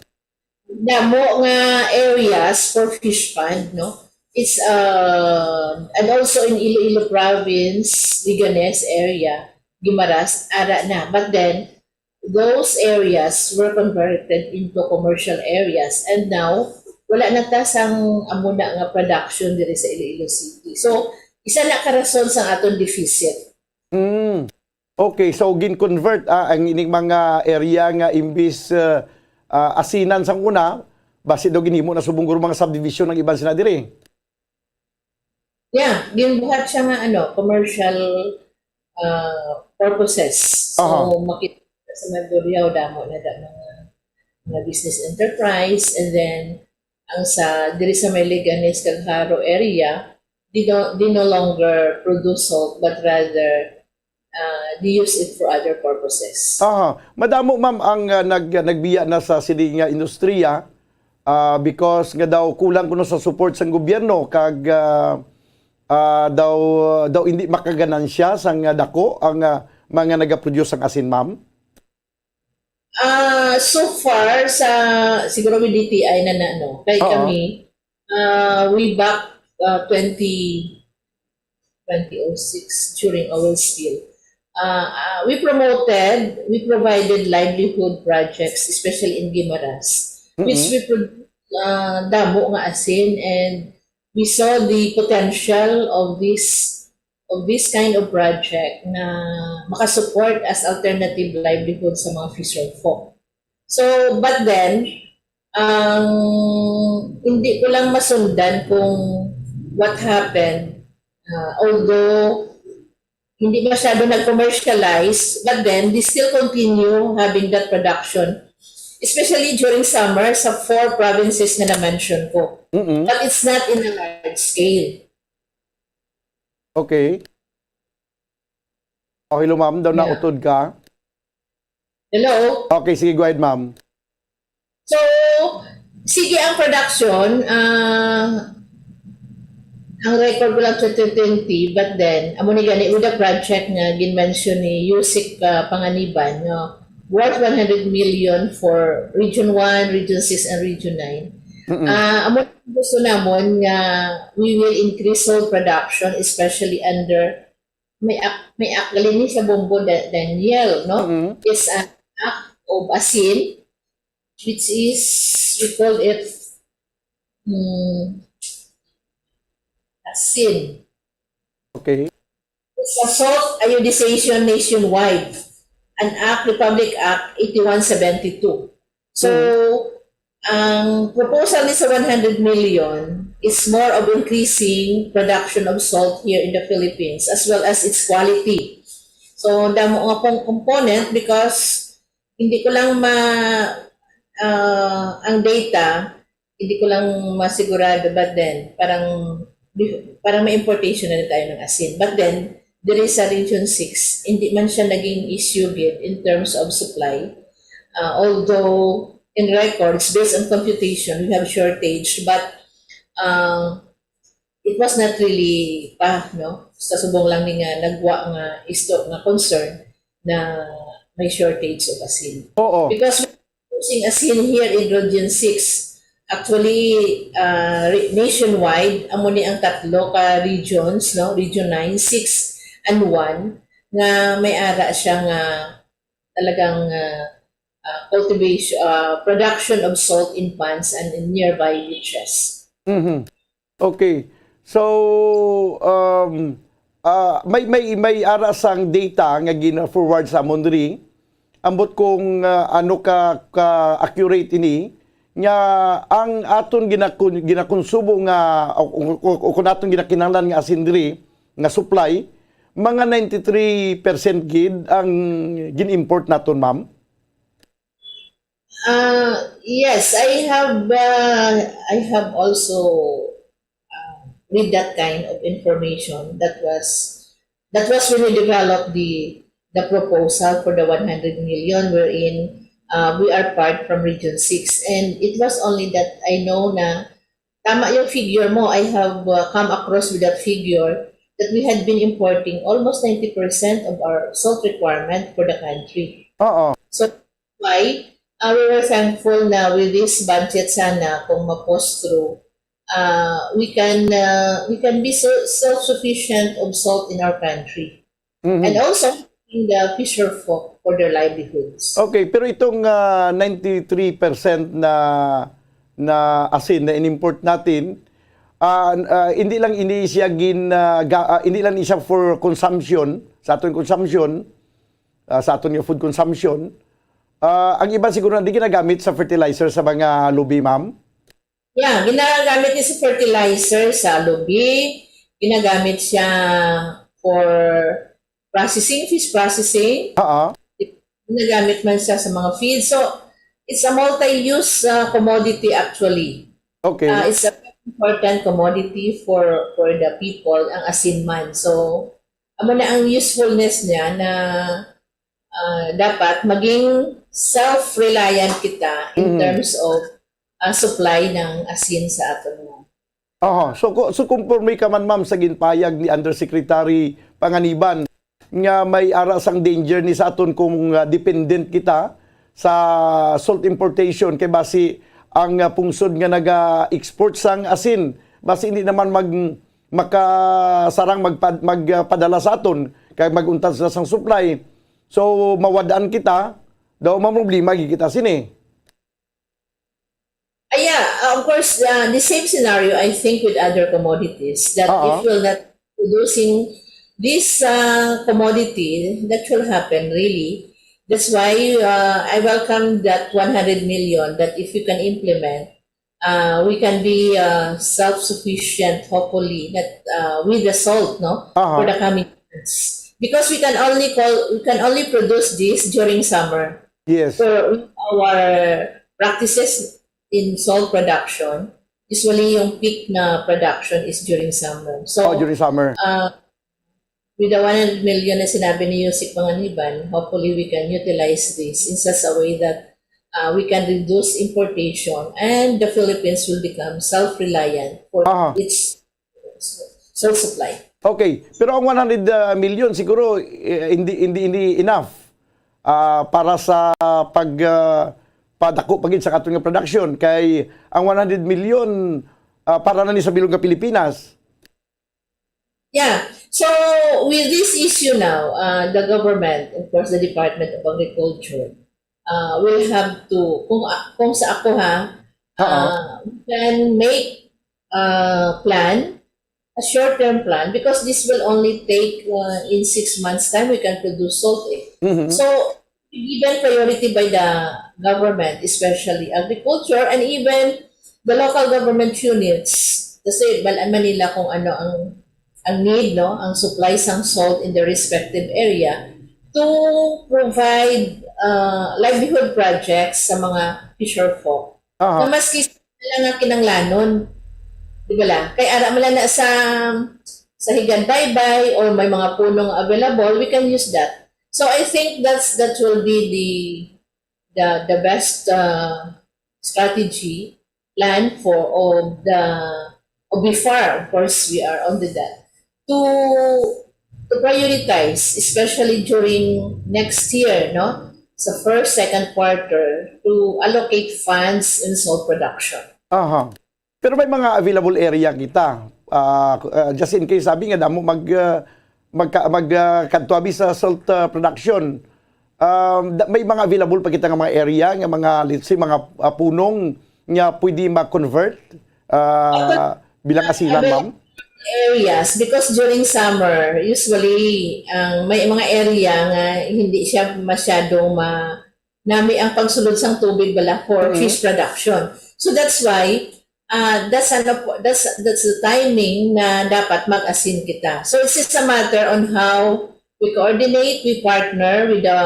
Damo nga areas for fish pond, no? It's, uh, and also in Iloilo province, Leganes area, Guimaras, ara na. But then, those areas were converted into commercial areas. And now, wala na ta sang amo na nga production diri sa Iloilo City. So, isa na ka rason sang aton deficit. Mm. Okay, so gin-convert, ah, ang ining mga area nga imbis, ah, ah, asinan sang una, basi daw ginhimo na subong guro mga subdivision ang iban sina diri. Yeah, ginbuhat siya nga, ano, commercial, uh, purposes. So, Aha. Makita sa Mandurriao, damo na da mga, mga business enterprise, and then ang sa diri sa may Leganes kag Jaro area, they don't, they no longer produce salt, but rather, uh, they use it for other purposes. Aha, madamo, ma'am, ang, ah, nag nagbiya na sa sini nga industriya, ah, because nga daw kulang kuno sa support sang gobyerno kag, ah, ah, daw daw hindi makaganansya sang, ah, dako ang, ah, mga nagaproduce sang asin, ma'am. Ah, so far sa, siguro with D T I na na, no? Kay Oo. Kami, ah, way back, ah, twenty, twenty oh six during oil spill. Ah, ah, we promoted, we provided livelihood projects, especially in Guimaras, which Mm-mm. we pro- ah, damo nga asin, and we saw the potential of this of this kind of project na makasupport as alternative livelihood sa mga fisher folk. So, but then, ang hindi ko lang masundan kung what happened, ah, although hindi masyado nag-commercialize, but then they still continue having that production, especially during summer sa four provinces na na-mention ko. Mm-mm. But it's not in a large scale. Okay. Oh, hello, ma'am. Daw Yeah. nautod ka. Hello? Okay, sige, go ahead, ma'am. So, sige ang production, ah, ang record ko lang twenty twenty, but then, amo ni gani, with the project nga gin-mention ni Yusik, ah, Panganiban, no? Worth one hundred million for Region one, Region six, and Region nine. Mm-mm. Ah, amo gusto namon nga we will increase salt production, especially under, may ak-, may ak-, gali ni sa Bombo Da-, Daniel, no? Mm-mm. Is an act of asin, which is, we call it, hmm, asin. Okay. Sa salt iodization nationwide, an act, Republic Act eighty-one seventy-two. So, ang proposal ni sa one hundred million is more of increasing production of salt here in the Philippines, as well as its quality. So, damo nga pong component because hindi ko lang ma-, ah, ang data, hindi ko lang masigurado, but then, parang, parang may importation na rin tayo ng asin. But then, there is a Region six, hindi man siya naging issue gid in terms of supply. Ah, although, in records, based on computation, we have shortage, but, ah, it was not really pa, no? Sa subong lang ni nga nagwa nga isto nga concern na may shortage of asin. Oo. Because we're producing asin here in Region six, actually, uh, re-, nationwide, amo ni ang tatlo ka regions, no? Region nine, six, and one, nga may ara siya nga talagang, uh, uh, cultivation, uh, production of salt in ponds and in nearby beaches. Mhm. Okay. So, um, ah, may, may, may ara sang data nga gina-forward sa amon diri. Ambot kung, ah, ano ka, ka accurate ini, nga ang aton ginakon-, ginakonsumo nga, o, o, o, o kung aton ginakinahanglan nga asin diri, nga supply, mga ninety-three percent gid ang gin-import naton, ma'am? Uh, yes, I have, uh, I have also, uh, read that kind of information. That was, that was when we developed the, the proposal for the one hundred million, wherein, uh, we are part from Region six. And it was only that I know na tama yung figure mo. I have, uh, come across with that figure that we had been importing almost ninety percent of our salt requirement for the country. Oo. So, why, uh, we were thankful na with this budget sana, kung ma-push through, uh, we can, uh, we can be so, self-sufficient of salt in our country. Mhm. And also, in the fisher folk for their livelihoods. Okay, pero itong, ah, ninety-three percent na, na asin na inimport natin, ah, ah, hindi lang ini siya gin-, ah, ga-, ah, hindi lang siya for consumption, sa aton consumption, ah, sa aton nga food consumption. Ah, ang iban siguro na di ginagamit sa fertilizer sa mga lubi, ma'am? Yeah, ginagamit ni sa fertilizer sa lubi, ginagamit siya for processing, fish processing. Oo. Ginagamit man siya sa mga feed. So, it's a multi-use, uh, commodity actually. Okay. Uh, it's a important commodity for, for the people, ang asin man. So, amo na ang usefulness niya na, uh, dapat maging self-reliant kita in Mm. terms of, uh, supply ng asin sa aton nga. Aha. So, ku-, so, konforme ka man, ma'am, sa ginpahayag ni Undersecretary Panganiban nga may ara sang danger ni sa aton kung, ah, dependent kita sa salt importation, kay basi ang, ah, pungsod nga naga-export sang asin, basi hindi naman mag-, makasarang magpa-, magpadala sa aton, kay mag-untat sila sang supply. So, mawad-an kita, daw mamroblema gid kita sini. Ah, yeah, uh, of course, uh, the same scenario, I think, with other commodities, that Oo. if we're not producing this, uh, commodity, that will happen, really. That's why, uh, I welcome that one hundred million, that if we can implement, uh, we can be, uh, self-sufficient, hopefully, that, uh, with the salt, no, Aha. for the coming months. Because we can only call, we can only produce this during summer. Yes. For our practices in salt production, usually yung peak na production is during summer. So, Oh, during summer. uh, with the one hundred million na sinabi ni Yusik Panganiban, hopefully we can utilize this in such a way that, uh, we can reduce importation and the Philippines will become self-reliant for Aha. its source supply. Okay, pero ang one hundred, ah, million siguro, eh, hindi, hindi, hindi enough, ah, para sa pag, ah, padako pa gid sa aton nga production, kay ang one hundred million, ah, para na ni sa bilog nga Pilipinas. Yeah. So, with this issue now, uh, the government, of course, the Department of Agriculture, uh, will have to, kung, kung sa ako ha, Oo. uh, we can make a plan, a short-term plan, because this will only take, uh, in six months' time, we can produce salt eh. Mhm. So, given priority by the government, especially agriculture and even the local government units, Kasi balaan man nila kung ano ang, ang need, no, ang supply sang salt in the respective area to provide, uh, livelihood projects sa mga fisher folk. Aha. Na maski sila nga kinanglanon, di ba la? Kay ara man lang na sa, sa Higanbaybay or may mga punong available, we can use that. So I think that's, that will be the, the, the best, uh, strategy plan for of the, of before, of course, we are on the that, to, to prioritize, especially during next year, no? Sa first, second quarter, to allocate funds in salt production. Aha. Pero may mga available area kita. Ah, ah, just in case, sabi nga, damo mag, ah, magka-, mag, ah, kadto abi sa salt, ah, production. Um, da-, may mga available pa kita nga mga area, nga mga, let's say, mga, ah, punong nga pwede ma-convert, ah, bilang asilan, ma'am? Areas, because during summer, usually, ang may mga area nga hindi siya masyadong ma-, nami ang pagsulod sang tubig bala for Mm. fish production. So that's why, ah, that's ano po, that's, that's the timing na dapat mag-asin kita. So it's just a matter on how we coordinate, we partner with the,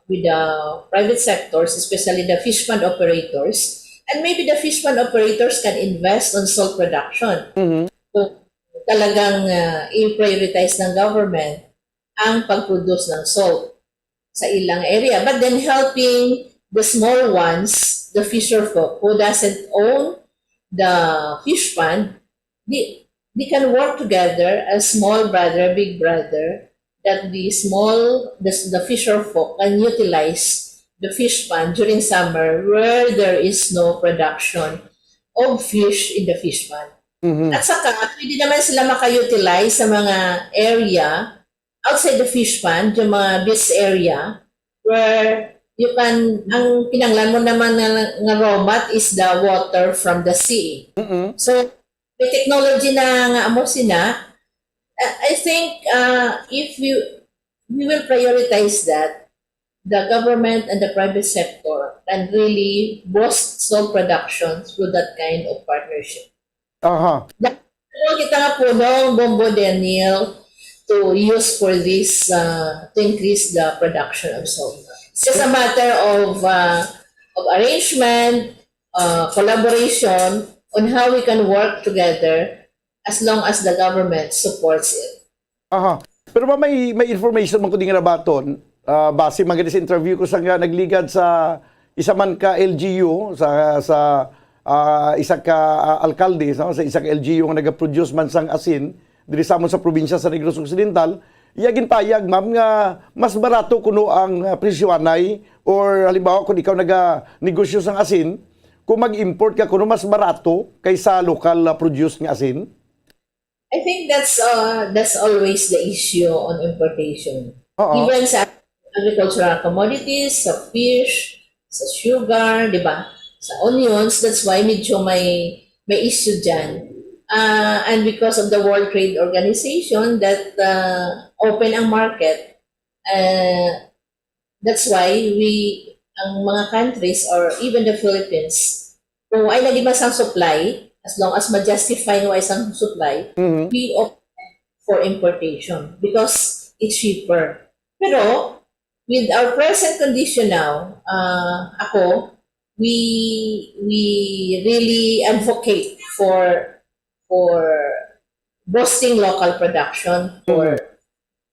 with the private sectors, especially the fish pond operators. And maybe the fish pond operators can invest on salt production. Mhm. So, talagang, ah, i-prioritize ng government ang pag-produce ng salt sa ilang area. But then helping the small ones, the fisher folk who doesn't own the fish pond, they, they can work together as small brother, big brother, that the small, the, the fisher folk can utilize the fish pond during summer where there is no production of fish in the fish pond. Mhm. At saka, pwede naman sila maka-utilize sa mga area outside the fish pond, yung mga beach area, where you can, ang kinahanglan mo naman nga, nga raw mat is the water from the sea. Mm-mm. So, may technology na nga amo sina. Uh, I think, uh, if we, we will prioritize that, the government and the private sector can really boost salt production through that kind of partnership. Aha. Pero kita nga punong, Bombo Daniel, to use for this, uh, to increase the production of salt. It's just a matter of, uh, of arrangement, uh, collaboration on how we can work together as long as the government supports it. Aha. Pero ba may, may information man ko din nga nabaton, ah, base man gani sa interview ko sa nga nagligad sa isa man ka L G U, sa, sa, ah, isa ka, ah, alkalde, no? Sa isa ka L G U nga nagaproduce man sang asin diri sa amon sa probinsya sa Negros Occidental, iya ginpayag, ma'am, nga mas barato kuno ang, ah, presyo anay, or halimbawa kung ikaw naganegosyo sang asin, kung mag-import ka kuno mas barato kaysa lokal, ah, produce nga asin? I think that's, uh, that's always the issue on importation. Oo. Even sa agricultural commodities, sa fish, sa sugar, di ba? Sa onions, that's why medyo may, may issue dyan. Uh, and because of the World Trade Organization that, uh, open ang market, uh, that's why we, ang mga countries or even the Philippines, kung ay naging masang supply, as long as ma-justify nga isang supply, Mhm. we opt for importation because it's cheaper. Pero with our present condition now, uh, ako, we, we really advocate for, for boosting local production, for, Mhm.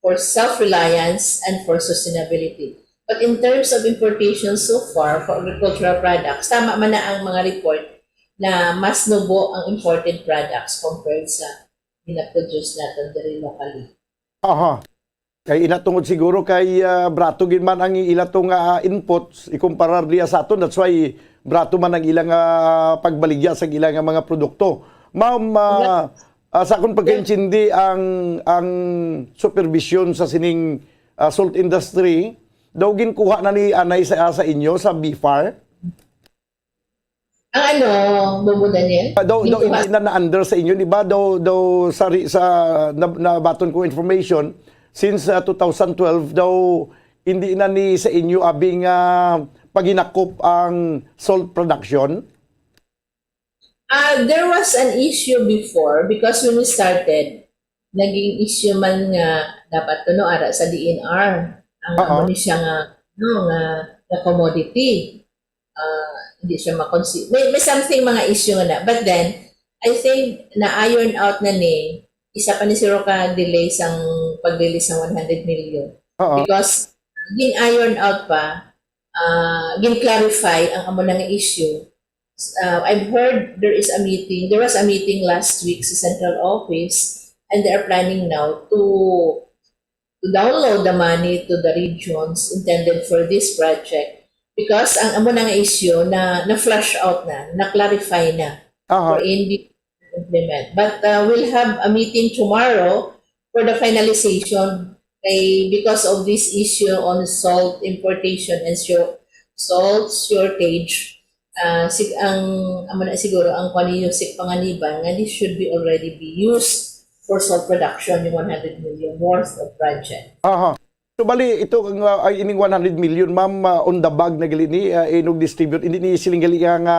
for self-reliance, and for sustainability. But in terms of importation so far, for agricultural products, tama man na ang mga report na mas nubo ang imported products compared sa ginaproduce natin diri locally. Aha. Kay ina tungod siguro kay, ah, brato gid man ang ila tong, ah, inputs ikumparar diya sa aton. That's why brato man ang ilang, ah, pagbaligya sa ilang, ah, mga produkto. Ma'am, ah, ah, sa akong pagkaintindi, ang, ang supervision sa sining, ah, salt industry, daw ginkuha na ni anay sa, sa inyo, sa BFAR? Ang ano, Bobo Daniel? Ah, daw, daw, Ginkuha. Hindi na na-under sa inyo, di ba? Daw, daw, sa, ri-, sa, na-, nabaton ko information, since, ah, two thousand twelve, daw, hindi na ni sa inyo abing, ah, paginakop ang salt production? Ah, there was an issue before because when we started, naging issue man nga dapat kuno ara sa D N R ang Oo. amo ni siya nga, no, nga, nga commodity. Ah, hindi siya makonsi-, may, may something mga issue nga na. But then, I think na-iron out na ni, isa pa ni siguro ka delay sang pag-release sang one hundred million. Oo. Because gin-iron out pa, ah, gin-clarify ang amo na nga issue. Uh, I've heard there is a meeting, there was a meeting last week sa central office, and they are planning now to to download the money to the regions intended for this project. Because ang amo na nga issue na na-flush out na, na-clarify na Aha. for N B implement. But uh, we'll have a meeting tomorrow for the finalization. Kay because of this issue on salt importation and sho-, salt shortage, ah, sig-, ang, amo na siguro ang kuwan ninyo, sig panganiban nga this should be already be used for salt production, yung one hundred million worth of project. Aha. So, bali, ito nga, ay, ining one hundred million, ma'am, ah, on the bag na gali ni, ah, inog distribute, hindi ni siling gali nga, nga,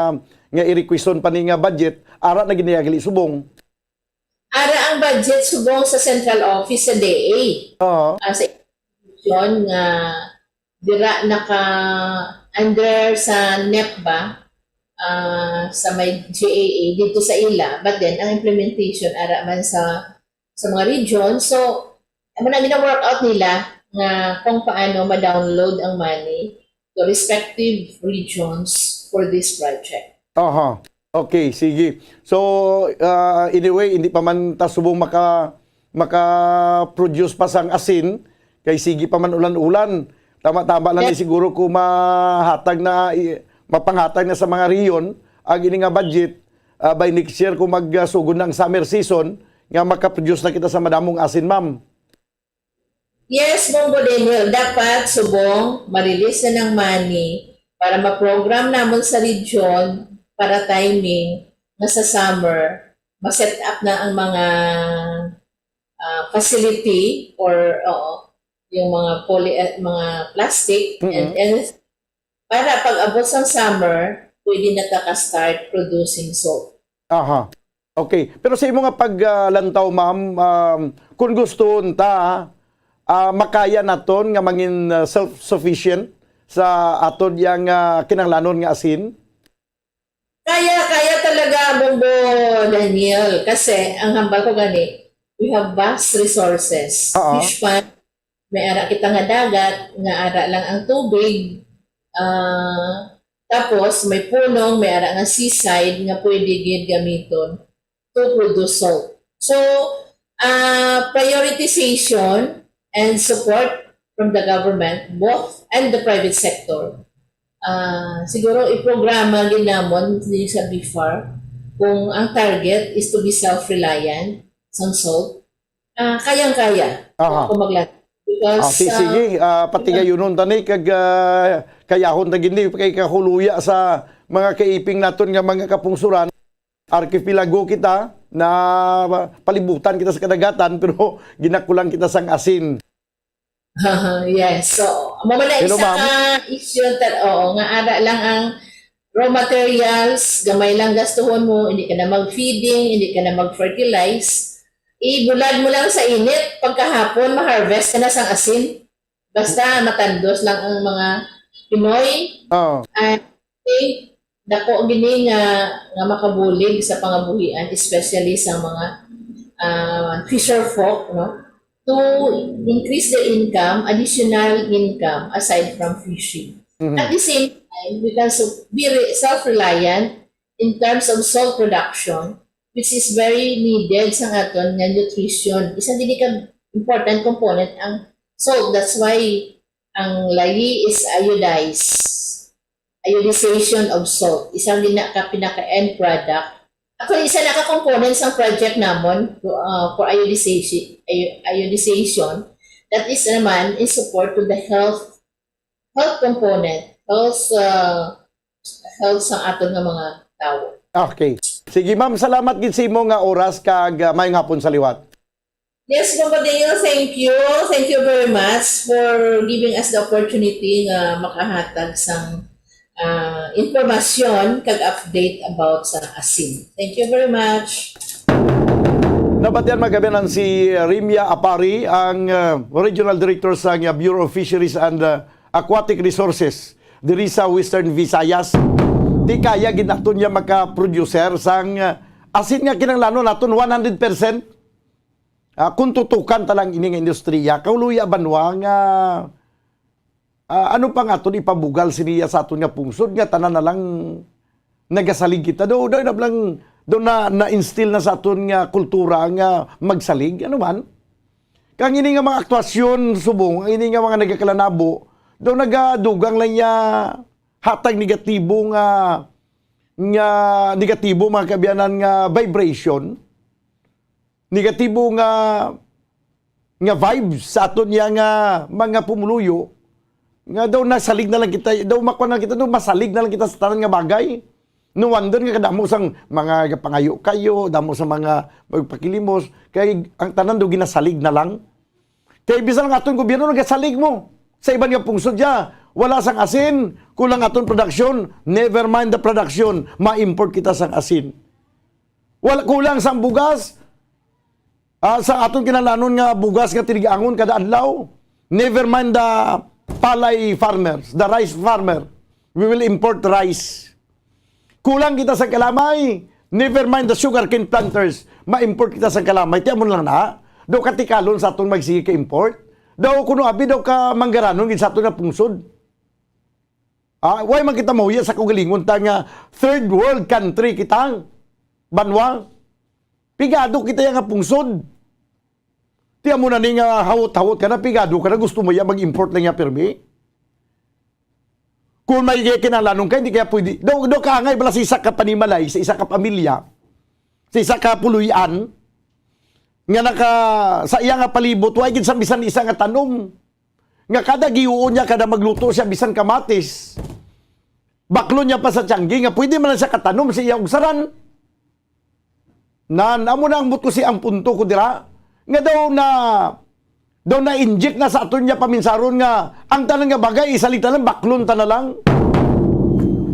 nga i-requeston pa ni nga budget, ara na gini gali subong. Ara ang budget subong sa central office sa D A. Oo. Ah, sa institusyon nga dira naka under sa NEP ba, ah, sa may G A A dito sa ila, but then ang implementation ara man sa sa mga region. So, amo na gina-work out nila nga kung paano ma-download ang money to respective regions for this project. Aha. Okay, sige. So, ah, anyway, hindi pa man ta subong maka-, maka-produce pa sang asin, kay sige pa man ulan-ulan. Tama-tama lang Yes. ni siguro kung mahatag na, i-, mapanghatag na sa mga rehiyon ang ini nga budget, ah, by next year kung magsugod na ang summer season, nga makaproduce na kita sa madamong asin, ma'am. Yes, Bongo Daniel, dapat subong ma-release na ng money para ma-program namon sa region para timing nga sa summer, ma-set up na ang mga, ah, facility or, oo, yung mga poly-, eh, mga plastic Mm-mm. and, and para pag abot sa summer, pwede na ta ka-start producing salt. Aha. Okay. Pero sa imo nga paglantaw, ma'am, um, kung gusto ta, ah, makaya naton nga mangin, ah, self-sufficient sa aton yang, ah, kinahanglanon nga asin? Kaya, kaya talaga, Bombo Daniel. Kasi, ang hambal ko gani, we have vast resources. Oo. Fish pond, may ara kita nga dagat, nga ara lang ang tubig. Ah, tapos, may punong, may ara nga seaside, nga pwede gid gamiton to produce salt. So, ah, prioritization and support from the government, both, and the private sector. Ah, siguro iprograma gid namon ni sa BFAR kung ang target is to be self-reliant sa salt. Ah, kayang-kaya Aha. kung magla-, because, Ah, si-, ah, sige, ah, patigayunon ta ni kag, ah, kayahon ta gid ni kay kahuluya sa mga kaiping naton nga mga kapungsuran. Arkipelago kita, na palibutan kita sa kadagatan, pero ginakulang kita sang asin. Yes. So, amo man na Hello, isa ma'am. ka issue ta-, oo, nga ara lang ang raw materials, gamay lang gastuhon mo, hindi ka na mag-feeding, hindi ka na mag-fertilize. Ibulad mo lang sa init, pagkahapon, ma-harvest ka na sang asin. Basta matandos lang ang mga Pinoy. Oo. I think dako gini nga, nga makabulig sa pangabuhian, especially sa mga, ah, fisher folk, no? To increase their income, additional income aside from fishing. Mhm. At the same time, we can so-, be re-, self-reliant in terms of salt production, which is very needed sa aton nga nutrition. Isa gid ka important component ang salt. That's why ang layi is iodized. Iodization of salt. Isa gid na ka pinaka-end product. Actually, isa na ka component sa project namon, uh, for iodization, io-, iodization. That is naman in support to the health, health component, health, uh, health sa aton nga mga tawo. Okay. Sige, ma'am, salamat gid sa imo nga oras kag, uh, maayong hapon sa liwat. Yes, Papa Daniel, thank you. Thank you very much for giving us the opportunity nga makahatag sang, ah, impormasyon kag update about sa asin. Thank you very much. Nabatian, mga kaabyanan, si Rimia Apari, ang uh, Regional Director sa uh, Bureau of Fisheries and uh, Aquatic Resources diri sa Western Visayas. Di kaya gid naton niya maka-producer sang uh, asin nga kinahanglanon naton one hundred percent. Ah, kung tutukan ta lang ini nga industriya, kaluya banwa nga, ah, ano pa nga aton ipabugal siniya sa aton nga pungsod nga tanan na lang nagasalig kita? Do, do na lang, do na na-instill na sa aton nga kultura nga magsalig, ano man? Kang ini nga mga aktuasyon subong, ang ini nga mga nagakalanabo, do nagadugang lang niya hatag negatibo nga, nga negatibo, mga kaabyanan, nga vibration, negatibo nga, nga vibes sa aton niya nga mga pumuluyo, nga daw nasalig na lang kita, daw makuha na kita, daw masalig na lang kita sa tanan nga bagay. No wonder nga kadamo sang mga pangayo kayo, damo sa mga magpakilimos, kay ang tanan daw ginasalig na lang. Kay bisan ang aton gobyerno nagasalig mo sa iban nga pungsod ya, wala sang asin, kulang aton production, never mind the production, ma-import kita sang asin. Wala kulang sang bugas, ah, sa aton kinahanglanon nga bugas nga tinigangon kada adlaw. Never mind the palay farmers, the rice farmer. We will import rice. Kulang kita sa kalamay. Never mind the sugarcane planters. Ma-import kita sa kalamay. Tiyan mo lang na. Do katikalon sa atong magsige ka import. Daw kuno abi daw ka manggaranon gid sa aton nga pungsod. Ah, why man kita mahuya sa kaugalingon ta nga third world country kita? Banwa. Pigado kita ya nga pungsod. Tiyan mo na ni nga hawot-hawot ka na, pigado ka na, gusto mo ya mag-import lang ya pirmi. Kung may kinahanglanon ka, hindi kaya pwede. Daw, daw kaangay bala sa isa ka panimalay, sa isa ka pamilya, sa isa ka puloy-an, nga naka, sa iya nga palibot, wa gid sa bisan isa nga tanom. Nga kada giuon niya, kada magluto siya, bisan kamatis, baklon niya pa sa tiyanggi, nga pwede man lang siya katanom sa iya ugsaran. Nan, amo na ang buto si ang punto ko dira. Nga daw na, daw na-inject na sa aton niya paminsaron nga ang tanan nga bagay, isalig tanan, baklon ta na lang.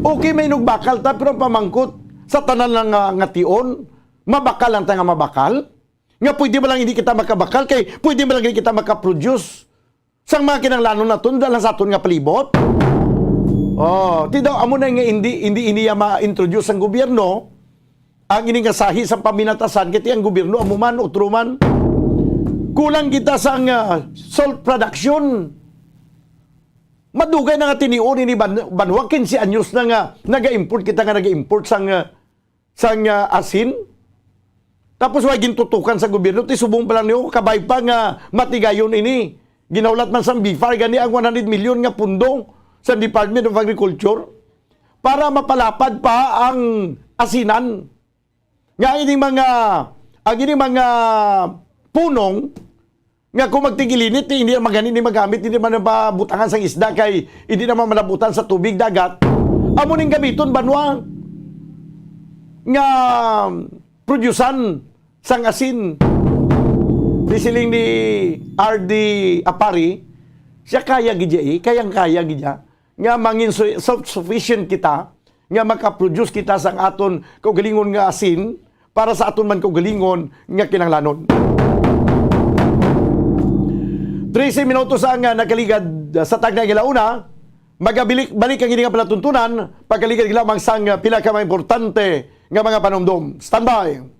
Okay, may inugbakal ta, pero ang pamangkot sa tanan lang nga, nga tion, mabakal lang ta nga mabakal? Nga pwede ba lang hindi kita makabakal? Kay pwede ba lang hindi kita makaproduce sang mga kinahanglanon naton dala sa aton nga palibot? Oh, ti daw amo na nga hindi, hindi ini ya ma-introduce sang gobyerno, ang ini nga sahi sa paminatasan, kay ti ang gobyerno amo man, utro man. Kulang kita sang, ah, salt production. Madugay na nga tinion ini ban-, banwa, quince anyos na nga naga-import kita, nga naga-import sang, ah, sang, ah, asin. Tapos way gintutukan sa gobyerno, ti subong pa lang niyo, kabay pa nga matigayon ini. Ginaulat man sang BFAR gani ang one hundred million nga pundo sa Department of Agriculture para mapalapad pa ang asinan. Nga ini mga, ang ini mga punong nga kung magtigilinit, eh, hindi naman gani ni magamit, hindi man napabutangan sang isda kay hindi naman malabutan sa tubig dagat. Amo ning gamiton banwa nga produsan sang asin. Di siling ni R D Apari, siya kaya gid ya, eh, kayang-kaya gid ya nga mangin su-, self-sufficient kita, nga makaproduce kita sang aton kaugalingon nga asin para sa aton man kaugalingon nga kinahanglanon. Trese minutos ang, ah, nakaligad sa tagna nga launa. Magabalik, balik ang ini nga palatuntunan, pagkaligad lamang sang, ah, pila ka mga importante nga mga panumdom. Standby!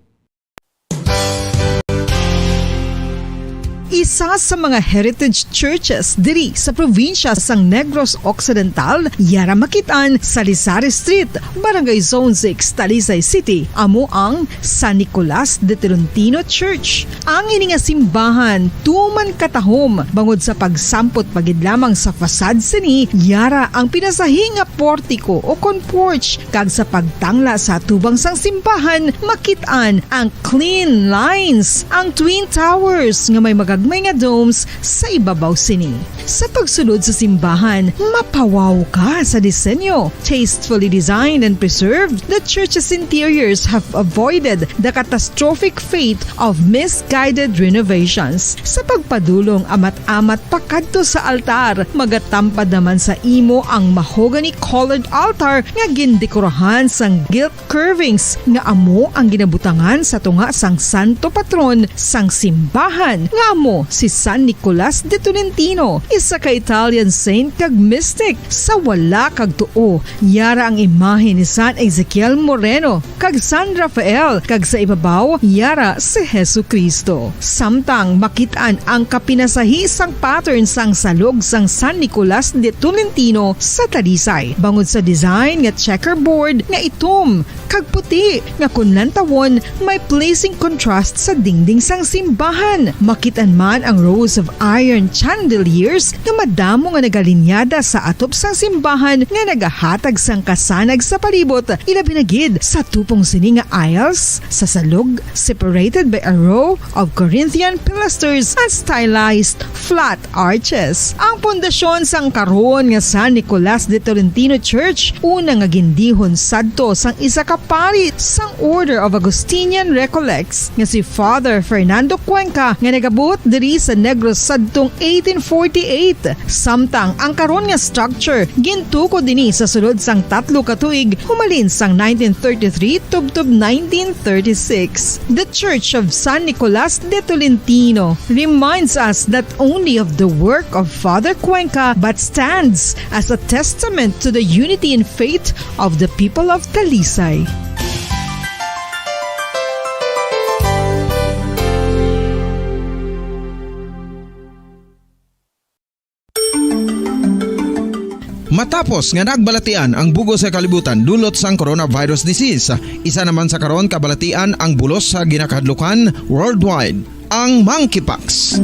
Isa sa mga heritage churches diri sa probinsya sang Negros Occidental, yara makit-an sa Lisari Street, Barangay Zone six, Talisay City, amo ang San Nicolas de Tolentino Church. Ang ini nga simbahan tuman katahom bangod sa pagsampot pa gid lamang sa facade sini, yara ang pinasahi nga portiko o kon porch, kag sa pagtangla sa atubang sang simbahan, makit-an ang clean lines, ang Twin Towers nga may mga may nga domes sa ibabaw sini. Sa pagsulod sa simbahan, mapawaw ka sa disenyo. Tastefully designed and preserved, the church's interiors have avoided the catastrophic fate of misguided renovations. Sa pagpadulong amat-amat pakadto sa altar, magatampad naman sa imo ang mahogany-colored altar nga gindekorahan sang gilt curvings nga amo ang ginabutangan sa tunga sang santo patron sang simbahan, nga amo si San Nicolas de Tolentino, isa ka Italian saint kag mystic. Sa wala kag tuo, yara ang imahe ni San Ezekiel Moreno kag San Rafael, kag sa ibabaw, yara si Jesu-Cristo. Samtang makit-an ang kapinasahi sang pattern sang salog sang San Nicolas de Tolentino sa Talisay, bangod sa design nga checkerboard nga itom kag puti nga kon lantawon may pleasing contrast sa dingding sang simbahan. Makit-an man ang rows of iron chandeliers nga madamo nga nagalinyada sa atop sang simbahan nga nagahatag sang kasanag sa palibot, ilabi na gid sa tupong sini nga aisles sa salog, separated by a row of Corinthian pilasters and stylized flat arches. Ang pundasyon sang karon nga San Nicolas de Tolentino Church, una nga gindihon sadto sang isa ka pari sang Order of Augustinian Recollects nga si Father Fernando Cuenca, nga nagabuot diri sa Negros sadtong eighteen forty-eight. Samtang ang karon nga structure gintukod dinhi sa sulod sang tatlo ka tuig, humalin sang nineteen thirty-three tubtob nineteen thirty-six. The Church of San Nicolas de Tolentino reminds us not only of the work of Father Cuenca, but stands as a testament to the unity in faith of the people of Talisay. Matapos nga nagbalatian ang bugos sa kalibutan dulot sang coronavirus disease, isa naman sa karon kabalatian ang bulos sa ginakahadlukan worldwide, ang monkeypox.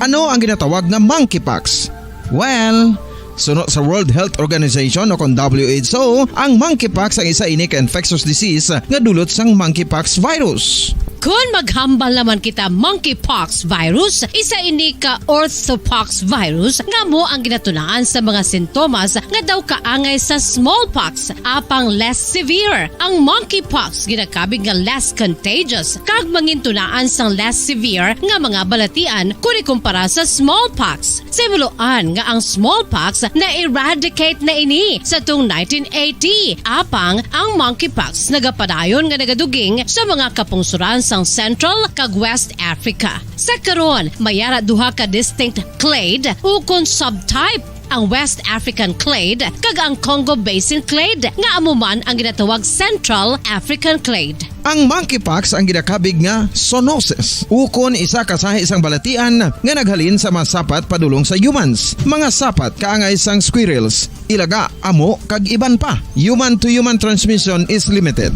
Ano ang ginatawag nga monkeypox? Well, suno sa World Health Organization o kon W H O, ang monkeypox ang isa ini ka infectious disease nga dulot sang monkeypox virus. Kon maghambal naman kita monkeypox virus, isa ini ka orthopox virus nga amo ang ginatunaan sa mga sintomas nga daw kaangay sa smallpox, apang less severe. Ang monkeypox ginakabig nga less contagious kag mangintunaan sang less severe nga mga balatian kon ikumpara sa smallpox. Sa himuloan nga ang smallpox na-eradicate na ini sa tung nineteen eighty, apang ang monkeypox nagapadayon nga nagaduging sa mga kapungsoran sang Central kag West Africa. Sa karon, may ara duha ka distinct clade ukon subtype, ang West African clade kag ang Congo Basin clade, nga amo man ang ginatawag Central African clade. Ang monkeypox ang ginakabig nga zoonosis, ukon isa ka sahi sang balatian nga naghalin sa mga sapat padulong sa humans. Mga sapat kaangay sang squirrels, ilaga, amo, kag iban pa. Human-to-human transmission is limited.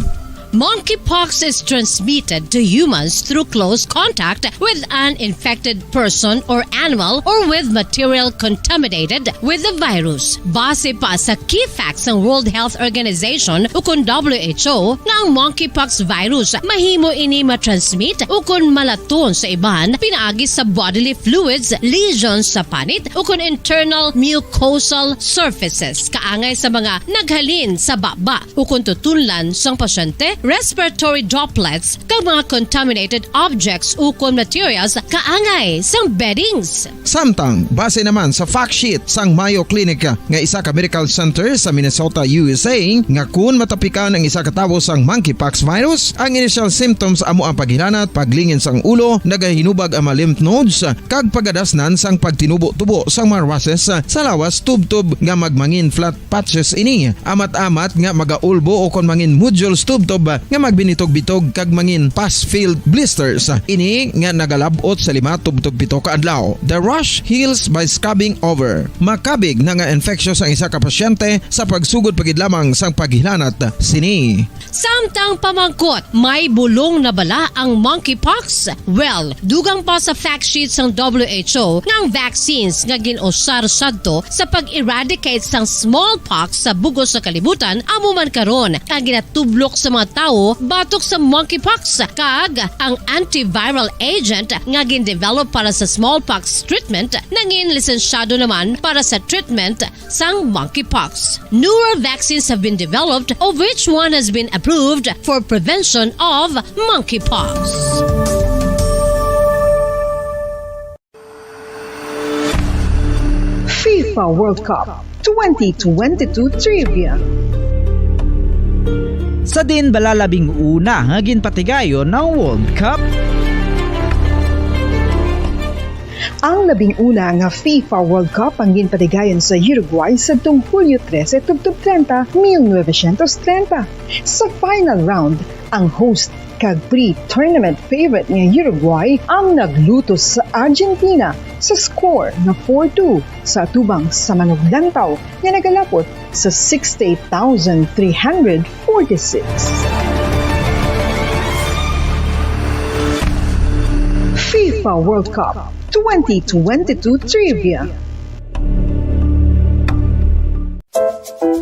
Monkeypox is transmitted to humans through close contact with an infected person or animal or with material contaminated with the virus. Base pa sa key facts sang World Health Organization ukon W H O, nga ang monkeypox virus mahimo ini matransmit ukon malaton sa iban pinaagi sa bodily fluids, lesions sa panit, ukon internal mucosal surfaces kaangay sa mga naghalin sa baba ukon tutunlan sang pasyente, respiratory droplets, kag mga contaminated objects ukon materials kaangay sang beddings. Samtang, base naman sa fact sheet sang Mayo Clinic nga isa ka medical center sa Minnesota, U S A, nga kun matapikan ang isa ka tawo sang monkeypox virus, ang initial symptoms amo ang paghilanat, paglingin sang ulo, nagahinubag ang mga lymph nodes, kag pagadasnan sang pagtinubo-tubo sang mga rushes sa lawas tubtob nga magmangin flat patches ini, amat-amat nga magaulbo ukon mangin nodules tubtob nga magbinitog-bitog kag mangin pus-filled blisters. Ini nga nagalab-ot sa lima tubtob pito ka adlaw. The rash heals by scabbing over. Makabig na nga infectious ang isa ka pasyente sa pagsugod pa gid lamang sang paghilanat sini. Samtang pamangkot, may bulong na bala ang monkeypox? Well, dugang pa sa fact sheet sang W H O nga ang vaccines nga gin-usar sadto sa pag-eradicate sang smallpox sa bug-os nga kalibutan amo man karon ang ginatublok sa mga tawo batok sa monkeypox, kag ang antiviral agent nga gindevelop para sa smallpox treatment nangin lisensyado naman para sa treatment sang monkeypox. Newer vaccines have been developed, of which one has been approved for prevention of monkeypox. FIFA World Cup twenty twenty-two Trivia. Sa diin bala labing una nga ginpatigayon ang World Cup? Ang labing una nga FIFA World Cup ang ginpatigayon sa Uruguay sadtong Hulyo trese tubtob treinta, mil novecientos treinta. Sa final round, ang host kag pre-tournament favorite nga Uruguay ang naglutos sa Argentina sa score nga four two sa atubang sa manuglantaw nga nagalapot sa sixty-eight thousand three hundred forty-six. FIFA World Cup twenty twenty-two Trivia.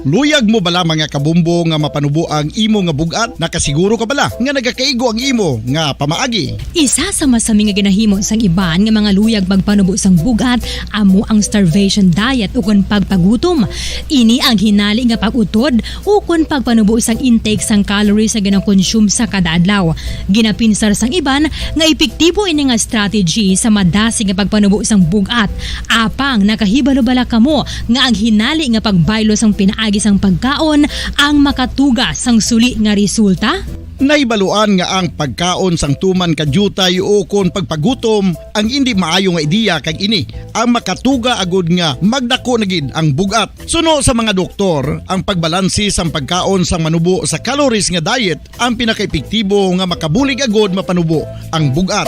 Luyag mo bala, mga kabumbo, nga mapanubo ang imo nga bug-at? Nakasiguro ka bala nga nagakaigo ang imo nga pamaagi? Isa sa masami nga ginahimo sang iban nga mga luyag magpanubo sang bug-at amo ang starvation diet ukon pagpagutom. Ini ang hinali nga pag-utod ukon pagpanubo sang intake sang calories nga ginakonsume sa kada adlaw. Ginapinsar sang iban nga epektibo ini nga strategy sa madasig nga pagpanubo sang bug-at. Apang nakahibalo bala kamo nga ang hinali nga pagbaylo sang pinaagi sang pagkaon ang makatuga sang suli nga resulta? Nahibaluan nga ang pagkaon sang tuman ka diutay ukon pagpagutom ang indi maayo nga ideya, kag ini ang makatuga agud nga magdako na gid ang bug-at. Suno sa mga doktor, ang pagbalanse sang pagkaon sang manubo sa calories nga diet ang pinakaepektibo nga makabulig agud mapanubo ang bug-at.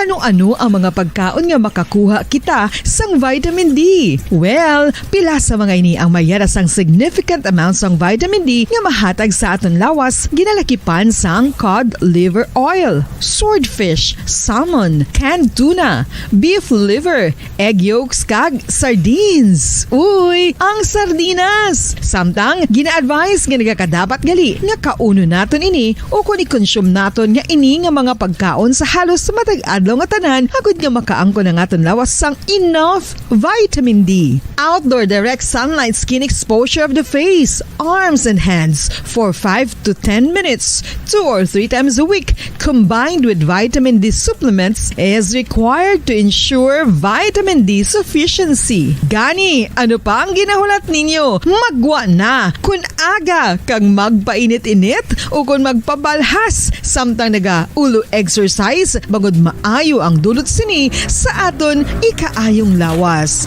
Ano-ano ang mga pagkaon nga makakuha kita sang vitamin D? Well, pila sa mga ini ang mayara sang significant amount sang vitamin D nga mahatag sa aton lawas, ginalakipan sang cod liver oil, swordfish, salmon, canned tuna, beef liver, egg yolks, kag sardines. Uy, ang sardinas! Samtang, gina-advise nga nagakadapat gali nga kaunon naton ini ukon i-consume naton nga ini nga mga pagkaon sa halos matag adlaw nga tanan, agud nga makaangkon ang aton lawas sang enough vitamin D. Outdoor direct sunlight skin exposure of the face, arms, and hands for five to ten minutes, two or three times a week, combined with vitamin D supplements, is required to ensure vitamin D sufficiency. Gani, ano pa ang ginahulat ninyo? Maggwa na! Kun aga kag magpainit-init ukon magpabalhas samtang naga-ulo exercise, bangod maayo ang dulot sini sa aton ikaayong lawas.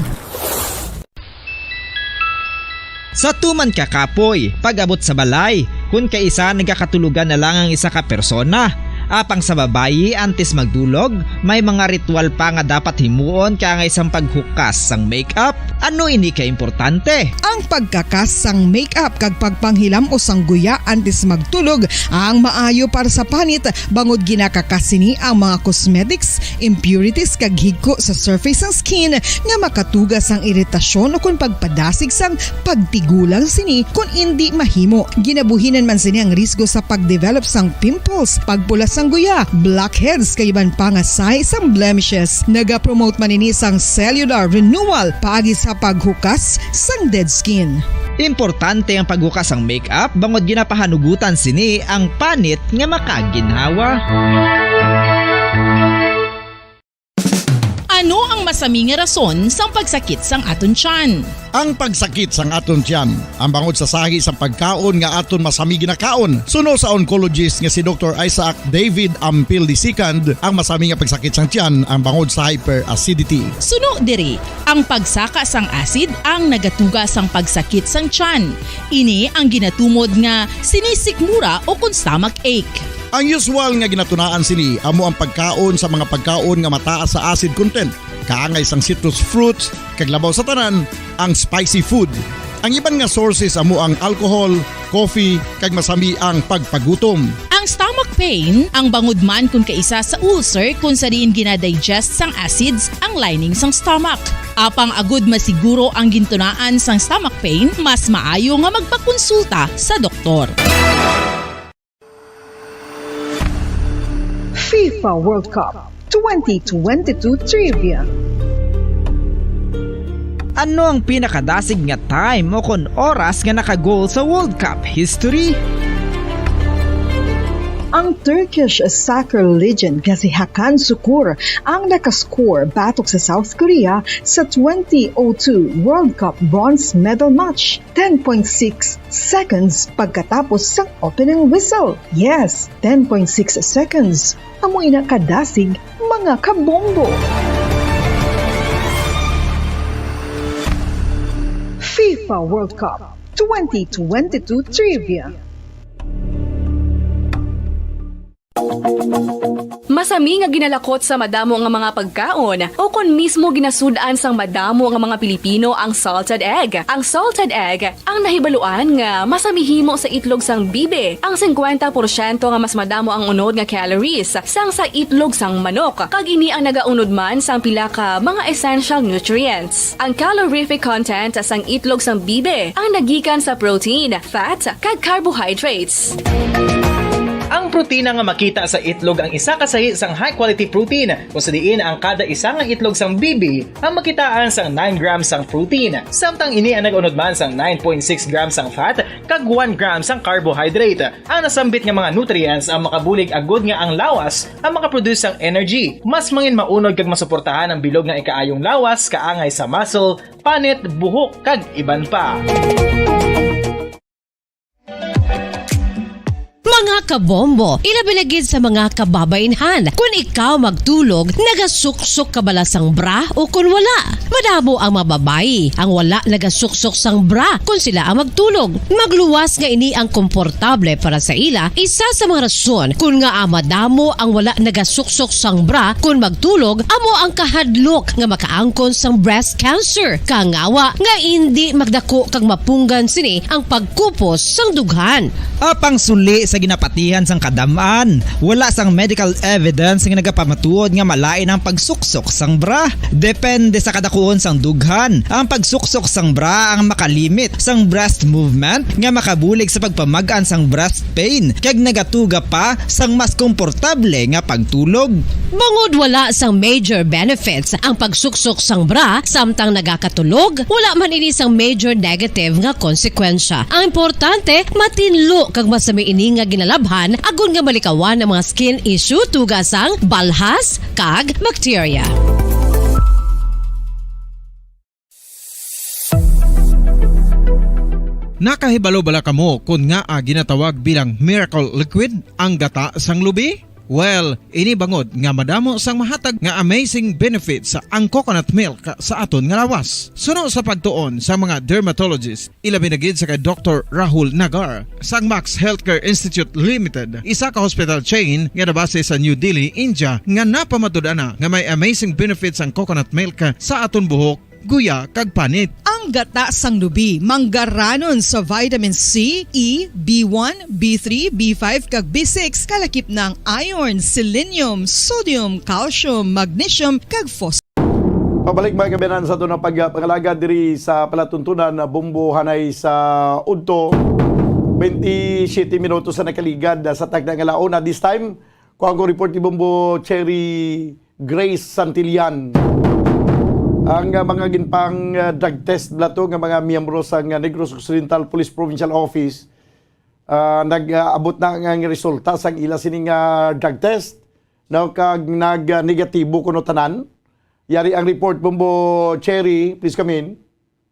Sa tuman ka kapoy, pag-abot sa balay, kun kaisa nagakatulogan na lang ang isa ka persona. Apang sa babayi, antes magdulog, may mga ritual pa nga dapat himuon kaangay sang paghukas sang makeup. Ano ini ka importante? Ang pagkakas sang makeup kag pagpanghilam-os sang guya antes magtulog ang maayo para sa panit, bangod ginakakas sini ang mga cosmetics, impurities, kag higko sa surface sang skin nga makatuga sang iritasyon ukon pagpadasig sang pagtigulang sini kon indi mahimo. Ginabuhinan man sini ang risgo sa pagdevelop sang pimples, pagpula sang guya, blackheads, kag iban pa nga sign sang blemishes. Nagapromote man ini sang cellular renewal paagi sa paghukas sang dead skin. Importante ang paghukas sang makeup bangod ginapahanugutan sini ang panit nga makaginhawa. Ano ang masami nga rason sang pagsakit sang aton tiyan? Ang pagsakit sang aton tiyan, ang bangod sa sahi sang pagkaon nga aton masami ginakaon. Suno sa oncologist nga si Doktor Isaac David Ampil the second, ang masami nga pagsakit sang tiyan ang bangod sa hyperacidity. Suno diri, ang pagsaka sang acid ang nagatuga sang pagsakit sang tiyan. Ini ang ginatumod nga sinisikmura ukon stomach ache. Ang usual nga ginatunaan sini amo ang pagkaon sa mga pagkaon nga mataas sa acid content, kaangay sang citrus fruits, kag labaw sa tanan, ang spicy food. Ang iban nga sources amo ang alcohol, coffee, kag masami ang pagpagutom. Ang stomach pain, ang bangod man kun kaisa sa ulcer kun sa diin gina-digest sang acids ang lining sang stomach. Apang agud masiguro ang gintunaan sang stomach pain, mas maayo nga magpakonsulta sa doktor. FIFA World Cup twenty twenty-two Trivia. Ano ang pinakadasig nga time o kon oras nga naka-goal sa World Cup history? Ang Turkish soccer legend nga si Hakan Sukur ang nakascore batok sa South Korea sa twenty oh two World Cup bronze medal match, ten point six seconds pagkatapos sang opening whistle. Yes, ten point six seconds. Amo ina kadasig, mga kabombo. FIFA World Cup twenty twenty-two Trivia. Masami nga ginalakot sa madamo nga mga pagkaon, o kon mismo ginasud-an sang madamo nga mga Pilipino ang salted egg. Ang salted egg ang nahibaluan nga masami himo sa itlog sang bibi. Ang singkwenta porsyento nga mas madamo ang unod nga calories sang sa itlog sang manok, kag ini ang nagaunod man sang pila ka mga essential nutrients. Ang calorific content sang itlog sang bibi ang nagikan sa protein, fat, kag carbohydrates. Ang protina nga makita sa itlog ang isa ka sahi sang high-quality protein, kung sa diin ang kada isa nga itlog sang bibi ang makitaan sang nine grams sang protein, samtang ini ang nag-unod man sang nine point six grams sang fat kag one gram sang carbohydrate. Ang nasambit nga mga nutrients ang makabulig agud nga ang lawas ang makaproduce sang energy, mas mangin maunod kag masuportahan ang bilog nga ikaayong lawas, kaangay sa muscle, panit, buhok, kag iban pa. Mga kabombo, ilabi na gid sa mga kababainhan, kun ikaw magtulog, nagasuksok ka bala sang bra o kun wala? Madamo ang mga babayi ang wala nagasuksok sang bra kun sila ang magtulog. Magluwas nga ini ang komportable para sa ila, isa sa mga rason kun ngaa madamo ang wala nagasuksok sang bra kun magtulog, amo ang kahadlok nga makaangkon sang breast cancer. Kangawa nga indi magdako kag mapunggan sini ang pagkupos sang dughan. Apang suli sa ginapatihan sang kadam-an, wala sang medical evidence nga nagapamatuod nga malain ang pagsuksok sang bra. Depende sa kadakuon sang dughan, ang pagsuksok sang bra ang makalimit sang breast movement nga makabulig sa pagpamag-an sang breast pain kag nagatuga pa sang mas komportable nga pagtulog. Bangod wala sang major benefits ang pagsuksok sang bra samtang nagakatulog, wala man ini sang major negative nga konsekwensya. Ang importante, matinlo kag masami ini nga ginalabhan agod nga malikawan ang mga skin issue tuga sang balhas kag bakterya. Nakahibalo bala kamo kon ngaa ginatawag bilang miracle liquid ang gata sang lubi? Well, ini bangod nga madamo sang mahatag nga amazing benefits ang coconut milk sa aton nga lawas. Suno sa pagtuon sa mga dermatologist, ilabi na gid sa kay Doktor Rahul Nagar sang Max Healthcare Institute Limited, isa ka hospital chain nga nabase sa New Delhi, India, nga napamatud-an na nga may amazing benefits ang coconut milk sa aton buhok, guya, kag panit. Ang gata sang lubi manggaranon sa vitamin C, E, B one, B three, B five, kag B six, kalakip na ang iron, selenium, sodium, calcium, magnesium, kag phosphorus. Pabalik, mga kababayan, sa aton nga pag-, pangalagad diri sa palatuntunan na bombo hanay sa udto. Twenty-seven minutos sa nakaligad, ah, sa takna nga laon. At this time, kuha ko report ni Bombo Cherry Grace Santillan. Ang, ah, mga ginpang, ah, drug test bala to nga mga miyembro sa, ah, Negros Occidental Police Provincial Office, ah, nag-, ah, abot na nga ang resulta sang ila sining, ah, drug test. No, kag nag, ah, negatibo kuno tanan. Yari ang report, Bombo Cherry, please come in.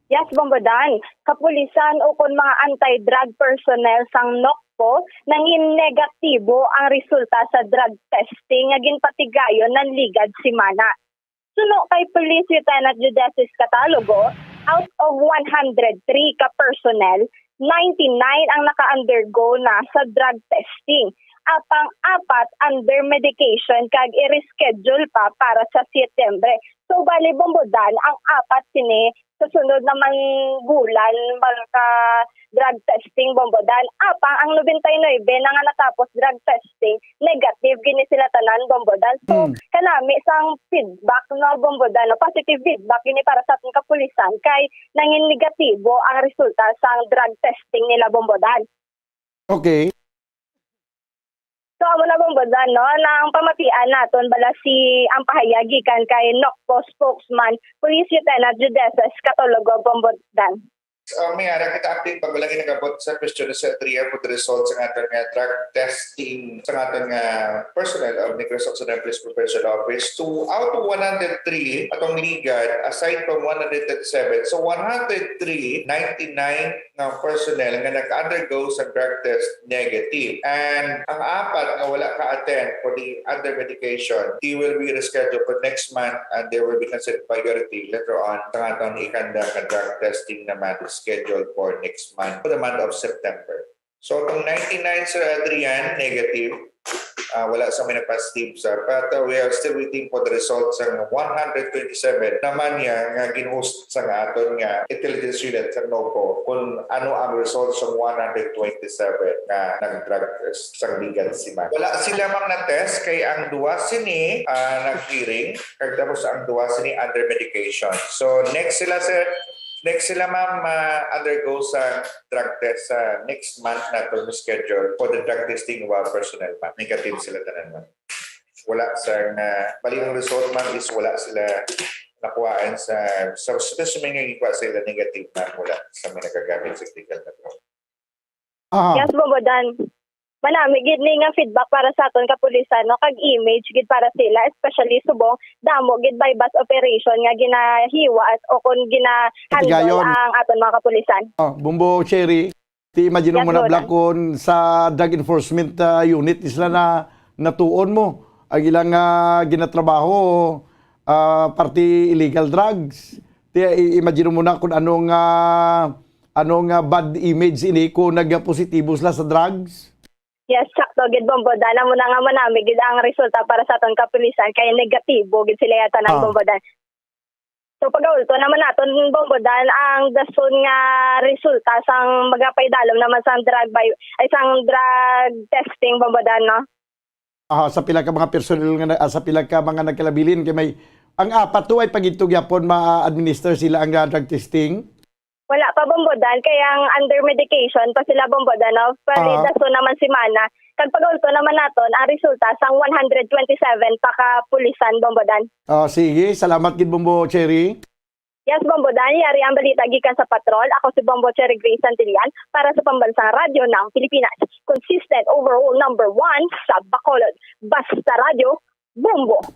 Yes, Bombo Dan. Kapulisan ukon mga anti-drug personnel sang NOCPO nangin negatibo ang resulta sa drug testing nga ginpatigayon nan ligad semana. Suno kay Police Lieutenant Judesis Catalogo, out of one hundred three ka personnel, ninety-nine ang naka-undergo na sa drug testing. Apang apat under medication kag i-reschedule pa para sa Setyembre. So, bali, Bombo Dan, ang apat sini sa sunod naman bulan, magka-drug testing, Bombo Dan. Apang ang nobenta y nuebe na nga natapos drug testing, negative gid ni sila tanan, Bombo Dan. So, Hmm. kanami sang feedback, no, Bombo Dan, no? Positive feedback gid ni para sa aton kapulisan kay nangin negatibo ang resulta sang drug testing nila, Bombo Dan. Okay. So, amo na, Bombo Dan, no? Nang pamatian naton bala si, ang pahayag gikan kay NOCPO spokesman, Police Lieutenant Judeces Catologo, Bombo Dan. Ah, may ara kita update pag wala ginagabot sa question sa Adrian for the results sa aton nga drug testing sa aton nga personnel of Negros Occidental Police Provincial Office. To, out of one hundred three, atong ligad, aside from one hundred thirty-seven, so one hundred three, ninety-nine nga personnel nga nag-undergo sa drug test negative. And ang apat nga wala ka-attend for the under medication, they will be rescheduled for next month and they will be considered priority later on sa aton i-conduct nga drug testing naman scheduled for next month, for the month of September. So, itong ninety-nine, Sir Adrian, negative. Ah, wala sa may nag-positive sa, but, uh, we are still waiting for the results sa one hundred twenty-seven naman niya nga gin-host sa nga aton nga intelligence unit sa NOCPO kung ano ang results sa one hundred twenty-seven nga nag-drug test sa ligad si Ma'am. Wala sila, Ma'am, na-test kay ang duwa sini, ah, nag-hearing, kag tapos ang duwa sini under medication. So, next sila, sir, next sila, Ma'am, ma-undergo sa drug test sa next month naton schedule for the drug testing of our personnel, Ma'am. Negative sila tanan, Ma'am. Wala sa nga, bali ang result, Ma'am, is wala sila nakuhaan sa, sa specimen nga gikuha sa ila negative, Ma'am, wala sa may nagagamit sa clinical na drug. Aha. Yes, Bombo Dan. Manami gid ni nga feedback para sa aton kapulisan, no, kag image gid para sila, especially subong damo gid buy-bust operation nga ginahiwa at o kun gina-handle Katigayon. ang aton mga kapulisan. Oh, Bombo Cherry, ti imagine Yes, mo na Bombo Dan. Blakon sa drug enforcement, ah, unit, isla na natuon mo ang ilang, ah, ginatrabaho, ah, parte illegal drugs. Ti, i-, imagine mo na kung anong, ah, anong, ah, bad image ini kung nagpositibo sila sa drugs. Yes, sakto gid, Bombo Dan. Amo na nga manami gid ang resulta para sa aton kapulisan kay negatibo gid sila yata ng Ah. Bombo Dan. So, pagaulto naman naton, Bombo Dan, ang dason nga resulta sang magapaidalom naman sang drug by, ay, sang drug testing, Bombo Dan, no? Ah, sa pila ka mga personnel nga na-, ah, sa pila ka mga nagkalabilin kay may, ang apat to ay pagidto gyapon ma-administer sila ang, ah, drug testing? Wala pa, Bombo Dan, kay ang under medication pa sila, Bombo Dan, no? Pero Ah. dason naman semana. Kag pagaulto naman naton ang resulta sang one hundred twenty-seven pa ka pulisan, Bombo Dan. Ah, sige, salamat gid, Bombo Cherry. Yes, Bombo Dan, yari ang balita gikan sa Patrol. Ako si Bombo Cherry Grace Santillan para sa Pambansang Radyo ng Pilipinas. Consistent, overall number one sa Bacolod. Basta Radyo, Bombo.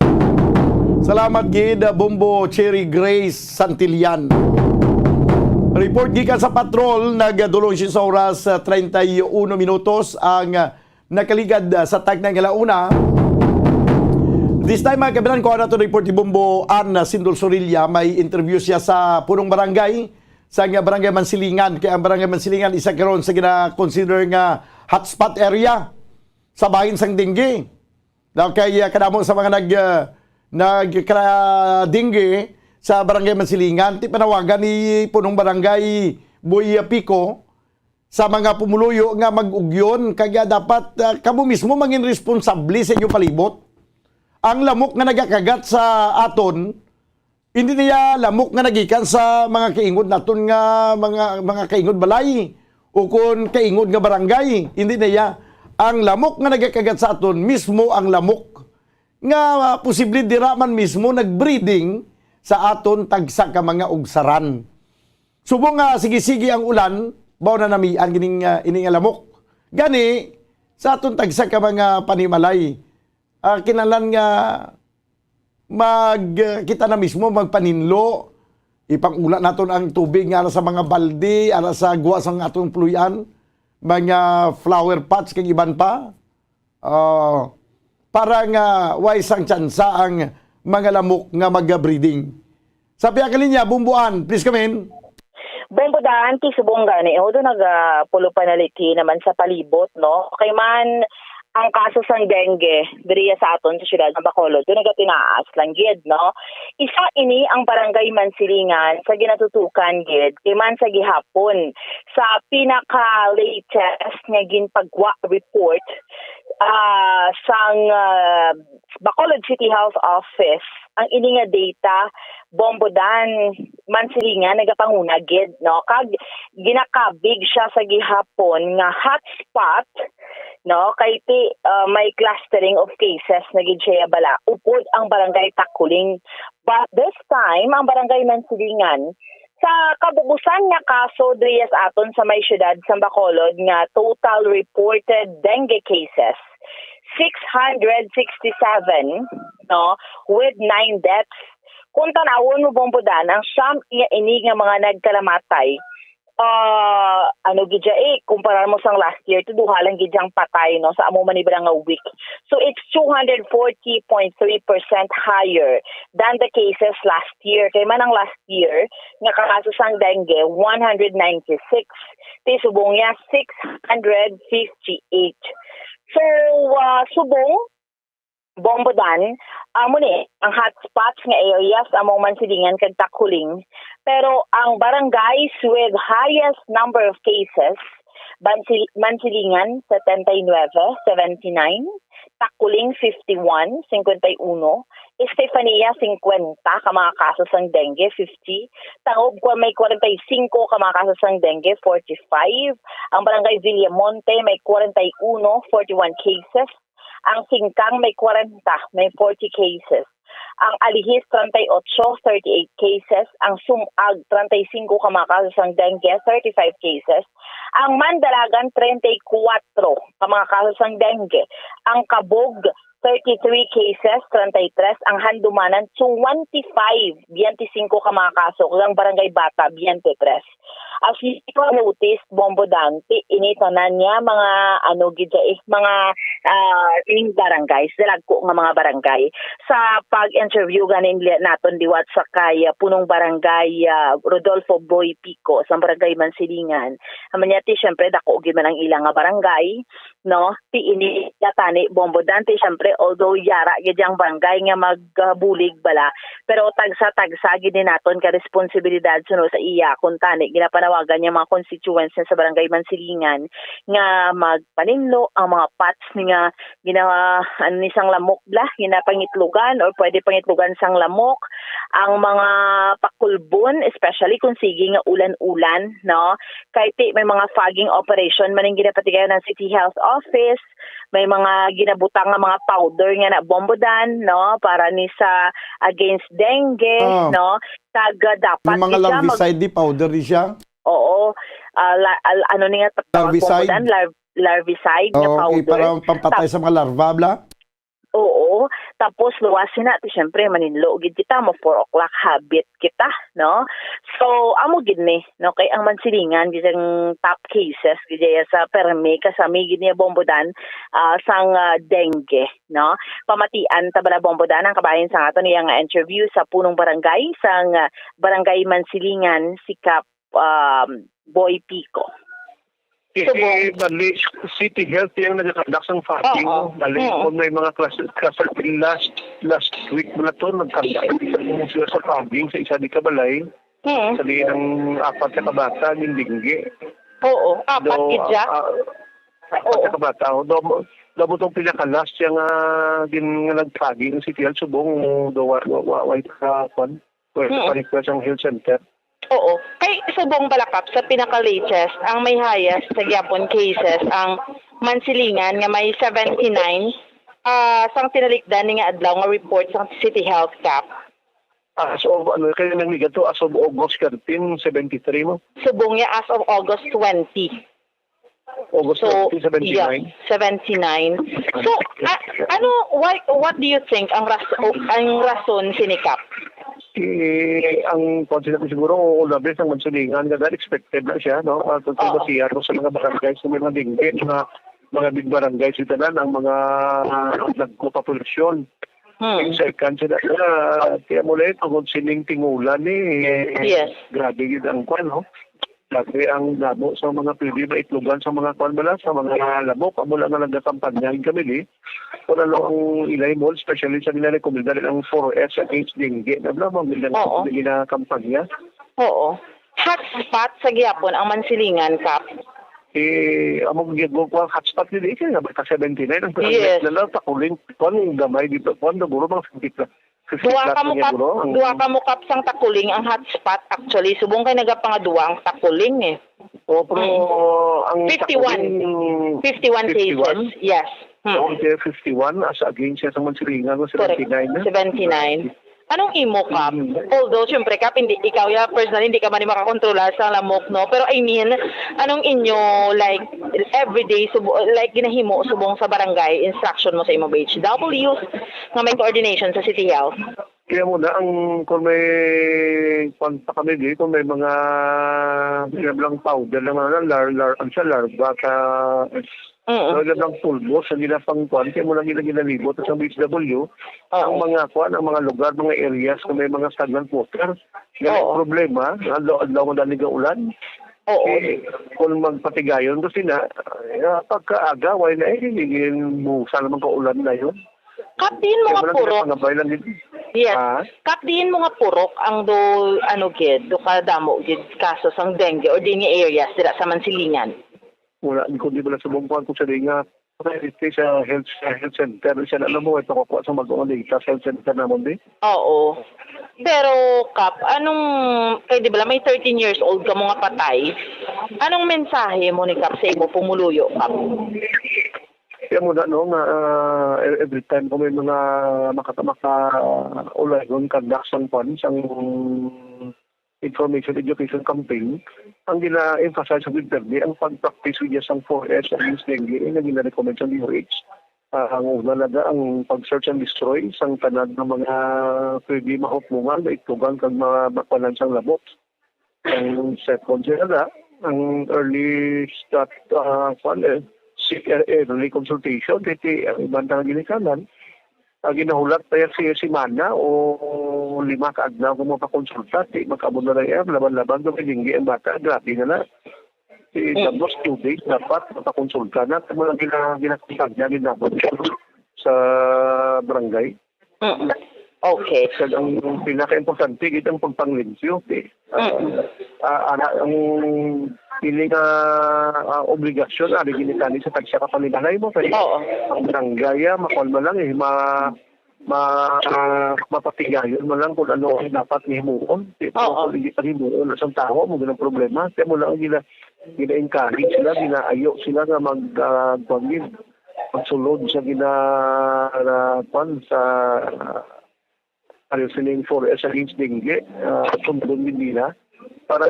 Salamat gid, Bombo Cherry Grace Santillan. Report gikan sa Patrol, nagdulong siya sa oras, ah, treinta y uno minutos ang, ah, nakaligad, ah, sa tagna nga launa. This time, mga kabilan, kuha nato report ni Bombo Ann Sindol Sorilla. May interview siya sa punong barangay, sa nga Barangay Mansilingan. Kay ang Barangay Mansilingan, isa karon sa gina-consider nga hotspot area sa bahin sang dengue. Daw kay, ah, kadamo sa mga nag, ah, nagkala-dengue sa Barangay Mansilingan, ti panawagan ni Punong Barangay Boy Pico sa mga pumuluyo nga mag-ugyon, kag, ah, dapat, ah, kamo mismo mangin responsable sa inyong palibot. Ang lamok nga nagakagat sa aton, hindi niya lamok nga nagikan sa mga kaingod naton nga mga, mga kaingod balay o kon kaingod nga barangay. Hindi niya. Ang lamok nga nagakagat sa aton, mismo ang lamok nga, ah, posible dira man mismo nagbreeding sa aton tagsa ka mga ugsaran. Subong nga sige-sige ang ulan, baw na namian gining, ah, ini nga lamok. Gani, sa aton tagsa ka mga panimalay, ah, kinahanglan nga mag, ah, kita na mismo magpaninlo, ipang-ula naton ang tubig nga ara sa mga balde, ara sa gwa sang aton puloy-an, mga flower pots kag iban pa. Ah, para nga way sang tsansa ang mga lamok nga maga-breeding. Sa pihak linya, Bombo Ann, please come in. Bombo Dan, ti subong gani, although nagapulo panaliti naman sa palibot, no? Kay man, ang kaso sang dengue diri sa aton sa siyudad sa Bacolod, do nagatinaas lang gid, no? Isa ini ang Barangay Mansilingan sa ginatutukan gid, kay man sa gihapon, sa pinaka-latest nga ginpagwa report, ah, sang, ah, Bacolod City Health Office, ang ini nga data, Bombo Dan, Mansilingan, nagapanguna gid, no? Kag ginakabig siya sa gihapon nga hotspot, no? Kay ti, ah, may clustering of cases na gid siya bala. Upod ang Barangay Takuling. But this time, ang Barangay Mansilingan, sa kabugusan nga kaso diri sa aton sa may siyudad sa Bacolod nga total reported dengue cases, six hundred sixty-seven, no, with nine deaths. Kung tanawon mo, Bombo Dan, ang siyam iya ini nga mga nagkalamatay, ah, ano gid siya, eh, kumparar mo sang last year, to duha lang gid siyang patay, no, sa amo man ni nga week. So, it's two hundred forty point three percent higher than the cases last year. Kay man ang last year, nga kaso sang dengue, one hundred ninety-six. Ti subong niya, six hundred fifty-eight. So, ah, subong, Bombo Dan, amo ni ang hotspots nga areas among Mansilingan kag Takuling. Pero ang barangays with highest number of cases, Bansil-, Mansilingan, setenta y nueve, seventy-nine, Takuling, fifty-one, cincuenta y uno, Estefania, cincuenta ka mga kaso sang dengue, fifty, Taob, kwa-, may kwarenta y singko ka mga kaso sang dengue, forty-five, ang Barangay Villamonte may kwarenta y uno, forty-one cases, ang Singkang may kwarenta, may forty cases. Ang Alihis, treinta y ocho, thirty-eight cases. Ang Sumag, treinta y cinco ka mga kaso sang dengue, thirty-five cases. Ang Mandalagan, treinta y cuatro ka mga kaso sang dengue. Ang Kabug, thirty-three cases, treinta y tres. Ang Handumanan, twenty-five, twenty-cinco ka mga kaso. Kag ang Barangay Bata, twenty-tres. As you notice, Bombo Dan, ti ini tanan niya mga, ano, gid siya, eh, mga, ah, ning barangays, dalagko nga mga barangay. Sa pag-interview ganin nila naton liwat sa kay, ah, punong barangay, ah, Rodolfo Boy Pico, sa barangay Mansilingan. Amo niya, ti, syempre, dako gid man ang ila nga barangay, no? Ti ini nga tani, Bombo Dan, ti, syempre, although yara gid ang barangay nga magbulig bala, pero tagsa-tagsa gid ni naton ka responsibilidad suno sa iya, kung tani ginapanawagan niya mga constituents niya sa Barangay Mansilingan nga magpaninlo ang mga pots ni nga gina-, ano ni, sang lamok bala, ginapangitlogan or pwede pangitlogan sang lamok, ang mga pakulbon, especially kung sige nga ulan-ulan, no? Kay ti may mga fogging operation man ang ginapatigayon ng City Health Office, may mga ginabutang nga mga powder nga na, Bombo Dan, no, para ni sa against dengue, Ah. no? Kag, ah, dapat Yung mga gid siya mag- larvicide, di powder di siya? Oo. Ah, la-, al-, ano ni nga tawag, Bombo Larvicide? Dan? Lar-, larvicide nga Oo, okay, powder. Para pampatay Tap- sa mga larva, bla? Oo. Tapos, luwas na, ti, syempre, maninlo gid kita, mo four o'clock habit kita, no? So, amo gid ni, no? Kay ang Mansilingan, gid ang top cases, gid ya sa permi, kasami gid niya, Bombo Dan, ah, sang, ah, dengue, no? Pamatian ta bala, Bombo Dan, ang kabahin sa aton iya nga interview sa punong barangay, sang, ah, Barangay Mansilingan, si Kap, um, Boy Pico. Kasi Subong. Bali, City Health yung nag-conduct ng fogging, Oo. no? Bali, Oo. kung may mga class, class last, last week mo na to, nag-conduct sila sa fogging sa isa di kabalay. Hmm. Sa di ng apat na kabata, yung dinggi. Oo, apat Do, gid siya. ah, apat Oo. na kabata. Oh, do, do mo tong pinaka-last yung, ah, gin-, nga nag-fogging sa City Health Subong, do wa, wa, wa, wa, ah, kwan? Pwede Mm. pa request ang health center. Oo. Kay subong bala, Kap, sa pinaka-latest, ang may highest sa gyapon cases ang Mansilingan nga may seventy-nine, ah, sang tinalikdan ni nga adlaw nga report sang City Health, Kap. As of, ano, kaya nang liga to, as of August thirteen, seventy-three mo? Subong niya as of August twenty. August So, twenty, seventy-nine. Yeah, seventy-nine. So, a-, ano, why, what do you think ang ras-, o, ang rason sini, Kap? Eh, ang kwan sila siguro, all the best ang Mansilingan, nga dahil expected na siya, no? Ah, kung Oo. basihan mo sa mga barangay, sa mga dinggi, mga, mga big barangay, sa tanan, ang mga, ah, nagko-populasyon. Hmm. Yung second sila, ah, kaya mo lang, tungod sining tingulan, eh, Yes. grabe yun ang kwan, no? Grabe ang damo sa mga pwede maitlogan sa mga kwan bala, sa mga lamok. Amo lang nga nagakampanya ang kami ni. Kung ano ang ilay mo, especially sa nila rekomendar ang four S against dengue. Nabla mo, nila Oo. nila kampanya. Oo. Hotspot sa gihapon ang Mansilingan, Kap. Eh, amo gyud ko ang hotspot ni di kay nga baka seventy-nine ang Yes. na lang takuling kwan gamay dito kwan guro mga fifty plus. Duha ka mo kap, duha ka mo kap sang Takuling ang hotspot actually. Subong kay nagapangadua ang Takuling eh. Oh, pero Mm. ang Fifty-one. Takuling, Fifty-one fifty-one? Cases. Yes. Mm. Okay, fifty-one as against siya sa Mansilingan, no, Correct. seventy-nine, no? Seventy-nine. Anong imo, Kap? Mm. Although, syempre, Kap, hindi, ikaw ya, personally, hindi ka man makakontrola sa lamok, no? Pero, I mean, anong inyo, like, everyday, subo, like, ginahimo subong sa barangay, instruction mo sa imong B H W, nga may coordination sa City Health? Kaya mo na, ang, kung may, kung pa kami, di, kung may mga, may lang powder ng mga lar, lar, ang sa larva, sa, Mm. Wala lang pulbos ang ginapangkuan, kaya mo lang gina-, ginalibot sa B H W. Ang Oo. mga kuan, ang mga lugar, mga areas na may mga stagnant water. Nga Oo. problema, adlaw-adlaw nga dali nga ulan. Oo. Eh, kung magpatigayon ko sila, eh, pagkaaga, why na eh, hindi mo sa naman ka ulan na yun. Kap diin mo Kaya nga mo lang purok. ginapangabay lang din. Yes. Ah? Kap diin mo nga purok ang do, ano gid, do kadamo gid kaso sang dengue or din nga areas dira sa Mansilingan? Wala, di ko di bala subong kuan ko sa di nga, priority sa health, sa health center. Siya na lang mo, ito ko kuha sa mag-uong data sa health center namon, di? Oo. Pero, Kap, anong, kay di bala may thirteen years old ka mo nga patay? Anong mensahe mo ni Kap sa imo pumuluyo, Kap? Kaya mo na, no, nga, ah, every time kung may mga makata-, maka-, ulagon, conduct sang kuan, sang information education campaign, ang gina-emphasize sa Duterte ang pag-practice niya sang four S against dengue, eh, nga gina-recommend sa D O H. Ah, ang una na ang pag-search and destroy sang tanan nga mga pwede mahukmongan, maitlogan kag ma-, makuanan sang labot. Ang second siya na, ang early start, ah, kuan, eh, seek early consultation, kay ti-, ang iban nga ginikanan, ang ginahulat pa yan siya semana o lima ka adlaw kung mapakonsulta, ti magkabon na lang yan, laban-laban, kung hindi ang bata, grabe na na. Ti Mm. tapos two days, dapat mapakonsulta na. Kamo lang gina-, ginakonsulta niya, ginabot sa barangay. Mm. Okay. Kag ang pinaka-importante, gid ang pagpanglimpyo, ti. Ah, Mm. ah, ana, ang pili nga, ah, obligasyon, ari ginitani sa tagsa ka panimalay mo, kay Oo. ang barangay, ah, makuan mo lang, eh, ma-, ma-, ah, mapatigayon mo lang kung ano ang dapat nga himuon. Di ba? Oo. Kung hindi pa himuon sa tawo, mo ganang problema. Kaya mo lang gina-, gina-encourage sila, ginaayo sila nga mag, ah, kuwan gid, magsulod sa gina-, ah, kuwan, sa, ah, ano, sining four S against dengue, ah, sundon gid nila. Para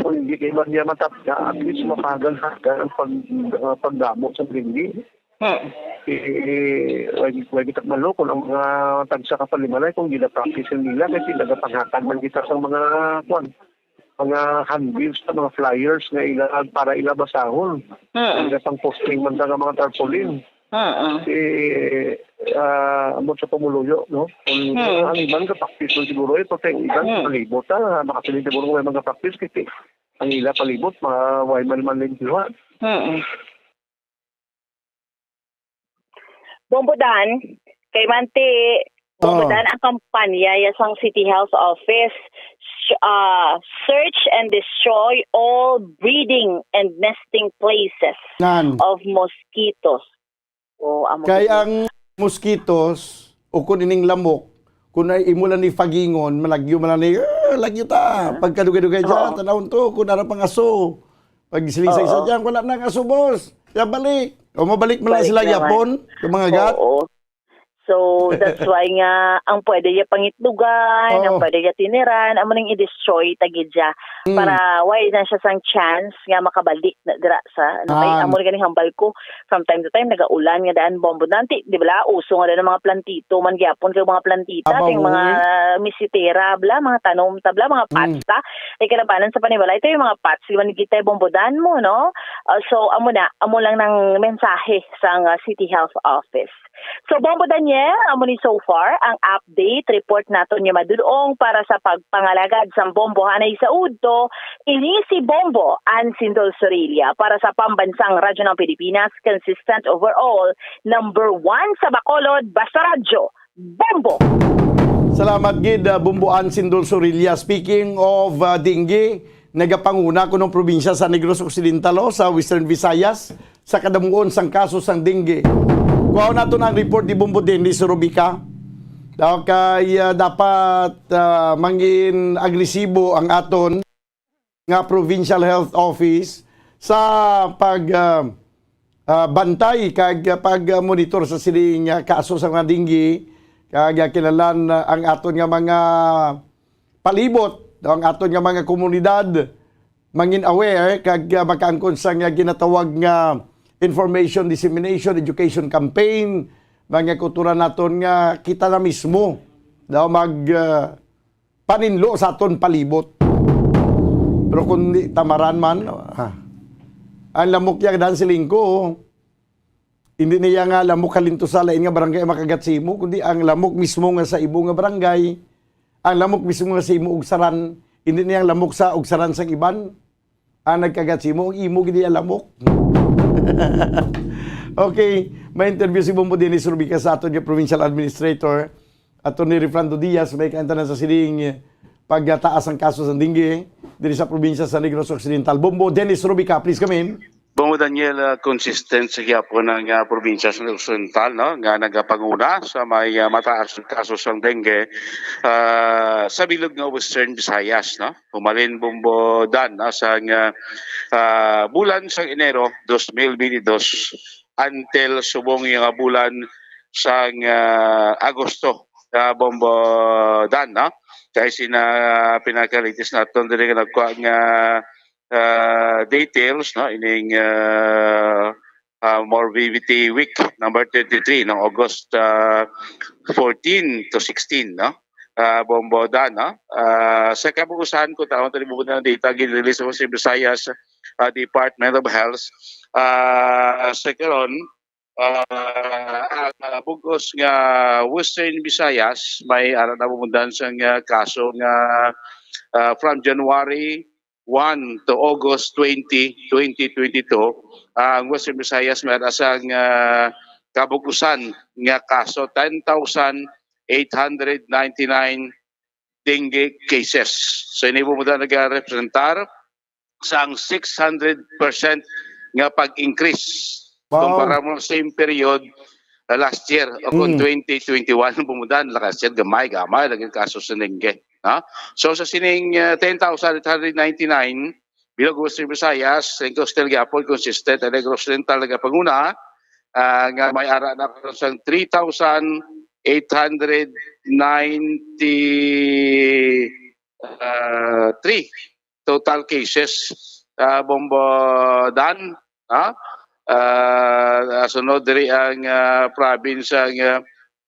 kung hindi kay man niya matapda, at least mapagan-hagan ang pag-, ah, pagdamo sa dengue. Hmm. Eh, wag, wag kita malo kung ang mga tagsa ka panimalay kung gina-practice nila kasi nagapanghatag man kita sa mga, kwan, mga handbills, sa mga flyers nga ila, para ila basahon. Hmm. Ang pang posting man sa mga tarpaulin. Hmm. Eh, ah, amo sa pumuluyo, no? Kung Hmm. ang iban ka practice man siguro ito, kay ang iban Hmm. palibot, ah, makasiling siguro may mga practice kasi ang ila palibot, ma-, way man man limpyo, ha? Hmm. Bombo Dan, kay Manti, Bombo Oh. Dan ang kampanya ya sang City Health Office, sh-, ah, search and destroy all breeding and nesting places Nan. of mosquitoes. Oh, amo Kay gid. ang mosquitoes, o kung ining lamok, kung ay imo lang ni fagingon, malagyo man lang ni, "Ah, lagyo ta." Pagkadugay-dugay dyan, Oo. tanawon to, kung ara pang aso. Pag siling sa isa Oo. dyan, "Wala nang aso, boss. Ya, balik." O mabalik man lang Balik sila naman. yapon, yung mga gat. Oo. So, that's why nga, ang pwede ya pangitlugan, ang Oo. pwede ya tiniran, amo nang i-destroy, tagid ya. Mm. Para, why na siya sang chance nga makabalik na dira sa, ano, kay, Ah. amo na ganing hambal ko, from time to time, nagaulan nga daan, Bombo Dan, ti, di ba, uso nga daan ang mga plantito, man gyapon kay mga plantita, Aba, ting mga uy. misitera, bla, mga tanom, ta, bla, mga Mm. pats, ta. Kay kalabanan sa paniwala, ito yung mga pats, di ba, nagkita yung Bombo Dan mo, no? Ah, so, amo na, amo lang ng mensahe sa, ah, City Health Office. So, Bombo Dan, Eh, amo ni so far ang update report naton nga madul-ong para sa pagpangalagad sang Bombo hanay sa udto. Ini si Bombo Ansindol Sorilla para sa Pambansang Radyo ng Pilipinas, consistent overall, number one sa Bacolod, basta radyo, Bombo! Salamat gid, uh, Bombo Ansindol Sorilla. Speaking of uh, dengue, nagapanguna kuno ang probinsya sa Negros Occidental, oh, sa Western Visayas, sa kadamuon sang kaso sang dengue. Kuhaon naton ang report ni Bombo Dennis Rubica. Daw kay, ah, dapat, ah, mangin agresibo ang aton nga Provincial Health Office sa pag, ah, ah, bantay kag pag-monitor sa sining, ah, kaso sa mga dengue, kag, ah, kinahanglan, ah, ang aton nga mga palibot, ang aton nga mga komunidad mangin aware kag, ah, makaangkon sa nga ginatawag nga information dissemination, education campaign, mga kultura naton nga kita na mismo daw mag, ah, paninlo sa aton palibot. Pero kung di tamaran man, ha, ang lamok ya dan siling ko, hindi niya nga lamok halin to sa lain nga barangay ang makagat sa imo, kundi ang lamok mismo nga sa imo nga barangay, ang lamok mismo nga sa imo ugsaran, hindi niya ang lamok sa ugsaran sang iban ang nagkagat sa imo, ang imo gid ang lamok. Okay, may interview si Bombo Dennis Rubica sa aton nga provincial administrator, Attorney Refrando Diaz, may kaantanan sa siling pagtaas ang kaso sa dengue diri sa probinsya sa Negros Occidental. Bombo Dennis Rubica, please come in. Bombo Daniel, uh, consistent sa gyapon ang uh, probinsya sa Occidental, no, nga nagapanguna sa may uh, mataas ang kaso sang dengue uh, sa bilog nga Western Visayas, no. Humalin Bombo Dan, no, sang uh, uh, bulan sang Enero dos mil bintidós until subong nga bulan sang uh, Agosto, uh, Bombo Dan, no. Kay sina pinakalitis naton diri nga nagkuha nga uh, details, no, ining uh, uh, Morbidity Week number twenty-three, no, August uh, fourteen to sixteen, no. Uh, Bombo Dan, no. Uh, sa kabuusan, kung taon tali mo na data, gin-release sa Visayas uh, Department of Health, uh, sa karon, uh, ang uh, bugos nga Western Visayas, may ara na bumundan sa nga kaso nga uh, from January one to August twenty, twenty twenty-two, ang Western Visayas may ara sang uh, kabugusan nga kaso, ten thousand eight hundred ninety-nine dengue cases. So ini mo nagarepresentar sang six hundred percent nga pag-increase Wow. kumpara mo sa same period uh, last year o kung Mm. twenty twenty-one bumudan, last year gamay gamay lagi ang kaso sa dengue, ha? So sa sining uh, ten thousand eight hundred ninety-nine, bilog Western Visayas, ang still gyapon consistent ang Negros Oriental nagapanguna, ah, nga may ara na karon sang three thousand eight hundred ninety uh, three total cases, uh, Bombo Dan, ha? Uh, sunod diri ang uh, province ang uh,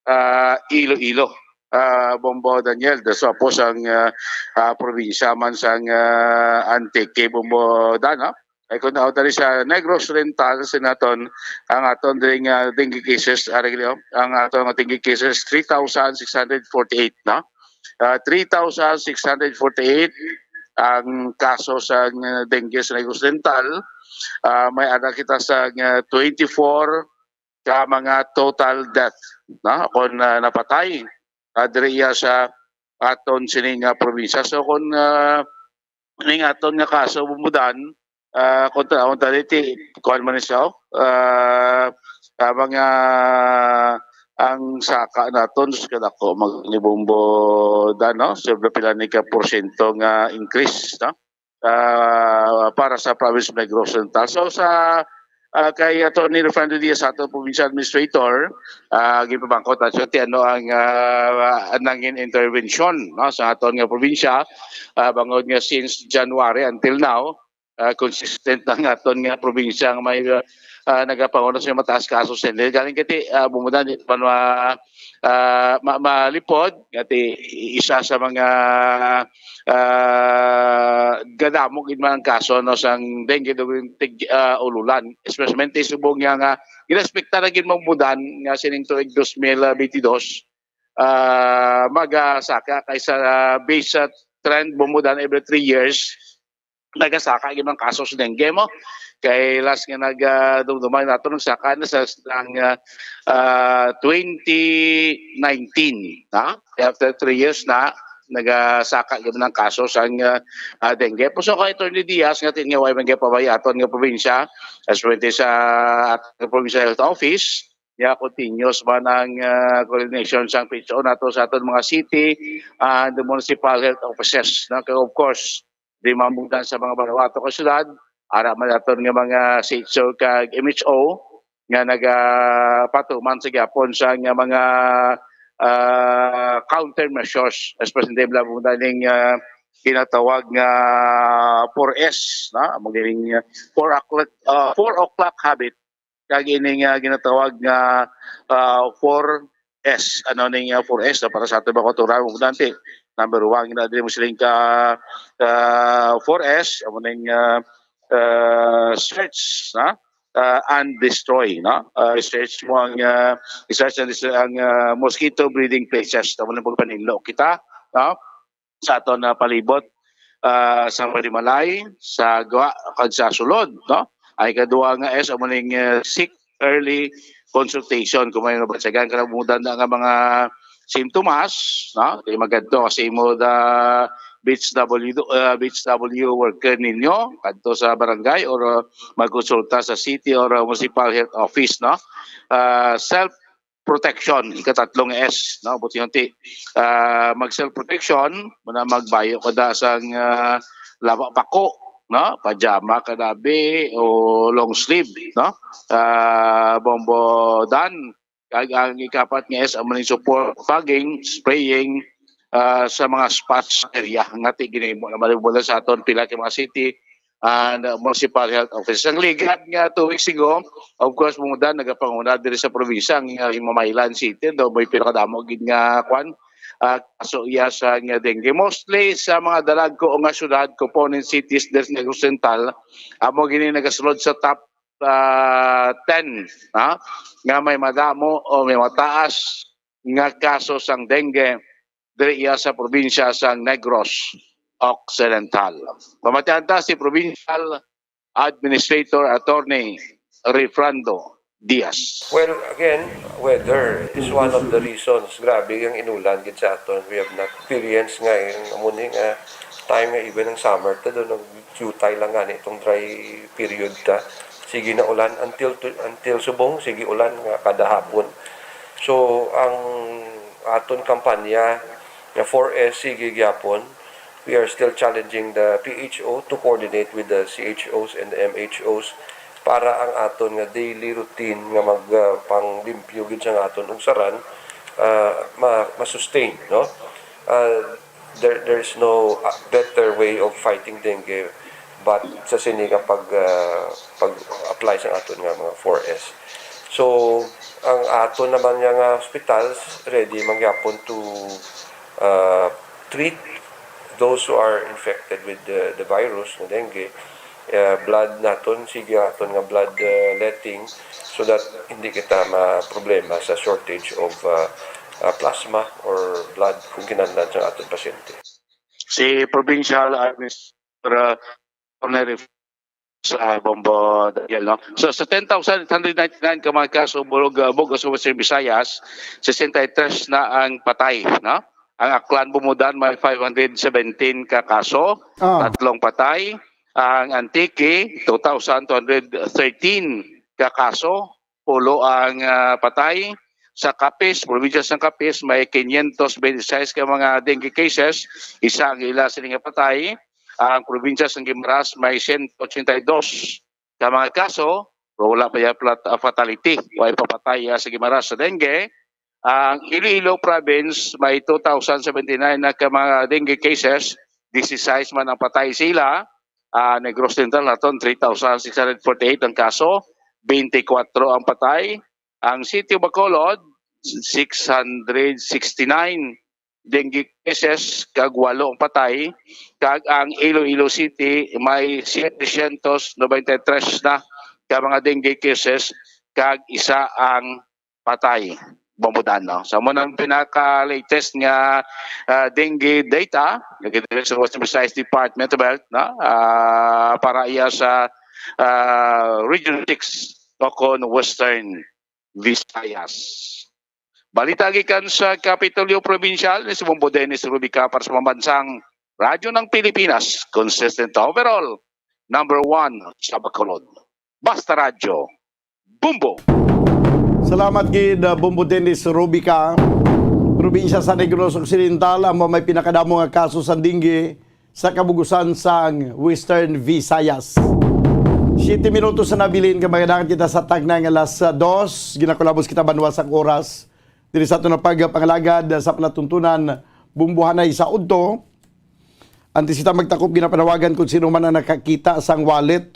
uh, Iloilo, uh, Bombo Daniel. So, po sang uh, uh, probinsya man sang uh, Antique, Bombo Dan, ha? Ay kung ako dali sa Negros Oriental, sinaton ang aton diri nga dengue cases, ari ang aton nga dengue cases three thousand six hundred forty-eight, no? Uh, three thousand six hundred forty-eight ang kaso sa dengue sa Negros Oriental. Uh, may ada kita sa uh, twenty-four ka mga total death, no? Kung uh, napatay uh, diri sa aton sining uh, probinsya. So kung uh, ning aton nga kaso bumudan, uh, kung ta kung ta diti kuan man siya, uh, uh, mga ang saka naton sa kadako mag ni Bombo Dan, no? Sobra pila ni ka porsyento nga increase, no? Uh, para sa province of Negros Oriental. So sa uh, kay Attorney Refrando Diaz, ato provincial administrator, uh, gipamangkot nato ti ano ang uh, nangin intervention, no, sa aton nga probinsya, uh, bangod nga since January until now, uh, consistent ang aton nga probinsya nga may uh, uh, nagapanguna sa mataas kaso sa nila. Galing kati uh, bumudan di pa ma, uh, ma, malipod, kati isa sa mga uh, gadamo gid man ang kaso, no, sang dengue during tig uh, ululan, especially subong nga nga Ginaspekta na gid, Bombo Dan, nga sining tuig dos mil bentidós, ah, magasaka kay sa, ah, base sa trend, Bombo Dan, every three years nagasaka gid ang kaso sa dengue mo. Kay last nga nag, ah, dumduman nato, nagsaka na sa, ang, ah, ah, twenty nineteen, ha? After three years na, nagasaka gid ang kaso sa, ah, ah, dengue. Puso ko, Attorney Diaz, nga tin-, nga way man gyud pabayaton nga probinsya, as presidente sa ating Provincial Health Office, ya continuous man ang, ah, coordination sang P H O nato sa aton mga city and municipal health offices, no? Kay, of course, di mamugdan sa mga baro-ato ka syudad, ara man aton nga mga C H O kag M H O nga nagapatuman sa gyapon sa nga mga, ah, countermeasures, especially ning, ah, ginatawag nga four S, no? Amo ganing, ah, four o'clock, ah, four o'clock habit, kag ini nga ginatawag nga, ah, four S. Ano ning, ah, four S, no? Para sa aton mga kautoran, Bombo Dan, ti, number one na diri mo siling ka, ka four S, amo ning, ah, ah, search, no? Ah, and destroy, no? Ah, search mo ang, ah, search and destroy ang, ah, mosquito breeding places, amo ning pagpaninlo kita, no? Sa aton na palibot, ah, sa panimalay, sa gwa, kag sa sulod, no? Ay kadua nga S, amo ning, ah, seek early consultation kung may nabatyagan ka na, Bombo Dan, nga mga simptomas, no? Di magadto kasi mo da B H W, ah, B H W worker ninyo, kadto sa barangay or, ah, magkonsulta sa city or, ah, municipal health office, no? Ah, self protection, ikatatlo nga S, no? Buti yung ti, ah, mag self protection, muna magbayo ka da sang, ah, laba pako, no? Pajama ka dabi o long sleeve, no? Ah, Bombo Dan, kag ang ikapat nga S, amo ning support fogging, spraying, ah, sa mga spots area nga ti ginahimo na malibula sa aton pila ka mga city and, uh, municipal health office. Ang ligad nga two weeks ago, of course, Bombo Dan, nagapanguna diri sa probinsya ang, uh, Himamaylan City, do may pinakadamo gid nga kwan, ah, kaso iya sa nga dengue. Mostly sa mga dalagko nga syudad, component cities diri sa Negros Oriental, amo gini nagasulod sa top, ah, ten, ha, nga may madamo o may mataas nga kaso sang dengue diri iya sa probinsya sang Negros Occidental. Pamatian ta si Provincial Administrator Attorney Refrando Diaz. Well, again, weather is one of the reasons. Grabe ang inulan gid sa aton. We have not experienced nga yung amo ni nga time nga even ang summer ta do nag-, jutay lang gani itong dry period ta. Sige na ulan until to, until subong, sige ulan nga kada hapon. So ang aton kampanya nga four S sige gyapon. We are still challenging the P H O to coordinate with the C H Os and the M H Os para ang aton nga daily routine nga mag, ah, panglimpyo gid sa aton ugsaran, ah, ma, ma-sustain, no? Ah, there there is no, ah, better way of fighting dengue but sa sini nga pag, ah, pag-apply sa aton nga mga four S. So ang aton naman nga, nga hospitals ready man gyapon to, ah, treat those who are infected with the, the virus ng dengue. Ah, blood naton, sige aton nga blood, ah, letting so that hindi kita ma-problema sa shortage of, ah, ah, plasma or blood kung kinahanglan sa aton pasyente. Si Provincial Administrator, uh, Cornery sa Bombo Daniel, no? So, sa ten thousand eight hundred ninety-nine ka mga kaso, bulog, uh, bug-os sa Western Visayas, sesenta y tres na ang patay, no? Ang Aklan, Bombo Dan, may five hundred seventeen ka kaso, Ah. tatlong patay. Ang Antique, two thousand two hundred thirteen ka kaso, pulo ang, ah, patay. Sa Capiz, probinsya sang Capiz, may quinientos veintiseis ka mga dengue cases, isa ang ila sini nga patay. Ang probinsya sang Guimaras may siyento ochenta y dos ka mga kaso, pero wala pa ya plat-, ah, fatality. Way papatay, ah, sa Guimaras sa dengue. Ang Iloilo province may two thousand seventy-nine na ka mga dengue cases, dieciséis man ang patay sila. Ah, Negros Oriental naton, three thousand six hundred forty-eight ang kaso, twenty-four ang patay. Ang City of Bacolod, six hundred sixty-nine dengue cases kag walo ang patay, kag ang Iloilo City may setecientos noventa y tres na ka mga dengue cases kag isa ang patay. Bambudan, no? So, mo nang pinaka-latest nga, ah, dengue data, lagi diri sa Western Visayas Department of Health, no? Ah, para iya sa, ah, Region six o kon Western Visayas. Balita gikan sa Kapitolyo Probinsyal ni si Bombo Dennis Rubica para sa Pambansang Radyo ng Pilipinas, consistent overall, number one sa Bacolod. Basta Radyo, Bombo! Salamat gid, uh, Bombo Dennis Rubica. Probinsya sa Negros Occidental ang may pinakadamo nga kaso sa dengue sa kabugusan sang Western Visayas. Siyete minutos na nabilin nga magadakan kita sa tagna nga alas, uh, dos. Ginakulabos kita banwa sang oras. Diri sa aton nga pagpangalagad sa palatuntunan, Bumbuhanay sa Udto. Antes kita magtakop, ginapanawagan kung sino man ang nakakita sang wallet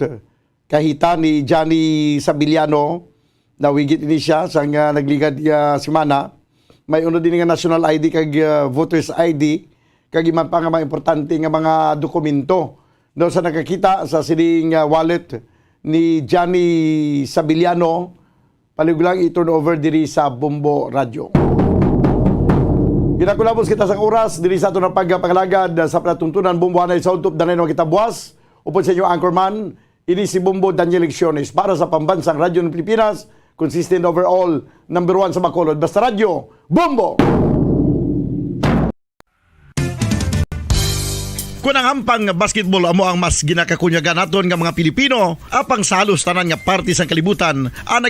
kahita ni Johnny Sabiliano, nawigit ini siya sang, ah, nagligad nga semana. May unod ini nga national I D kag, ah, voters I D, kag iban pa nga mga importante nga mga dokumento daw sa nakakita sa sining, ah, wallet ni Johnny Sabiliano. Palihog lang i-turn over diri sa Bombo Radyo. Ginakulabos kita sang oras diri sa aton nga pagpangalagad sa palatuntunan. Bumbuhanay sa Udto, danay naman kita buwas. Upod sa inyo anchorman, ini si Bombo Daniel Lecciones para sa Pambansang Radyo ng Pilipinas, consistent overall, number one sa Bacolod. Basta Radyo, Bombo! Kung ang ampang nga basketball amo ang mas ginakakunyagan naton nga mga Pilipino, apang sa halos tanan nga parte sang kalibutan, ang